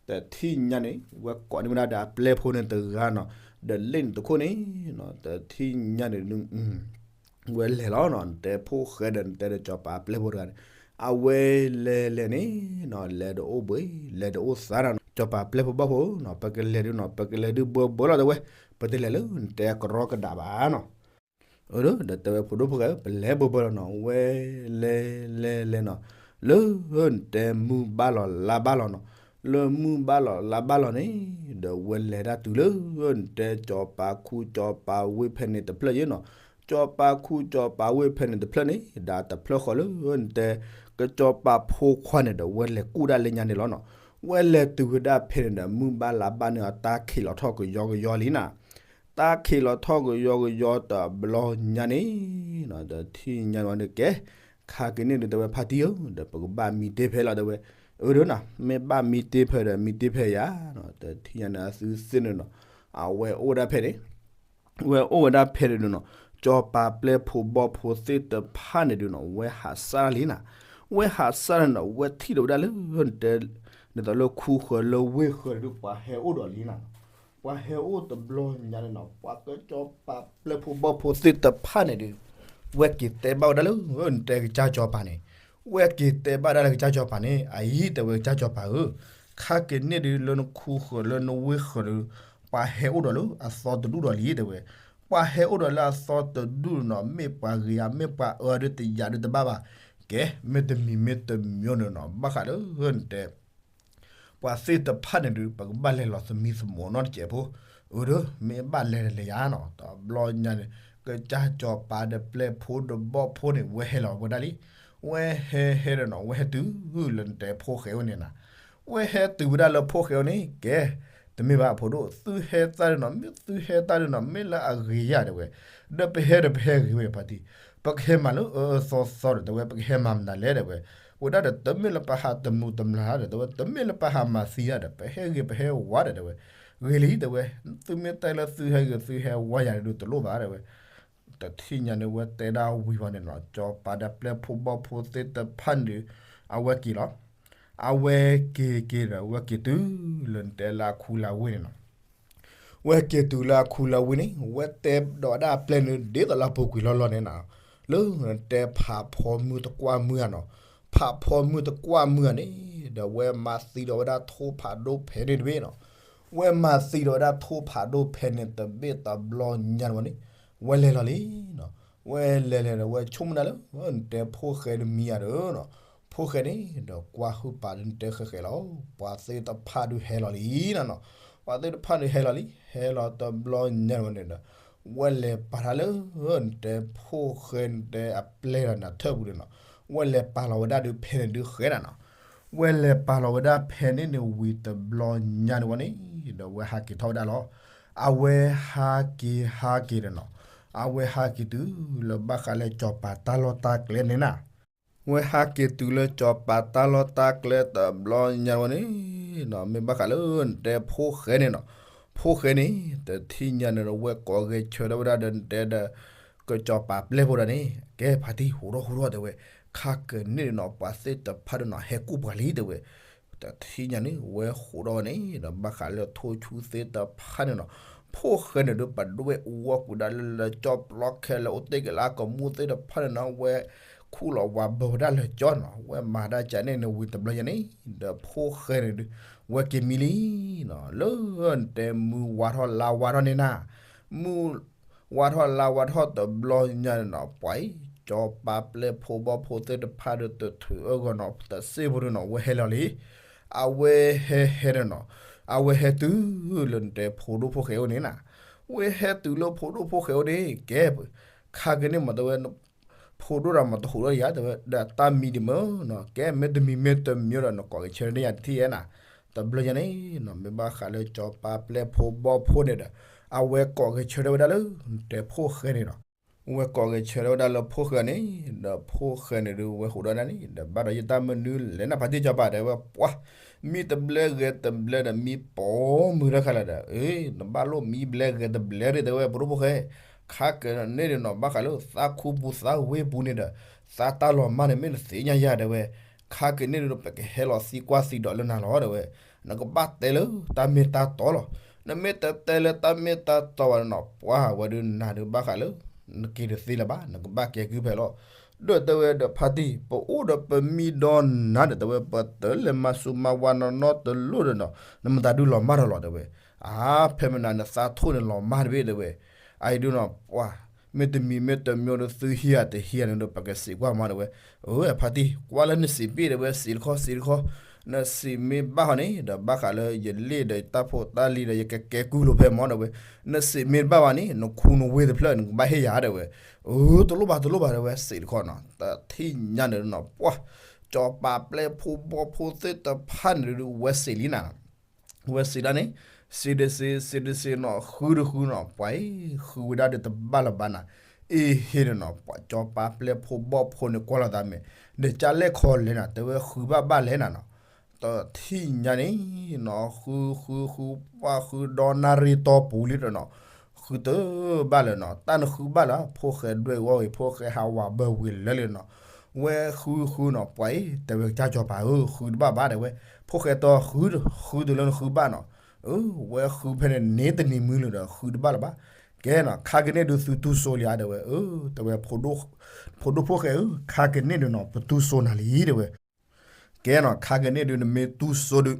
တထံၣ်ညါန့ၣ် ဝဲကိးန့ၢ်ဝဲဒၣ်ဒီးအပျဲၢ်ဖိန့ၣ်တဂၤနီၤ, ဒီးလ့ၣ်န့ၣ်တခိၣ်န့ၣ်နီၤ, တထံၣ်ညါန့ၣ်ဒုး ဝဲလဲၤလီၤနီၤ, နတဲဖိၣ်ဃဲဒီးနတဲဒီးစီၤပၤပျဲၢ်ဖိတဂၤန့ၣ်, အဝဲလဲၤလဲၤန့ၣ်နီၤ, လဲၤဒီးအိၣ်ဘှံး လဲၤဒီးအိၣ်သါနီၤ, စီၤပၤပျဲၢ်ဖိဘီၣ်ဖိနီၤ, ပကလဲၤဒုးနီၤ, ပကလဲၤဒုးဘၢဘၢလီၤတဲဝဲ, ပတလဲၤလၢနတဲကရီကဒးဘၣ်နီၤ. ဒီးတဲဝဲဖိဒိၣ်ဖိၣ်ဃဲဧၢ, ပလဲၤဘၢဘၢလီၤနီၤ, ဝဲလဲၤလဲၤလဲၤနီၤ, လၢနတဲမုၢ်ဘၣ်လီၤလါဘၣ်လီၤနီၤ, လၢမုၢ်ဘၣ်လီၤလါဘၣ်လီၤန့ၣ်, ဒီးဝဲလဲၤတၢ်တုၤလၢ နတဲစီၤပၤခူစီၤပၤဝ့ၢ်ဖဲန့ၣ်တဖျၢၣ်ယ့ၣ်နီၤ, စီၤပၤခူစီၤပၤဝ့ၢ်ဖဲန့ၣ်တဖျၢၣ်န့ၣ် ဒီးတဖျၢၣ်ဃီလၢနတဲ ကစီၤပၤဖိခွါန့ၣ်ဒီး ဝဲလဲၤကူၣ်ဒၣ်လၢညါန့ၣ်လီၤနီၤ, ဝဲလဲၤတုၤဝဲဒၣ်ဖဲန့ၣ်ဒီး မုၢ်ဘၣ်လါဘၣ်န့ၣ်အတၢ်ခံးလီၤထီၣ်ကယီကယီလံနီၤ, တၢ်ခံးလီၤထီၣ်ကယီကယီတဘျီညါန့ၣ်, ဒီးထံၣ်ညါန့ၣ်ဝဲန့ၣ်ကဲ, ခါက့ၤန့ၣ်ဒုးတဲဝဲဖါတံၢ်ဧၢ, ဒီးပကဘၣ်မံတ့ၢ်ဖဲလီၤတဲဝဲ, အၢဒီးနီၤ, မ့ၢ်ဘၣ်မံတ့ၢ်ဖဲဒီးမံတ့ၢ်ဖဲယၤနီၤ, ဒီးထံၣ်ညါန့ၣ်အသုသ့ၣ်န့ၣ်နီၤ, အဝဲအိၣ်ဝဲဒၣ်ဖဲန့ၣ် ဝဲအိၣ်ဝဲဒၣ်ဖဲန့ၣ်ဒုးနီၤ, စီၤပၤပျဲၢ်ဖိဘီၣ်ဖိသ့ၣ်တဖၣ်န့ၣ်ဒုးနီၤ, ဝဲဟးစၢ်လံနီၤ, ဝဲဟးစၢ်န့ၣ်နီၤ, ဝဲထံၣ်ဒီးဝဲဒၣ်လၢ နတဲ ဒ်သိးလၢခူဃၢၤလၢဝ့ၢ်ဃၢၤန့ၣ်ဒုး ပှၤဟဲအိၣ်ဒီးလံနီၤ, ပှၤဟဲအိၣ်တဘျီညါန့ၣ်နီၤ, ပှၤကစီၤပၤပျဲၢ်ဖိဘီၣ်ဖိသ့ၣ်တဖၣ်န့ၣ်ဒုး ဝဲက့ၤတဲဘၣ်ဝဲဒၣ်လၢ နတဲကစၢ်စီၤပၤန့ၣ်, ဝဲက့ၤတဲဘၣ်ဝဲဒၣ်လၢကစၢ်စီၤပၤန့ၣ်, အအံၤတဲဝဲကစၢ်စီၤပၤဧၢ, ခါက့ၤန့ၣ်ဒုးလၢနခူဃၢၤလၢနဝ့ၢ်ဃၢၤဒုး ပှၤဟဲအိၣ်ဒီးလၢအသီတဒူၣ်ဒီးလံတဲဝဲ, ပှၤဟဲအိၣ်ဒီးလၢအသီတဒူၣ်န့ၣ်နီၤ, မ့ၢ်ပှၤဂ့ၤဧါ မ့ၢ်ပှၤအၢဒုးတယာ်ဒုးတဘၣ်ဘၣ်, ကဲ မ့တမံၤမ့တမံၤန့ၣ်နီၤ, ဘၣ်ဃးလၢနတဲ ပှၤသ့ၣ်တဖၣ်န့ၣ်ဒုး ပကဘၣ်လဲၤလီၤသမံသမိးနီတစဲးဖိ, အၢဒီး မ့ၢ်ဘၣ်လဲၤတလဲၤယၤနီၤ, တဘျီညါန့ၣ် ကစၢ်စီၤပၤဒီးပျဲၢ်ဖိဒီးဘီၣ်ဖိန့ၣ် ဝဲဟဲလီၤဝဲဒၣ်လံ, ဝဲဟဲဟဲဒီးနီၤ, ဝဲဟဲတုၤလၢနတဲဖိၣ်ဃဲအိၣ်န့ၣ်နီၤ, ဝဲဟဲတုၤဝဲဒၣ်လၢဖိၣ်ဃဲအိၣ်န့ၣ် ကဲ တမ့ၢ်ဘၣ်အဖိဒိၣ် သုဟဲသၣ်ဒုးနီၤ, မ့ၢ်သုဟဲသၣ်ဒုးနီၤ, မ့ၢ်လၢအဂ့ၤယၤတဲဝဲ, ဒီးပဟဲဒီးပဟဲဂ့ၤဝဲဖါတံၢ်, ပကဟဲမၤလၢအၢအၢသီသီဒီးတဲဝဲ, ပကဟဲမၤမနုၤလဲၣ်တဲဝဲ, ဝဲဒၣ်ဒီးတမ့ၢ်လၢပဟးတမုာ်တမျၢ်ဒီးတဲဝဲ, တမ့ၢ်လၢပဟးမၤသံယၤဒီး ပဟဲဂ့ၤပဟဲဝါဒီးတဲဝဲ, ဂ့ၤလံတဲဝဲ, သုမ့ၢ်တဲလၢသုဟဲဂ့ၤသုဟဲဝါယၤန့ၣ်ဒုးတလိၣ်ဘၣ်တဲဝဲ, တထံၣ်ညါန့ၣ် ဝဲတဲဒၣ်ဝံၤဝဲန့ၣ်နီၤ, စီၤပၤဒီးပျဲၢ်ဖိဘီၣ်ဖိသ့ၣ်တဖၣ်န့ၣ်ဒုး အဝဲက့ၤလီၤ, အဝဲက့ၤက့ၤဒီး ဝဲက့ၤတုၤလၢနတဲလၢအခူလၢဝ့ၢ်န့ၣ်နီၤ ဝဲက့ၤတုၤလၢအခူလၢဝ့ၢ်န့ၣ် ဝဲတဲဒီးဝဲဒၣ်အပျဲၢ်န့ၣ် ဒ်သိးလၢအပူၤကွံာ်လီၤလီၤန့ၣ်နီၤ, လၢနတဲဖးဖီမုၢ်တကွၢ်မုၢ်ဧါနီၤ, ဖးဖီမုၢ်တကွၢ်မုၢ်ဧါန့ၣ် ဒီးဝဲမၤသံဒီးဝဲဒၣ်ထိၣ်ဖးဒိၣ်ဖဲန့ၣ်တဘ့ၣ်နီၤ, ဝဲမၤသံဒီးဝဲဒၣ်ထိၣ်ဖးဒိၣ်ဖဲန့ၣ်တဘ့ၣ်တဘျီညါန့ၣ်ဝဲန့ၣ်, ဝဲလဲၤလီၤလံနီၤ, ဝဲလဲၤလဲၤဒီးဝဲဆိကမိၣ်ဒၣ်လၢ နတဲဖိၣ်ဃဲတမံၤဧါဒီးနီၤ, ဖိၣ်ဃဲန့ၣ်ဒီးကွၢ်ဟုၣ်ပာ်ဒ်နတဲဃဲးဃဲးလီၤ, ပှၤသ့ၣ်တဖၣ်ဒုးဟဲလီၤလံနီၤနီၤ, ပှၤသ့ၣ်တဖၣ်ဒုးဟဲလီၤလံ, ဟဲလီၤတဘျီညါန့ၣ်ဝဲန့ၣ်ဒီး ဝဲလဲၤပာ်တၢ်လၢ နတဲဖိၣ်ဃဲနတဲအပျဲၢ်ဒီးနၤထၢၣ်ပူၤန့ၣ်နီၤ, ဝဲလဲၤပာ်လီၤဝဲဒၣ်ဒုးဖဲန့ၣ်ဒုးဃဲဒၣ်နီၤ, ဝဲလဲၤပာ်လီၤဝဲဒၣ်ဖဲန့ၣ်န့ၣ်ဝံၤတဘျီညါန့ၣ်ဝဲန့ၣ်ဒီး ဝဲဟးက့ၤထီၣ်ဝဲဒၣ်လီၤ, အဝဲဟးက့ၤဟးက့ၤဒီးနီၤ, အဝဲဟးက့ၤတုၤလၢဘၣ်ဃးလၢစီၤပၤတၢ်လီၢ်တၢ်ကျဲန့ၣ်နီၤ ဝဲဟးက့ၤတုၤလၢစီၤပၤတၢ်လီၢ်တၢ်ကျဲတဘျီညါဝဲန့ၣ်နီၤ, မ့ၢ်ဘၣ်ဃးလၢနတဲဖိၣ်ဃဲန့ၣ်နီၤ, ဖိၣ်ဃဲန့ၣ် တထံၣ်ညါန့ၣ်ဒီး ဝဲကိးဂဲၤဆၢထၢၣ်ဝဲဒၣ်ဒီးနတဲဒီး ကစီၤပၤပျဲၢ်ဖိဒီးန့ၣ် ကဲဖါတံၢ်ဟူးထီၣ်ဟူးထီၣ်တဲဝဲ, ခါကန့ၣ်နီၤ ပှၤသ့ၣ်တဖၣ်ဒီးနီၤ ဟဲကူၣ်ပှၤလံတဲဝဲ တထံၣ်ညါန့ၣ် ဝဲဟူးထီၣ်ဝဲန့ၣ်ဒီး ဘၣ်ဃးလၢထိၣ်ဆူသ့ၣ်တဖၣ်န့ၣ်နီၤ, ဖိၣ်ဃဲန့ၣ်ဒီး ပဒွဲၣ်အူဝီၢ်ကွံာ်ဒၣ်လၢလၢကၠီပျီခဲလၢာ် အိၣ်တ့ၢ်က့ၤလၢအကမူၣ်သ့ၣ်တဖၣ်န့ၣ်နီၤ, ဝဲခူၣ်လီၤဝးဘၢဝဲဒၣ်လၢကၠီနီၤ, ဝဲမၤဒၣ်ကန့ၣ်န့ၣ်ဝံၤတဘျီညါန့ၣ် ဒီးဖိၣ်ဃဲန့ၣ်ဒီး ဝဲက့ၤမံလံနီၤ, လၢနတဲမုၢ်ဝါထီၣ်လါဝါထီၣ်န့ၣ်နီၤ, မုၢ် ဝါထီၣ်လါဝါထီၣ်တဘျီညါန့ၣ်နီၤ, ပှၤအံၤ စီၤပၤပျဲၢ်ဖိဘီၣ်ဖိသ့ၣ်တဖၣ်ဒီးတထုးအၢဂီၢ်နီၤ တစ့ၢ်ဖိဒီးနီၤ ဝဲဟဲလီၤလံ, အဝဲဟဲဟဲဒီးနီၤ, အဝဲဟဲတုၤလၢနတဲဖိဒိၣ်ဖိၣ်ဃဲအိၣ်န့ၣ်နီၤ, ဝဲဟဲတုၤလၢဖိဒိၣ်ဖိၣ်ဃဲအိၣ်န့ၣ် ကဲ ခါက့ၤန့ၣ်မ့ၢ်တဲဝဲ ဖိဒိၣ်ဒီးမ့ၢ်တဟူးထီၣ်ယၤတဲဝဲ ဒီးတၢ်မံဒံးမ့ၢ်နီၤ, ကဲမ့ၢ်တမံၤမ့ၢ်တမံၤဒီး နကိးဂဲၤဆၢထၢၣ်န့ၢ်ယၤတထံၣ်ဧါနီၤ, တဘျီညါန့ၣ်နီၤ, မ့ၢ်ဘၣ်ဃးလၢစီၤပၤပျဲၢ်ဖိဘီၣ်ဖိန့ၣ်ဒီး အဝဲကိးဂဲၤဆၢထၢၣ်ဝဲဒၣ်လၢ နတဲဖိၣ်ဃဲန့ၣ်နီၤ, ဝဲကိးဂဲၤဆၢထၢၣ်ဝဲဒၣ်လၢဖိၣ်ဃဲန့ၣ်, ဒီးဖိၣ်ဃဲန့ၣ်ဒုးဝဲဟူးဒီးဒၣ်န့ၣ် ဒီးဘၣ်ဒီးယတၢ်မနုၤလဲၣ်နၤ ဖါတံၢ်စီၤပၤ တဲဝဲပှၢ်, မံတဘျဲဂဲၤတဘျဲဒီးမံပိာ်မုၣ်တခါလၢာ်ဒီး, အ့ နဘၣ်လိၣ်မံဘျဲဂဲၤတဘျဲဒီး တဲဝဲ ဖိဒိၣ်ဖိၣ်ဃဲ, ခါကန့ၣ်ဒုးနီၤ ဘၣ်ဃးလၢသးခူပူၤသးဝ့ၢ်ပူၤန့ၣ်ဒီး သးတၢ်လီၤမၢ်န့ၣ် မ့ၢ်နသ့ၣ်ညါယၤ တဲဝဲ, ခါကန့ၣ်ဒုး ပကဟဲလီၤသံကွၢ်သံဒိးလၢနၤလီၤ တဲဝဲ, နကဘၣ်တဲလၢတၢ်မ့ၢ်တၢ်တီလီၤ. နမ့ၢ်တတဲလၢတၢ်မ့ၢ်တၢ်တီဘၣ်ဒီးနီၤ ပှၢ်ဝဲဒုးနၤဒုးဘၣ်ဃးလၢ နက့ၤတသ့လၢၤဘၣ် နကဘၣ်ကဲကုၢ်ဖဲလီၤ. ဒီးတဲဝဲဒီးဖါတံၢ် ပအိၣ်ဒီးပမံဒီးနၤဒီး တဲဝဲ ပတလဲၤမၤစူၤမၤဝါနီၢ်နီၢ်တလိၣ်ဒီးနီၤ နမတၤဒုးလီၤမၢ်ဒီးလီၤ တဲဝဲ, အါ ဖဲမနုၤနသးထိၣ်န့ၣ်လီၤမၢ်တဘ့ၣ် တဲဝဲ, အအံၤဒုးနီၤ ပှၢ် မ့တမံၤမ့တမံၤဒီး သုဟံးဧါတဟံးဧါန့ၣ်ဒီး ပကစံးကွၢ်မး တဲဝဲ, အၢ ဖါတံၢ် ကွၢ်လၢနစံးဘ့ၣ် တဲဝဲ စံးတခီ စံးတခီ, နစံးမ့ၢ်ဘၣ်ဟီန့ၣ် ဒီးဘၣ်ဃးလၢယလ့ၣ်ဒီးယတၢ်ဖိတၢ်လံၤဒီး ယကကဲကုၢ်လိာ်ဖဲမၢ တဲဝဲ, နစံးမ့ၢ်တဘၣ်ဘၣ်န့ၣ် နခူနဝ့ၢ်တဖျၢၣ် နကဘၣ်ဟ့ၣ်ယၤ တဲဝဲ, အၢ တလိၣ်ဘၣ်တလိၣ်ဘၣ် တဲဝဲ စံးတခီနီၤ တထံၣ်ညါန့ၣ်နီၤ ပှၢ် စီၤပၤပျဲၢ်ဖိဘီၣ်ဖိသ့ၣ်တဖၣ်န့ၣ်ဒုး ဝဲစံးလံနၤ ဝဲစံးဒၣ်န့ၣ်, စံးဒစ့ စံးဒစ့နီၤ ဃုတဃုနီၤ ပှၤအံၤ ဃုဝဲဒၣ်ဒုးတဘၣ်လၢၤဘၣ်နၤ, အ့ဟ့ၣ်ဒီးနီၤ ပှၤစီၤပၤပျဲၢ်ဖိဘီၣ်ဖိန့ၣ် ကွၢ်လီၤသးမဲာ်, ဒီးကၢ်လဲၣ်ခီလဲၣ်နၤ တဲဝဲဃုဘၣ်ဘၣ်လဲၣ်နၤနီၤ, တထံၣ်ညါန့ၣ်နီၤ ဃုဃုဃု ပှၢ်ဃုဒီနၣ်ရံၣ်တီပူၤလံဒီးနီၤ, ဃုတဘၣ်လၢၤနီၤ တၢ်နဃုဘၣ်လၢၤ ဖိၣ်ဃဲဒွဲၣ်အီၣ်ဂ့ၤ ဖိၣ်ဃဲဟးဝးဘၢဝံၤလၢာ်လံနီၤ, ဝဲဃုဃုနီၤ ပှၤအံၤ တဲဝဲကစၢ်စီၤပၤဧၢ ဃုတဘၣ်ဘၣ် တဲဝဲ, ဖိၣ်ဃဲတီဃု ဃုတုၤလၢနဃုဘၣ်နီၤ, အၢ ဝဲဃုဖဲန့ၣ်န့ၣ်တနံၤမုၢ်လၢၤဒီး ဃုတဘၣ်လၢၤဘၣ်, ကဲနီၤ ခါကန့ၣ်ဒုးသုတူၢ်စိလံဧါ တဲဝဲ, အၢ တဲဝဲ ဖိဒိၣ်ဖိၣ်ဃဲဧၢ ခါကန့ၣ်ဒုးနီၤ ပတူၢ်စိနၤလံ တဲဝဲ ကဲနီၤ ခါကန့ၣ်ဒုး နမ့ၢ်တူၢ်စိဒုး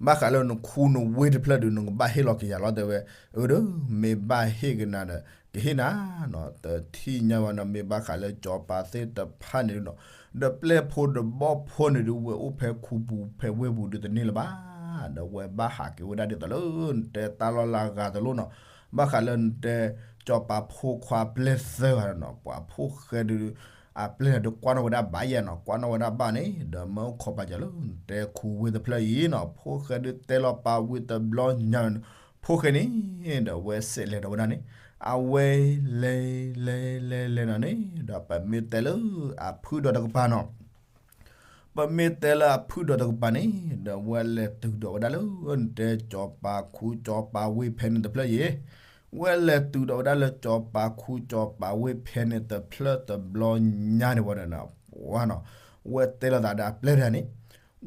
ဘၣ်ဃးလၢနခူနဝ့ၢ်တဖျၢၣ်ဒုး နကဘၣ်ဟ့ၣ်လီၤက့ၤယၤလီၤ တဲဝဲ, အၢ ဒီး မ့ၢ်ဘၣ်ဟ့ၣ်က့ၤနၤဒီး ကဟ့ၣ်နၤနီၤ, တထံၣ်ညါဘၣ်နီၤ မ့ၢ်ဘၣ်ဃးလၢစီၤပၤသ့ၣ်တဖၣ်န့ၣ်ဒုးနီၤ, ဒီးပျဲၢ်ဖိဒီးဘီၣ်ဖိန့ၣ်ဒုး ဝဲအိၣ်ဖဲခူပူၤဖဲဝ့ၢ်ပူၤဒုးတန့ၢ်လၢၤဘၣ်, ဒီးဝဲဘၣ်ဟးက့ၤဝဲဒၣ်ဒ်သိးလၢ နတဲတၢ်လီၢ်လၢအဂၤတလိၣ်နီၤ, ဘၣ်ဃးလၢနတဲ စီၤပၤဖိခွါပျဲၢ်သၢဂၤဒီးနီၤ ပှၤဖိၣ်ဃဲဒုး အပျဲၢ်န့ၣ်ဒုးကွၢ်နီၣ်ဝဲဒၣ်ဘၣ်ယဲနီၤ, ကွၢ်နီၣ်ဝဲဒၣ်ဘၣ်န့ၣ် ဒီးမၢအိၣ်ခိးပာ်စၢၤလၢ နတဲခူဝ့ၢ်တဖျၢၣ်အံၤနီၤ, ဖိၣ်ဃဲဒုးတဲလီၤပာ်ဝံၤတဘျီညါ ဖိၣ်ဃဲန့ၣ် ဒီးဝဲစဲးလဲၤဒီးဝဲဒၣ်န့ၣ်, အဝဲလဲၤလဲၤလဲၤလဲၤနီၤန့ၣ် ဒီးပမ့ၢ်တဲလၢအဖုဒီးတကပၤနီၤ ပမ့ၢ်တဲလၢအဖုဒီးတကပၤန့ၣ် ဒီးဝဲလဲၤတုၤဒီးဝဲဒၣ်လၢ နတဲစီၤပၤခူစီၤပၤဝ့ၢ်ဖဲန့ၣ်တဖျၢၣ်အံၤ, ဝဲလဲၤတုၤဒီးဝဲဒၣ်လၢစီၤပၤခူစီၤပၤဝ့ၢ်ဖဲန့ၣ်တဖျၢၣ်တဘျီညါန့ၣ်ဝဲဒီးနီၤ, ပှၢ်နီၤ, ဝဲတဲလိာ်သးဒီးအပျဲၢ်တဂၤန့ၣ်,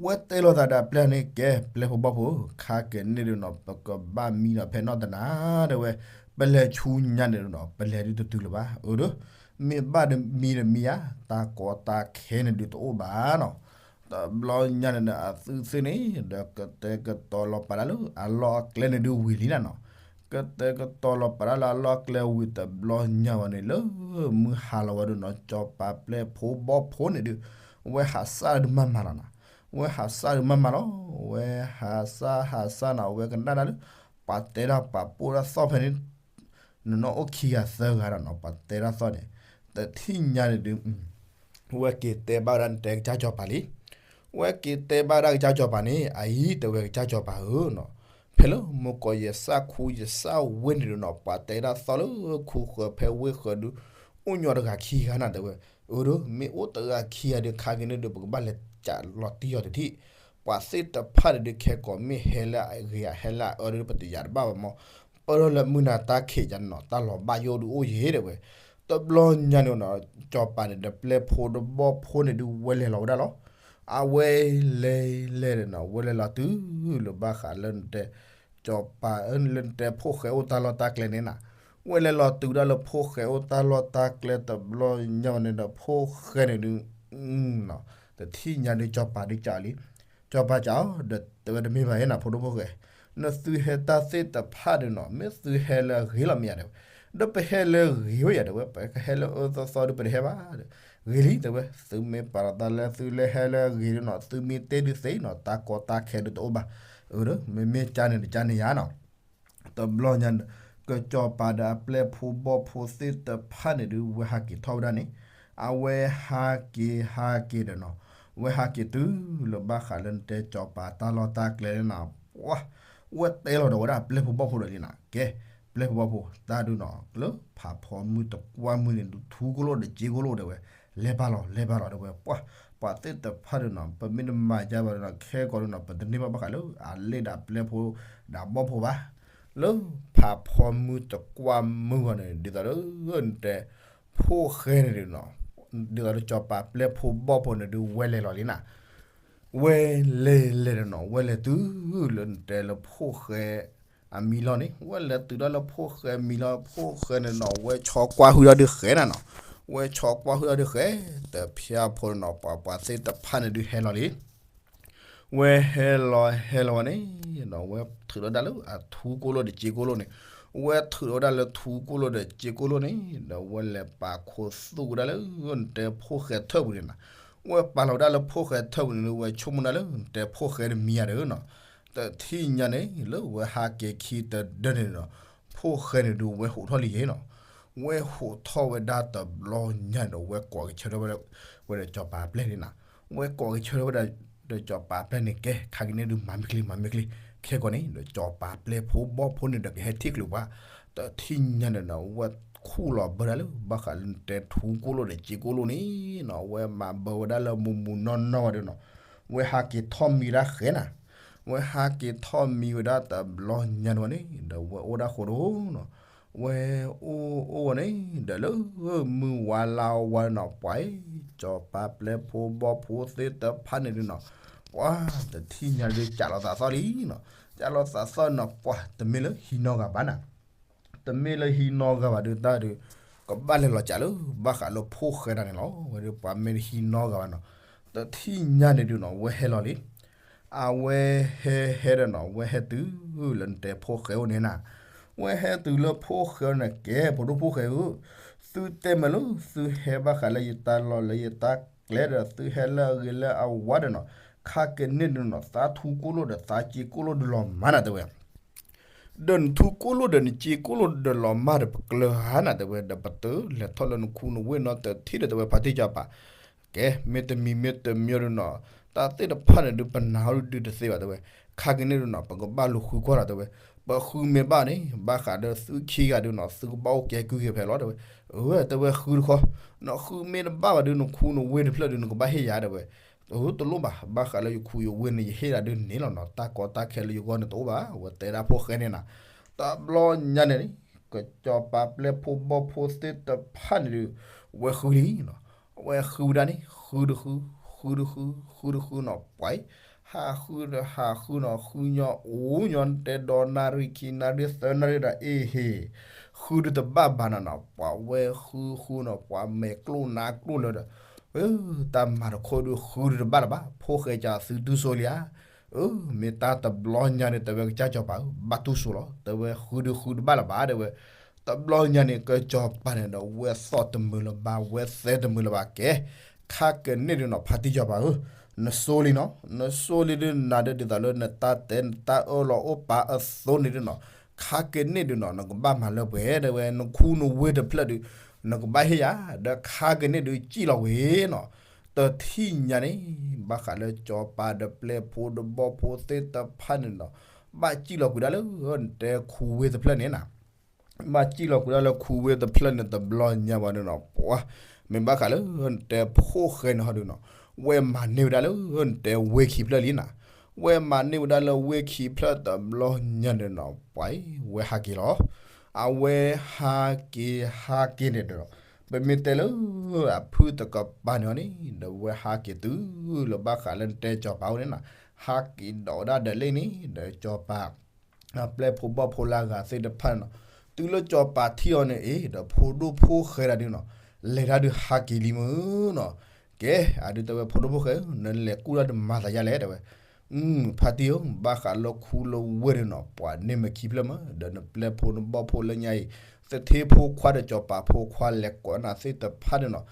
ဝဲတဲလိာ်သးဒီးအပျဲၢ်န့ၣ် ကဲ ပျဲၢ်ဖိဘီၣ်ဖိ ခါကန့ၣ်ဒုးနီၤ ပကဘၣ်မံဒီးဖဲနီၣ်တနၤ တဲဝဲ, ပလဲၤဆူညါန့ၣ်ဒုးနီၤ ပလဲၤဒုးတတုၤလၢၤဘၣ်, အၢ ဒီး မ့ၢ်ဘၣ်ဒီးမံဒီးမံယါ တၢ်ကီတၢ်ခဲန့ၣ်ဒုးတအိၣ်ဘၣ်နီၤ, တဘျီညါန့ၣ်ဒီးအသုသ့ၣ်န့ၣ် ဒီးကတဲာ်ကတီၤလီၤပာ်ဒၣ်လၢအလီၢ်အကျဲန့ၣ်ဒုးဝံၤလံနၤနီၤ, ကတဲာ်ကတီၤလီၤပာ်ဒၣ်လၢအလီၢ်အကျဲဝံၤတဘျီညါဝဲန့ၣ် လၢမုၢ်ဟါလီၤဝဲဒုးနီၤ စီၤပၤပျဲၢ်ဖိဘီၣ်ဖိန့ၣ်ဒုး ဝဲဟးစၢ်ဒုးမၤမၤလီၤနီၤ, ဝဲဟးစၢ်ဒုးမၤမၤလီၤ, ဝဲဟးစၢ်ဟးစၢ်နီၤ ဝဲကနၣ်ဒၣ်လၢ ပှၤတဲဒၣ်ပှၤပိၢ်ဒၣ်သီၣ်ဖဲန့ၣ် နနီၢ်အိၣ်ခံဂၤသၢဂၤဒီးနီၤ ပှၤတဲဒၣ်သီၣ်န့ၣ်, တထံၣ်ညါန့ၣ်ဒုး ဝဲက့ၤတဲဘၣ်ဝဲဒၣ်နတဲကစၢ်စီၤပၤလံ, ဝဲက့ၤတဲဘၣ်ဝဲဒၣ်ကစၢ်စီၤပၤန့ၣ် အအံၤတဲဝဲကစၢ်စီၤပၤဧၢနီၤ, ဖဲလၢမိၢ်ကီးယစၢ်ခူယစၢ်ဝ့ၢ်န့ၣ်ဒုးနီၤ ပှၤတဲဒၣ်သီၣ်လၢခူဃၢၤဖဲဝ့ၢ်ဃၢၤဒုး အိၣ်ညီတဂၤခံဂၤနၤတဲဝဲ, အၢ ဒီး မ့ၢ်အိၣ်တဂၤခံဂၤဒီး ခါက့ၤန့ၣ်ဒီး ပကဘၣ်လဲၤကးလီၤတံၢ်အီၤတထံၣ်, ပှၤသ့ၣ်တဖၣ်န့ၣ်ဒုး ခဲကိာ်မ့ၢ်ဟဲလၢအဂ့ၤ ဟဲလၢအအၢဒီး ပတယာ်တဘၣ်ဘၣ်မး, ပၢၢ်ထီၣ်လၢမုၢ်နၤတၢ်ခံးယါန့ၣ်နီၤ တၢ်လီၤဘၣ်ယိၣ်ဒုးအိၣ်ယဲၤတဲဝဲ, တဘျီညါန့ၣ်နီၤ စီၤပၤန့ၣ်ဒီးပျဲၢ်ဖိဒီးဘီၣ်ဖိန့ၣ်ဒုး ဝဲလဲၤလီၤဝဲဒၣ်လီၤ, အဝဲလဲၤလဲၤန့ၣ်နီၤ ဝဲလဲၤလီၤတုၤလၢဘၣ်ဃးလၢနတဲ စီၤပၤ လၢနတဲဖိၣ်ဃဲအိၣ်တၢ်လီၢ်တၢ်ကျဲန့ၣ်နၤ, ဝဲလဲၤလီၤတုၤဒၣ်လၢဖိၣ်ဃဲအိၣ်တၢ်လီၢ်တၢ်ကျဲတဘျီညါန့ၣ်ဒီး ဖိၣ်ဃဲန့ၣ်ဒုး တထံၣ်ညါဒုး စီၤပၤဒုးကးလံ, စီၤပၤကးအီၤ ဒီးတဲဝဲတမ့ၢ်ဘၣ်ယဲနၤ ဖိဒိၣ်ဖိၣ်ဃဲ, နသုဟဲတၢ်သ့ၣ်တဖၣ်ဒုးနီၤ မ့ၢ်သုဟဲလၢအဂ့ၤလီၤမ့ၢ်ဧါတဲဝဲ, ဒီးပဟဲလၢအဂ့ၤဝဲယၤတဲဝဲ ပကဟဲလၢအအၢသီသီဒုး ပတဟဲဘၣ်, ဂ့ၤလံတဲဝဲ သုမ့ၢ်ပာ်လီၤသးလၢသုလဲၤဟဲလၢအဂ့ၤဒုးနီၤ သုမ့ၢ်တ့ၢ်ဒုးသ့နီၤ တၢ်ကီတၢ်ခဲဒုးတအိၣ်ဘၣ်, အၢ ဒီး မ့မ့ၢ်ကါန့ၣ်တကါန့ၣ်ယါနီၤ တဘျီညါ ကစီၤပၤဒီးအပျဲၢ်ဖိဘီၣ်ဖိသ့ၣ်တဖၣ်န့ၣ်ဒုး ဝဲဟးက့ၤထီၣ်ဝဲဒၣ်န့ၣ်, အဝဲဟးက့ၤဟးက့ၤဒီးနီၤ, ဝဲဟးက့ၤတုၤလၢဘၣ်ဃးလၢနတဲစီၤပၤတၢ်လီၢ်တၢ်ကျဲန့ၣ်နီၤ, ပှၤ ဝဲတဲလီၤဒီးဝဲဒၣ်အပျဲၢ်ဖိဘီၣ်ဖိဒီးလံနီၤ, ကဲ, ပ ပျဲၢ်ဖိဘီၣ်ဖိ တၢ်ဒုးနီၤ လၢဖးဖီမုၢ်တကွၢ်မုၢ်န့ၣ် ဒုးထူကိၣ်လိၣ်ဒီးစ့ကိၣ်လိၣ်တဲဝဲ, လဲၤဘၣ်လီၤ လဲၤဘၣ်လီၤတဲဝဲ, ပှၤ ပှၤသ့ၣ်တဖၣ်ဒုးနီၤ ပမ့ၢ်တမၤယါဘၣ်ဒုးနီၤ ခဲကီးဒုးနီၤ ပတန့ၢ်ဘၣ်ဘၣ်ဃးလၢအလ့ၣ်ဒီးပျဲၢ်ဖိ ဒီးဘီၣ်ဖိဘၣ်. လၢဖးဖီမုၢ်တကွၢ်မုၢ်ဂီၤန့ၣ် ဒ်သိးလၢ နတဲ ဖိၣ်ဃဲန့ၣ်ဒုးနီၤ ဒ်သိးလၢစီၤပၤပျဲၢ်ဖိဘီၣ်ဖိန့ၣ်ဒုး ဝဲလဲၤလီၤလံနၤ. ဝဲလဲၤလဲၤဒီးနီၤ ဝဲလဲၤတုၤလၢနတဲလၢဖိၣ်ဃဲအမံၤလီၢ်န့ၣ် ဝဲလဲၤတုၤဒၣ်လၢဖိၣ်ဃဲမံၤလီၢ် ဖိၣ်ဃဲန့ၣ်နီၤ ဝဲဆီကွၢ်ဟုၣ်ဒၣ်ဒုးဃဲနၤနီၤ. ဝဲဆီကွၢ်ဟုၣ်ဒၣ်ဒုးဃဲ တဖၠါဖိန့ၣ်နီၤ ပှၤပှၤသ့ၣ်တဖၣ်န့ၣ်ဒုးဟဲလီၤလံ ဝဲဟဲလီၤဟဲလီၤဝဲန့ၣ် ဒီးဝဲထုးထီၣ်ဝဲဒၣ်လၢအထူကိၣ်လိၣ်ဒီးစ့ကိၣ်လိၣ်န့ၣ်, ဝဲထုးထီၣ်ဝဲဒၣ်လၢထူကိၣ်လိၣ်ဒီးစ့ကိၣ်လိၣ်န့ၣ် ဒီးဝဲလဲၤပာ်ခိးသူၣ်ဝဲဒၣ်လၢ နတဲဖိၣ်ဃဲထၢၣ်ပူၤန့ၣ်နၤ. ဝဲပာ်လီၤဝဲဒၣ်လၢဖိၣ်ဃဲထၢၣ်ပူၤန့ၣ် ဝဲဆိကမိၣ်ဒၣ်လၢ နတဲဖိၣ်ဃဲတမံၤဧါဒီးနီၤ. တထံၣ်ညါန့ၣ် လၢဝဲဟးက့ၤခံတဒၢန့ၣ်ဒီး ဖိၣ်ဃဲန့ၣ်ဒုးဝဲဟိးထီၣ်လံယဲနီၤ. ဝဲဟိးထီၣ်ဝဲဒၣ်တဘျီညါန့ၣ်ဒီး ဝဲကိးက့ၤဆၢထၢၣ်ဝဲဒၣ် ဝဲဒီးစီၤပၤပျဲၢ်န့ၣ်နၤ. ဝဲကိးက့ၤဆၢထၢၣ်ဝဲဒၣ် ဒီးစီၤပၤပျဲၢ်န့ၣ် ကဲ ခါက့ၤန့ၣ်ဒုး မၤမ့ၢ်ချ့ မၤမ့ၢ်ချ့, ခဲကီးန့ၣ် ဒီးစီၤပၤပျဲၢ်ဖိဘီၣ်ဖိန့ၣ်ဒီးကဟဲထံၣ်ချုးပှၤ, တထံၣ်ညါန့ၣ်ဒီး ဝဲခူၣ်လီၤဘၢဒၣ်လၢ ဘၣ်ဃးလၢနတဲထူကိၣ်လိၣ်ဒီးစ့ကိၣ်လိၣ်န့ၣ်နီၤ. ဝဲမၤဘၢဝဲဒၣ်လၢမူးမူးနီၢ်နီၢ်ဝဲဒၣ်နီၤ. ဝဲဟးက့ၤထီၣ်မံဝဲဒၣ်ဃဲနၤ. ဝဲဟးက့ၤထီၣ်မံဝဲဒၣ်တဘျီညါန့ၣ်ဝဲန့ၣ် ဒီးဝဲအိၣ်ဒၣ်ဃိဒီးနီၤ. ဝဲအိၣ်အိၣ်ဝဲန့ၣ် ဒီးလၢမုၢ်ဝါလါဝါနီၤ ပှၤအံၤ စီၤပၤပျဲၢ်ဖိဘီၣ်ဖိသ့ၣ်တဖၣ်န့ၣ်ဒုးနီၤ ပှၤတထံၣ်ညါဒုး ကးလီၤသးသီၣ်လံနီၤ. ကးလီၤသးသီၣ်နီၤ ပှၤတမ့ၢ်လၢဟံးနီၢ်ဂၤဘၣ်နၤ. တမ့ၢ်လၢဟံးနီၢ်ဂၤဘၣ်ဒုး တၢ်ဒုး ကဘၣ်လဲၤလီၤကးလၢ ဘၣ်ဃးလၢဖိၣ်ဃဲတၢ်န့ၣ်လီၤ. ဝဲဒုးပှၤမ့ၢ်တဟံးနီၢ်ဂၤဘၣ်နီၤ တထံၣ်ညါန့ၣ်ဒုးနီၤ ဝဲဟဲလီၤလံ. အဝဲဟဲဟဲဒီးနီၤ ဝဲဟဲတုၤလၢနတဲဖိၣ်ဃဲအိၣ်န့ၣ်နၤ. ဝဲဟဲတုၤလၢဖိၣ်ဃဲန့ၣ် ကဲ ဖိဒိၣ်ဖိၣ်ဃဲဧၢ, သုတဲမ့ၢ်လၢ သုဟဲဘၣ်ဃးလၢယတၢ်လီၢ်လၢယတၢ်ကျဲဒီး သုဟဲလၢအဂ့ၤလၢအဝါဒီးနီၤ, ခါကန့ၣ်ဒုးနီၤ သးထူကိၣ်လိၣ်ဒီးသးစ့ကိၣ်လိၣ်ဒုးလီၤမၢ်နၤတဲဝဲ ဒီးနထူကိၣ်လိၣ်ဒီးနစ့ကိၣ်လိၣ်ဒီးလီၤမၢ်ဒီး ပကျၢၤဟါနၤတဲဝဲ ဒီးပတလဲၤထီၣ်လၢနခူနဝ့ၢ်နီတထံၣ်ဒီးတဲဝဲ ဖါတံၢ်စီၤပၤ, ကဲ မ့တမံၤမ့တမံၤဒုးနီၤ, တၢ်သ့ၣ်တဖၣ်န့ၣ်ဒုး ပနာ်အီၤဒုးတသ့ဘၣ်တဲဝဲ, ခါကန့ၣ်ဒုးနီၤ ပကဘၣ်လူၤဃုကွၢ်လီၤတဲဝဲ, ပဃုမ့ၢ်ဘၣ်န့ၣ် ဘၣ်ဃးဒီးသုခံဂၤဒုးနီၤ သုကဘၣ်အိၣ်ကဲကုၢ်ကဲဖဲလီၤတဲဝဲ, အၢ တဲဝဲဃုတခီ, နဃုမ့ၢ်တဘၣ်ဘၣ်ဒုး နခူနဝ့ၢ်တဖျၢၣ်ဒုး နကဘၣ်ဟ့ၣ်ယၤတဲဝဲ, အၢ တလိၣ်ဘၣ် ဘၣ်ဃးလၢယခူယဝ့ၢ်န့ၣ် ယဟ့ၣ်ဒၣ်ဒုးန့ၣ်လီၤနီၤ, တၢ်ကီတၢ်ခဲလၢယဂီၢ်န့ၣ်တအိၣ်ဘၣ်, အဝဲတဲဒၣ်ဖိၣ်ဃဲန့ၣ်နၤ, တဘျီညါန့ၣ်န့ၣ် ကစီၤပၤပျဲၢ်ဖိဘီၣ်ဖိသ့ၣ်တဖၣ်န့ၣ်ဒုး ဝဲဃုလံနီၤ, အဝဲဃုဝဲဒၣ်န့ၣ် ဃုတဃု, ဃုတဃု, ဃုတဃုနီၤ ပှၤအံၤ, ဟးဃုဒီးဟးဃုနီၤ ဃုညီအိၣ်ညီတဲဒီးနၣ်ရံၣ်ခံနၣ်ရံၣ်သၢနၣ်ရံၣ်ဒီး အ့ဟ့ၣ်, ဃုဒုးတဘၣ်ဘၣ်နၤနီၤ, ပှၤဝဲဃုဃုနီၤ ပှၤမဲာ်ကျိၣ်နါကျိၣ်လၢဒီး တၢ်မၤတခီဒုးဃုဒုးတဘၣ်လၢၤဘၣ်, ဖိၣ်ဃဲကသုတုၤစိလံဧါ, အၢ မ့ၢ်တၢ်တဘျီညါန့ၣ် တဲဝဲကစၢ်စီၤပၤဧၢ ဘၣ်တူၢ်စိလီၤ, တဲဝဲဃုဒုးဃုတဘၣ်လၢၤဘၣ် တဲဝဲ, တဘျီညါန့ၣ် ကစီၤပၤန့ၣ်ဒီး ဝဲသီၣ်တမုာ်လၢၤဘၣ် ဝဲသဲတမုာ်လၢၤဘၣ်ကဲ, ခါကန့ၣ်ဒုးနီၤ ဖါတံၢ်စီၤပၤဧၢ, နစိလံနီၤ, နစိလံဒုးနၤဒုး ဒ်သိးလၢနတၢ်တဲနတၢ်အၢၣ်လီၤအိၣ်ပာ်အသိးန့ၣ်ဒုးနီၤ, ခါကန့ၣ်ဒုးနီၤ နကဘၣ်မၤလၢပှဲၤ တဲဝဲ နခူနဝ့ၢ်တဖျၢၣ်ဒုး နကဘၣ်ဟ့ၣ်ယၤ, ဒီးခါကန့ၣ်ဒုးစံၣ်လီၤဝဲနီၤ, တထံၣ်ညါန့ၣ် ဘၣ်ဃးလၢစီၤပၤဒီးပျဲၢ်ဖိဒီးဘီၣ်ဖိသ့ၣ်တဖၣ်န့ၣ်နီၤ, ဘၣ်စံၣ်လီၤကွံာ်ဒၣ်လၢ နတဲခူဝ့ၢ်တဖျၢၣ်န့ၣ်နၤ ဘၣ်စံၣ်လီၤကွံာ်ဒၣ်လၢခူဝ့ၢ်တဖျၢၣ်န့ၣ် တဘျီညါဘၣ်ဒုးနီၤ ပှၤ, မ့ၢ်ဘၣ်ဃးလၢနတဲဖိၣ်ဃဲန့ၣ်ဟီဒုးနီၤ, ဝဲမၤန့ၢ်ဝဲဒၣ်လၢနတဲဝ့ၢ်ခံဖျၢၣ်လံနၤ, ဝဲမၤန့ၢ်ဝဲဒၣ်လၢဝ့ၢ်ခံဖျၢၣ်တဘျီညါန့ၣ်နီၤ ပှၤအံၤ ဝဲဟးက့ၤလီၤ, အဝဲဟးက့ၤဟးက့ၤန့ၣ်ဒီး ပမ့ၢ်တဲလၢ အဖုၣ်တကပၤန့ၣ်အီၤန့ၣ် ဒီးဝဲဟးက့ၤတုၤလၢဘၣ်ဃးလၢနတဲစီၤပၤအိၣ်န့ၣ်နၤ, ဟးက့ၤဒီးဝဲဒၣ်ဒီးလ့ၣ်န့ၣ် ဒီးစီၤပၤ ပျဲၢ်ဖိဘီၣ်ဖိလၢအဂၤသ့ၣ်တဖၣ်န့ၣ်နီၤ, တုၤလၢစီၤပၤထံၣ်အီၤန့ၣ်အ့ၣ် ဒီးဖိဒိၣ်ဖိၣ်ဃဲဒၣ်ဒုးနီၤ, လဲၤတၢ်ဒုးဟးက့ၤလံမုၢ်နီၤ, ကဲ အဒုးတဲဝဲဖိဒိၣ်ဖိၣ်ဃဲဧၢ နလဲၤကူၣ်တၢ်ဒုးမၤသးယါလဲၣ်တဲဝဲ, ဖါတံၢ်ဧၢ ဘၣ်ဃးလၢခူလၢဝ့ၢ်ဒုးနီၤ ပှၤန့ၢ်မ့ၢ်ခံဖျၢၣ်မး ဒီးနပျဲၢ်ဖိနဘီၣ်ဖိလၢညါအံၤ သထ့ဖိခွါဒီးစီၤပၤဖိခွါလဲၤကိးနၤသ့ၣ်တဖၣ်ဒုးနီၤ,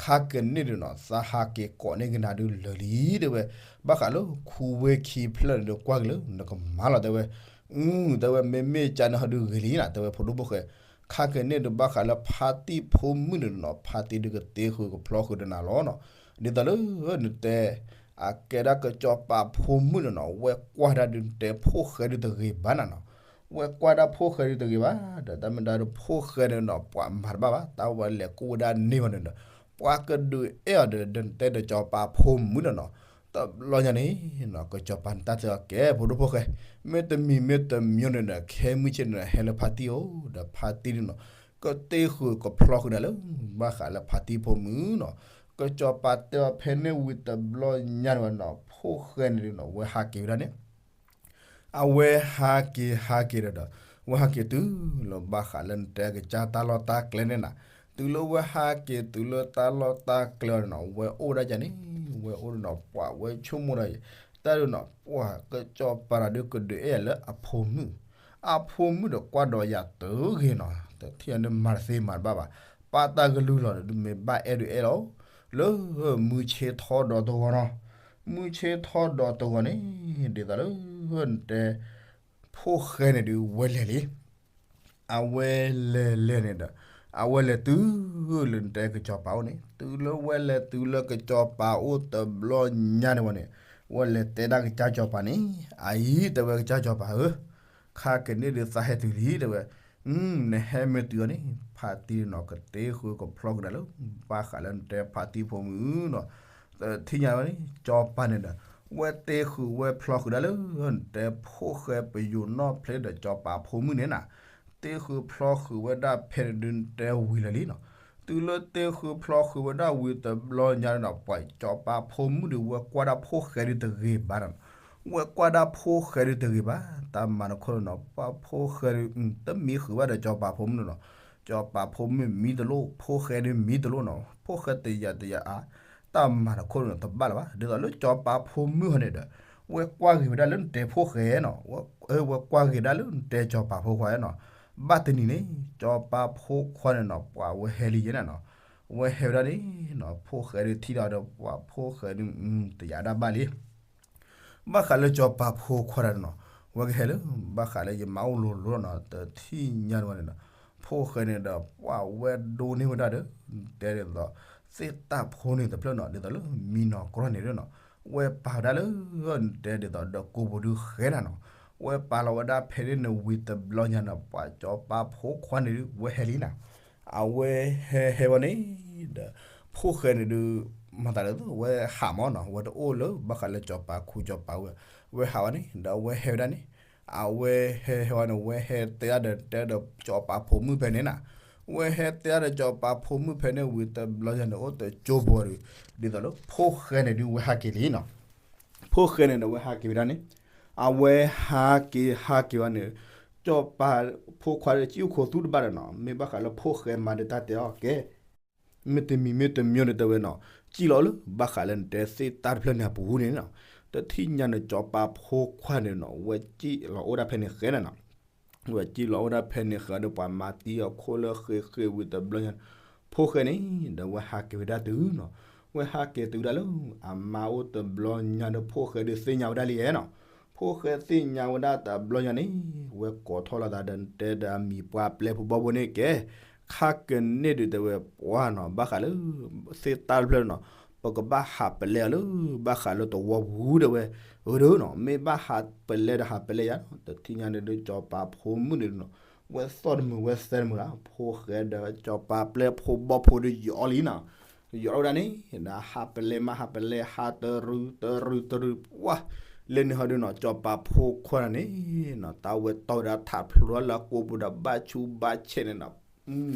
ခါကန့ၣ်ဒုးနီၤ သးဟးက့ၤကိးန့ၢ်ကနၤဒုးလၢာ်လံတဲဝဲ, ဘၣ်ဃးလၢခူဝ့ၢ်ခံဖျၢၣ်န့ၣ်ဒုးကွၢ်က့ၤလၢနကမၤလီၤတဲဝဲ, အု တဲဝဲမ့မ့ၢ်ကန့ၣ်ဟီဒုးဂ့ၤလံနၤ တဲဝဲဖိဒိၣ်ဖိၣ်ဃဲ, ခါကန့ၣ်ဒုးဘၣ်ဃးလၢဖါတံၢ်ဖိမုၣ်န့ၣ်နီၤ ဖါတံၢ်ဒုးကတ့ဃုာ်ကဖျီဃုာ်ဒီးနၤလီၤနီၤ, ဒ်သိးလၢနတဲ အကဲဒၣ်ကစီၤပၤဖိမုၣ်န့ၣ်နီၤ ဝဲကွၢ်ဒၣ်ဒုးနတဲဖိၣ်ဃဲဒုးတဂ့ၤဘၣ်နၤနီၤ, ဝဲကွၢ်ဒၣ်ဖိၣ်ဃဲဒုးတဂ့ၤဘၣ်ဒီး တၢ်မ့ၢ်တၢ်ဒီးဖိၣ်ဃဲန့ၣ်နီၤ ပှၤမၤတဘၣ်ဘၣ် တၢ်ဝဲလဲၤကိၣ်ဝဲဒၣ်န့ၢ်ဝဲန့ၣ်ဒီး ပှၤကဒုးအဲၣ်အီၤဒီး ဒ်တဲဒီးကၠီၤပၤဖိမုၣ်ဒီးနီၤ တဘျီညါန့ၣ်နီၤ ကၠီၤပၤန့ၣ်တၢ်တဲအီၤကဲ ဖိဒိၣ်ဖိၣ်ဃဲ မ့တမံၤမ့တမံၤန့ၣ်ဒီး ခဲမုၢ်ဆ့ၣ်န့ၣ်ဒီး ဟဲလၢဖါတံၢ်အိၣ်ဒီးဖါတံၢ်န့ၣ်နီၤ ကတ့ဃုာ်ကဖျီဃုာ်ဒၣ်လၢ ဘၣ်ဃးလၢဖါတံၢ်ဖိမုၣ်နီၤ ကၠီၤပၤတဲအီၤဖဲန့ၣ်ဝံၤတဘျီညါန့ၣ်ဝဲနီၤ ဖိၣ်ဃဲန့ၣ်ဒုးနီၤ ဝဲဟးက့ၤဝဲဒၣ်န့ၣ် အဝဲဟးက့ၤဟးက့ၤဒီးဒီး ဝဲဟးက့ၤတုၤလၢဘၣ်ဃးလၢနတဲကစၢ်တၢ်လီၢ်တၢ်ကျဲန့ၣ်နီၤ တုၤလၢဝဲဟးက့ၤတုၤလၢတၢ်လီၢ်တၢ်ကျဲအီၤန့ၣ်နီၤ ဝဲအိၣ်ဒၣ်ကန့ၣ် ဝဲအိၣ်ဒီးနီၤ ပှၤဝဲဆိကမိၣ်ဒီး တၢ်ဒုးနီၤ ပှၤကၠီၤပၤတၢ်ဒုးကဒုးအဲၣ်လၢအဖိမုၣ် အဖိမုၣ်ဒီးကွၢ်ဒီးယၤတဂ့ၤနီၤ တထံၣ်အီၤန့ၣ်မၤတသ့မၤတဘၣ်ဘၣ် ပာ်တၢ်ကလုၢ်လီၤဒီး မ့ၢ်ဘၣ်အဲၣ်ဒုးအဲၣ်လီၤ လၢမုၢ်ဆ့ၣ်ထီၣ်ဒီးတဂီၤနီၤ မုၢ်ဆ့ၣ်ထီၣ်ဒီးတဂီၤန့ၣ် ဒ်သိးလၢ နတဲ ဖိၣ်ဃဲန့ၣ်ဒုးဝဲလဲၤလံ အဝဲလဲၤလဲၤန့ၣ်ဒီး အဝဲလဲၤတုၤလၢနတဲကစၢ်ပၤအိၣ်န့ၣ် တုၤလၢဝဲလဲၤတုၤလၢကစၢ်ပၤအိၣ်တဘျီညါန့ၣ်ဝဲန့ၣ် ဝဲလဲၤတဲဒၣ်ကစၢ်ကၠီၤပၤန့ၣ် အအံၤတဲဝဲကစၢ်ကၠီၤပၤဧၢ ခါကန့ၣ်ဒုးသးဟဲတုၤလံတဲဝဲ နဟဲမ့ၢ်တုၤအီၤန့ၣ် ဖါတံၢ်နီၤ ကတ့ဃုာ်ကဖျီဃုာ်ဒၣ်လၢ ဘၣ်ဃးလၢနတဲဖါတံၢ်ဖိမုၣ်နီၤ တထံၣ်ညါဝဲန့ၣ် ကၠီၤပၤန့ၣ်ဒီး ဝဲတ့ဃုာ်ဝဲဖျီဃုာ်ဒၣ်လၢ နတဲဖိၣ်ဃဲပယိၤနီၣ်ဖျဲးဒီးကၠီၤပၤဖိမုၣ်န့ၣ်နီၤ တ့ဃုာ်ဖျီဃုာ်ဝဲဒၣ်ဖဲန့ၣ်ဒုးနတဲဝံၤလၢာ်လံနီၤ တုၤလၢတ့ဃုာ်ဖျီဃုာ်ဝဲဒၣ်ဝံၤတဘျီညါန့ၣ်ဒီး ပှၤကၠီၤပၤဖိမုၣ်ဒုးဝဲကွၢ်ဒၣ်ဖိၣ်ဃဲဒုးတဂ့ၤဘၣ်နီၤ ဝဲကွၢ်ဒၣ်ဖိၣ်ဃဲဒုးတဂ့ၤဘၣ် တၢ်မၤတခီန့ၣ်နီၤ ပှၤဖိၣ်ဃဲဒုး တမံဃုာ်ဘၣ်ဒီးကၠီၤပၤဖိမုၣ်န့ၣ်နီၤ ကၠီၤပၤဖိမုၣ်မံတလိၣ် ဖိၣ်ဃဲဒုးမံတလိၣ်နီၤ ဖိၣ်ဃဲတယာ်တယာ်အါ တၢ်မၤတခီန့ၣ်နီၤ တဘၣ်လၢၤဘၣ် ဒ်သိးလၢကၠီၤပၤဖိမုၣ်ဟီန့ၣ်ဒီး ဝဲကွၢ်ဂ့ၤဝဲဒၣ်လၢနတဲဖိၣ်ဃဲနီၤ ဝဲကွၢ်ဂ့ၤဒၣ်လၢနတဲကၠီၤပၤဖိခွါနီၤ ဘၣ်တနံၤန့ၣ် ကၠီၤပၤဖိခွါန့ၣ်နီၤ ပှၤဝဲဟဲလံယဲန့ၣ်နီၤ ဝဲဟဲဝဲဒၣ်န့ၣ်နီၤ ဖိၣ်ဃဲဒုးထံၣ်ဒီးဒီး ပှၤဖိၣ်ဃဲဒုး တယာ်ဒၣ်ဘၣ်လံ ဘၣ်ဃးလၢကၠီၤပၤဖိခွါတၢ်န့ၣ်နီၤ ဝဲကဟဲလၢ ဘၣ်ဃးလၢယမါအိၣ်လိၤလိၤနီၤ တထံၣ်ညါန့ၣ်ဝဲန့ၣ်နီၤ ဖိၣ်ဃဲန့ၣ်ဒီး ပှၤဝဲဒိးန့ၢ်ဝဲဒၣ်ဒီး တဲဒ်သိး သ့ၣ်တၢ်ဖိန့ၣ်တဖျၢၣ်နီၤ ဒ်သိးလၢမံနီၤကြီန့ၣ်နီၤ ဝဲပာ်ဝဲဒၣ်လၢ တဲဒ်သိးဒီးကိးပူၤဒုးဃဲနၤနီၤ ဝဲပာ်လီၤဝဲဒၣ်ဖဲန့ၣ်န့ၣ်ဝံၤတဘျီညါန့ၣ် ပှၤကၠီၤပၤဖိခွါန့ၣ်ဒုး ဝဲဟဲလံနီၤ အဝဲဟဲဟဲဝဲန့ၣ် ဒီး ဖိၣ်ဃဲန့ၣ်ဒုး မၤသးဒ်သိး ဝဲဟးမးနီၤ ဝဲတအိၣ်လၢ ဘၣ်ဃးလၢကၠီၤပၤခူကၠီၤပၤဝဲ ဝဲဟးဝဲန့ၣ် ဒီးအဝဲဟဲဝဲဒၣ်န့ၣ် အဝဲဟဲဟဲဝဲန့ၣ် ဝဲဟဲတဲဒၣ်ဒီးတဲဒီးကၠီၤပၤဖိမုၣ်ဖဲန့ၣ်နီၤ ဝဲဟဲတဲဒၣ်ဒီးကၠီၤပၤဖိမုၣ်ဖဲန့ၣ်ဝံၤတဘျီညါန့ၣ် အိၣ်တကၠိဘိဒီး ဒ်သိးလၢ ဖိၣ်ဃဲန့ၣ်ဒုးဝဲဟးက့ၤလံနီၤ ဖိၣ်ဃဲန့ၣ်ဒီးဝဲဟးက့ၤဝဲဒၣ်န့ၣ် အဝဲဟးက့ၤဟးက့ၤဝဲန့ၣ် ကၠီၤပၤဖိခွါဒီး ကံၣ်အိၣ်ခိးသူတဘၣ်ဒီးနီၤ မ့ၢ်ဘၣ်ဃးလၢဖိၣ်ဃဲမၤဒီးတၢ်တဲအီၤကဲ မ့တမံၤမ့တမံၤန့ၣ်တဲဝဲနီၤ ကံၣ်လီၤလၢ ဘၣ်ဃးလၢနတဲသ့ၣ်တၢ်တဖျၢၣ်န့ၣ်အပူၤန့ၣ်နီၤ တထံၣ်ညါန့ၣ် ကၠီၤပၤဖိခွါန့ၣ်နီၤ ဝဲကံၣ်လီၤအိၣ်ဒၣ်ဖဲန့ၣ်ဃဲနၤနီၤ ဝဲကံၣ်လီၤအိၣ်ဒၣ်ဖဲန့ၣ်ဃဲဒီး ပှၤမၤတံၢ်အခိၣ်လၢဃ့ဃ့ဝံၤတဘျီညါ ဖိၣ်ဃဲန့ၣ် ဒီးဝဲဟးက့ၤဝဲဒၣ်တုၤနီၤ ဝဲဟးက့ၤတုၤဒၣ်လၢ အမါအိၣ်တဘျီညါဒီး ဖိၣ်ဃဲဒုးသ့ၣ်ညါဝဲဒၣ်လံနီၤ ဖိၣ်ဃဲသ့ၣ်ညါဝဲဒၣ်တဘျီညါန့ၣ် ဝဲကိးထီၣ်လီၤသးဒီးတဲဒီးအမံၤပှၤပျဲဖိဘီဖိန့ၣ်ကဲ ခါကန့ၣ်ဒုးတဲဝဲပှၤနီၤ ဘၣ်ဃးလၢ သ့ၣ်တၢ်တဖျၢၣ်နီၤ ပကဘၣ်ဟးပလဲအီၤလၢ ဘၣ်ဃးလၢသဝီပူၤတဲဝဲ အၢဒုးနီၤ မ့ၢ်ဘၣ်ဟးပလဲဒီးဟးပလဲယၤနီၤ တထံၣ်ညါန့ၣ်ဒုး ကၠီၤပၤဖိမုၣ်န့ၣ်နီၤ ဝဲသီၣ်တမုာ်ဝဲသဲတမုာ်လီၤ ဖိၣ်ဃဲဒီးကၠီၤပၤပျဲဖိဘီဖိဒီးယီၤလံနီၤ ယီၤဝဲဒၣ်န့ၣ် ဒီးဟးပလဲမးဟးပလဲ ဟးတရုၤတရုၤတရုၤ ပှၤ လဲၤန့ၣ်ဟီဒုးနီၤ ကၠီၤပၤဖိခွါန့ၣ်နီၤ တၢ်ဝဲတီၢ်ဝဲဒၣ်ထးဖျိလၢကိာ်ပူၤဒီး ဘၣ်ဆူးဘၣ်ဆဲးန့ၣ်နီၤ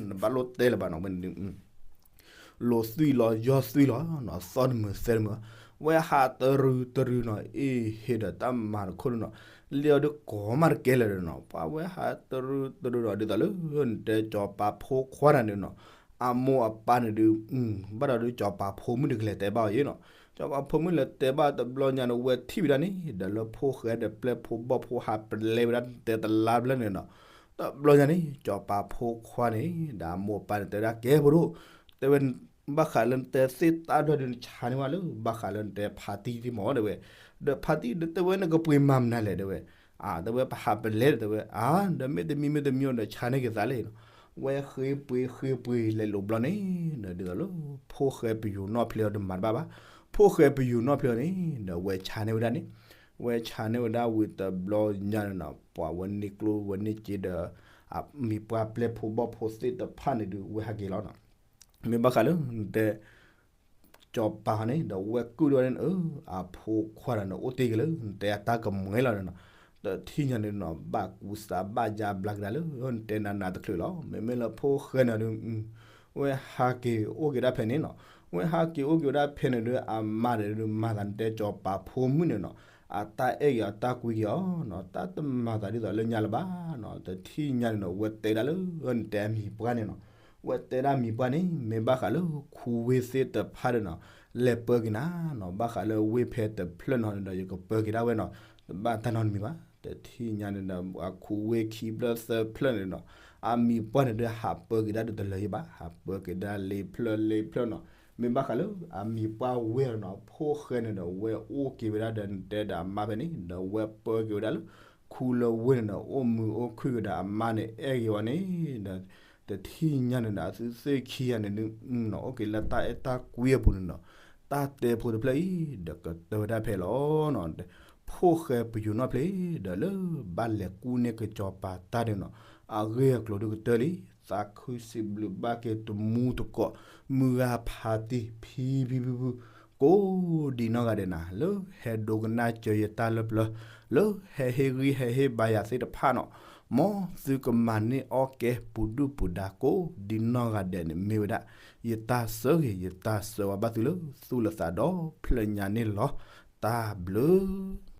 နဘၣ်လိၣ်တဲလၢၤဘၣ်နီၤ ဝဲန့ၣ်ဒုး လိာ်သွံၣ်လီၤယီၢ်သွံၣ်လီၤနီၤ သီၣ်တမုာ်သဲတမုာ် ဝဲဟးတရုၤတရုၤနီၤ အ့ၣ်ဟ့ဒီးတၢ်မၤတခိၣ်န့ၣ်နီၤ လၢအီၤဒုးကိးမးတကဲလၢာ်ဒီးနီၤ ပှၤဝဲဟးတရုၤတရုၤဒီး ဒ်သိးလၢ နတဲကၠီၤပၤဖိခွါန့ၣ်ဒုးနီၤ အမိၢ်အပၢ်န့ၣ်ဒုး ဘၣ်ဒီးဒုးကၠီၤပၤဖိမုၣ်ဒုးကလဲၤတဲဘၣ်အီၤယဲနီၤ ကၠီၤပၤဖိမုၣ်လဲၤတဲဘၣ်တဘျီညါန့ၣ် ဝဲထံၣ်ဝဲဒၣ်န့ၣ် ဒီးလၢဖိၣ်ဃဲဒီးပျဲဖိဘီဖိဟးပလဲဝဲဒၣ် တဲတလါတဖျၢၣ်န့ၣ်နီၤ တဘျီညါန့ၣ် ကၠီၤပၤဖိခွါန့ၣ် ဒီးအမိၢ်အပၢ်န့ၣ် တဲဝဲဒၣ်ကဲဖိဒိၣ် တဲဝဲ ဘၣ်ဃးလၢနတဲသ့ၣ်တၢ်တဖျၢၣ်ဒုး နဆါန့ၢ်ဝဲလၢ ဘၣ်ဃးလၢနတဲဖါတံၢ်တမီၢ်တဲဝဲ ဒီးဖါတံၢ်တဲဝဲ နကပှ့ၤမၤမနုၤလဲၣ်တဲဝဲ အါ တဲဝဲပဟးပလဲတဲဝဲ အါ ဒီးမ့တမံၤမ့တမံၤဒီး ဆါန့ၢ်က့ၤသးလဲၣ်နီၤ ဝဲဃ့ပှ့ၤဃ့ပှ့ၤ လဲၤလိာ်ဘျီန့ၣ် ဒီးဒ်သိးလၢ ဖိၣ်ဃဲပယိၤနီၣ်ဖျဲးအီၤဒီးမၤတဘၣ်ဘၣ် ဖိၣ်ဃဲပယိၤနီၣ်ဖျဲးအီၤန့ၣ် ဒီးဝဲဆါန့ၢ်ဝဲဒၣ်န့ၣ် ဝဲဆါန့ၢ်ဝဲဒၣ်ဝံၤတဘျီညါန့ၣ်နီၤ ပှၤဝဲန့ၢ်ကျိၣ်ဝဲန့ၢ်စ့ဒီး အမံၤပှၢ်ပျဲၢ်ဖိဘီၣ်ဖိသ့ၣ်တဖၣ်န့ၣ်ဒုး ဝဲဟးက့ၤလီၤနီၤ. မ့ၢ်ဘၣ်ဃးလၢနတဲ ကၠီၤပၤန့ၣ် ဒီးဝဲကုၣ်ဒီးန့ၣ် အဖိခွါဒီးန့ၣ် အိၣ်တ့ၢ်က့ၤလၢ နတဲအတၢ်ကမွဲလီၤန့ၣ်နီၤ. တထံၣ်ညါန့ၣ်နီၤ ဘၣ်ကူစါဘၣ်ယါဘျါကဒါလၢ နတဲနၤနၤတချုးလီၤ. မ့မ့ၢ်လၢဖိၣ်ဃဲန့ၣ်ဒုး ဝဲဟးက့ၤအိၣ်က့ၤဒၣ်ဖဲန့ၣ်နီၤ. ဝဲဟးက့ၤအိၣ်က့ၤဝဲဒၣ်ဖဲန့ၣ်ဒုး အမါဒီးဒုး မၤသးနတဲကၠီၤပၤဖိမုၣ်န့ၣ်နီၤ အတၢ်အဲၣ်က့ၤအီၤတၢ်ကွံက့ၤအီၤနီၤ တၢ်တမၤသးဒ်သိးလၢညါလၢၤဘၣ်နီၤ. တထံၣ်ညါန့ၣ်နီၤ ဝဲတဲဒၣ်လၢ နတဲအမံၤပှၢ်န့ၣ်နီၤ ဝဲတဲဒၣ်မံၤပှၢ်န့ၣ် မ့ၢ်ဘၣ်ဃးလၢ ခူဝ့ၢ်သ့ၣ်တဖၣ်ဒီးနီၤ လဲၤပၢက့ၤနၤနီၤ ဘၣ်ဃးလၢဝ့ၢ်ဖဲတဖျၢၣ်နီၤဒီး ယကပၢက့ၤဒၣ်ဝဲနီၤ တဘၣ်တၢ်နီတမံၤဘၣ်. တထံၣ်ညါန့ၣ်ဒီး အခူဝ့ၢ်ခံဖျၢၣ်သၢဖျၢၣ်န့ၣ်နီၤ အမံၤပှၢ်န့ၣ်ဒီး ဟးပၢက့ၤဒၣ်ဒီးတလၢၤယဘၣ် ဟးပၢက့ၤဒၣ်လ့ဖျၢၣ်လ့ဖျၢၣ်နီၤ. မ့ၢ်ဘၣ်ဃးလၢ အမံၤပှၢ်ဝဲနီၤ ဖိၣ်ဃဲန့ၣ်ဒီး ဝဲအိၣ်က့ၤဝဲဒၣ်ဒီး နတဲဒီးအမါဖဲန့ၣ် ဒီးဝဲပၢက့ၤဝဲဒၣ်လၢ ခူလၢဝ့ၢ်န့ၣ်ဒီး အိၣ်မုာ်အိၣ်ခုၣ်က့ၤဒီးအမါန့ၣ် အဲၣ်က့ၤဝဲန့ၣ်ဒီး တထံၣ်ညါန့ၣ်ဒီး အသုသ့ၣ်ခံဂၤန့ၣ်ဒုး အိၣ်က့ၤလၢတၢ်အဲၣ်တၢ်ကွံအပူၤန့ၣ်နီၤ တၢ်တဲဖိတဖျၢၣ်အံၤ ဒီးကတၢၢ်ဝဲဒၣ်ဖဲလီၤနီၤ. ဖိၣ်ဃဲပယူၤနီၣ်ဖျ့ ဒီးလၢဘၣ်လဲၤကူၣ်န့ၢ်ကၠီၤပၤတၢ်န့ၣ်နီၤ အဂ့ၢ်အကျိၤဒုးကတၢၢ်လံ. သးခုစံးဘျုးဘၣ်က့ၤတမူတကိး မုၢ်ဂၤဖးတံၢ်ဖံဖံဖုဖု ကိးဒံနီၢ်ဂၤဒဲးနၤ လၢဟဲဒိကနၣ်စၢၤယတၢ်လၢပျၢၤ လၢဟဲဟ့ၣ်ဂံၢ်ဟဲဟ့ၣ်ဘါယၤသ့ၣ်တဖၣ်နီၤ မ်သုကမၤန့ၢ်အီၣ်ကဲပူၤဒုၣ်ပူၤဒါကိးဒံနီၢ်ဂၤဒဲးန့ၣ် မ့ၢ်ဝဲဒၣ် ယတၢ်ဆၢဂ့ၤ ယတၢ်ဆၢဝါဘၣ်သုလၢသူၣ်လၢသးဒီဖျၢၣ်ညါန့ၣ်လီၤ. တၢ်ဘျုး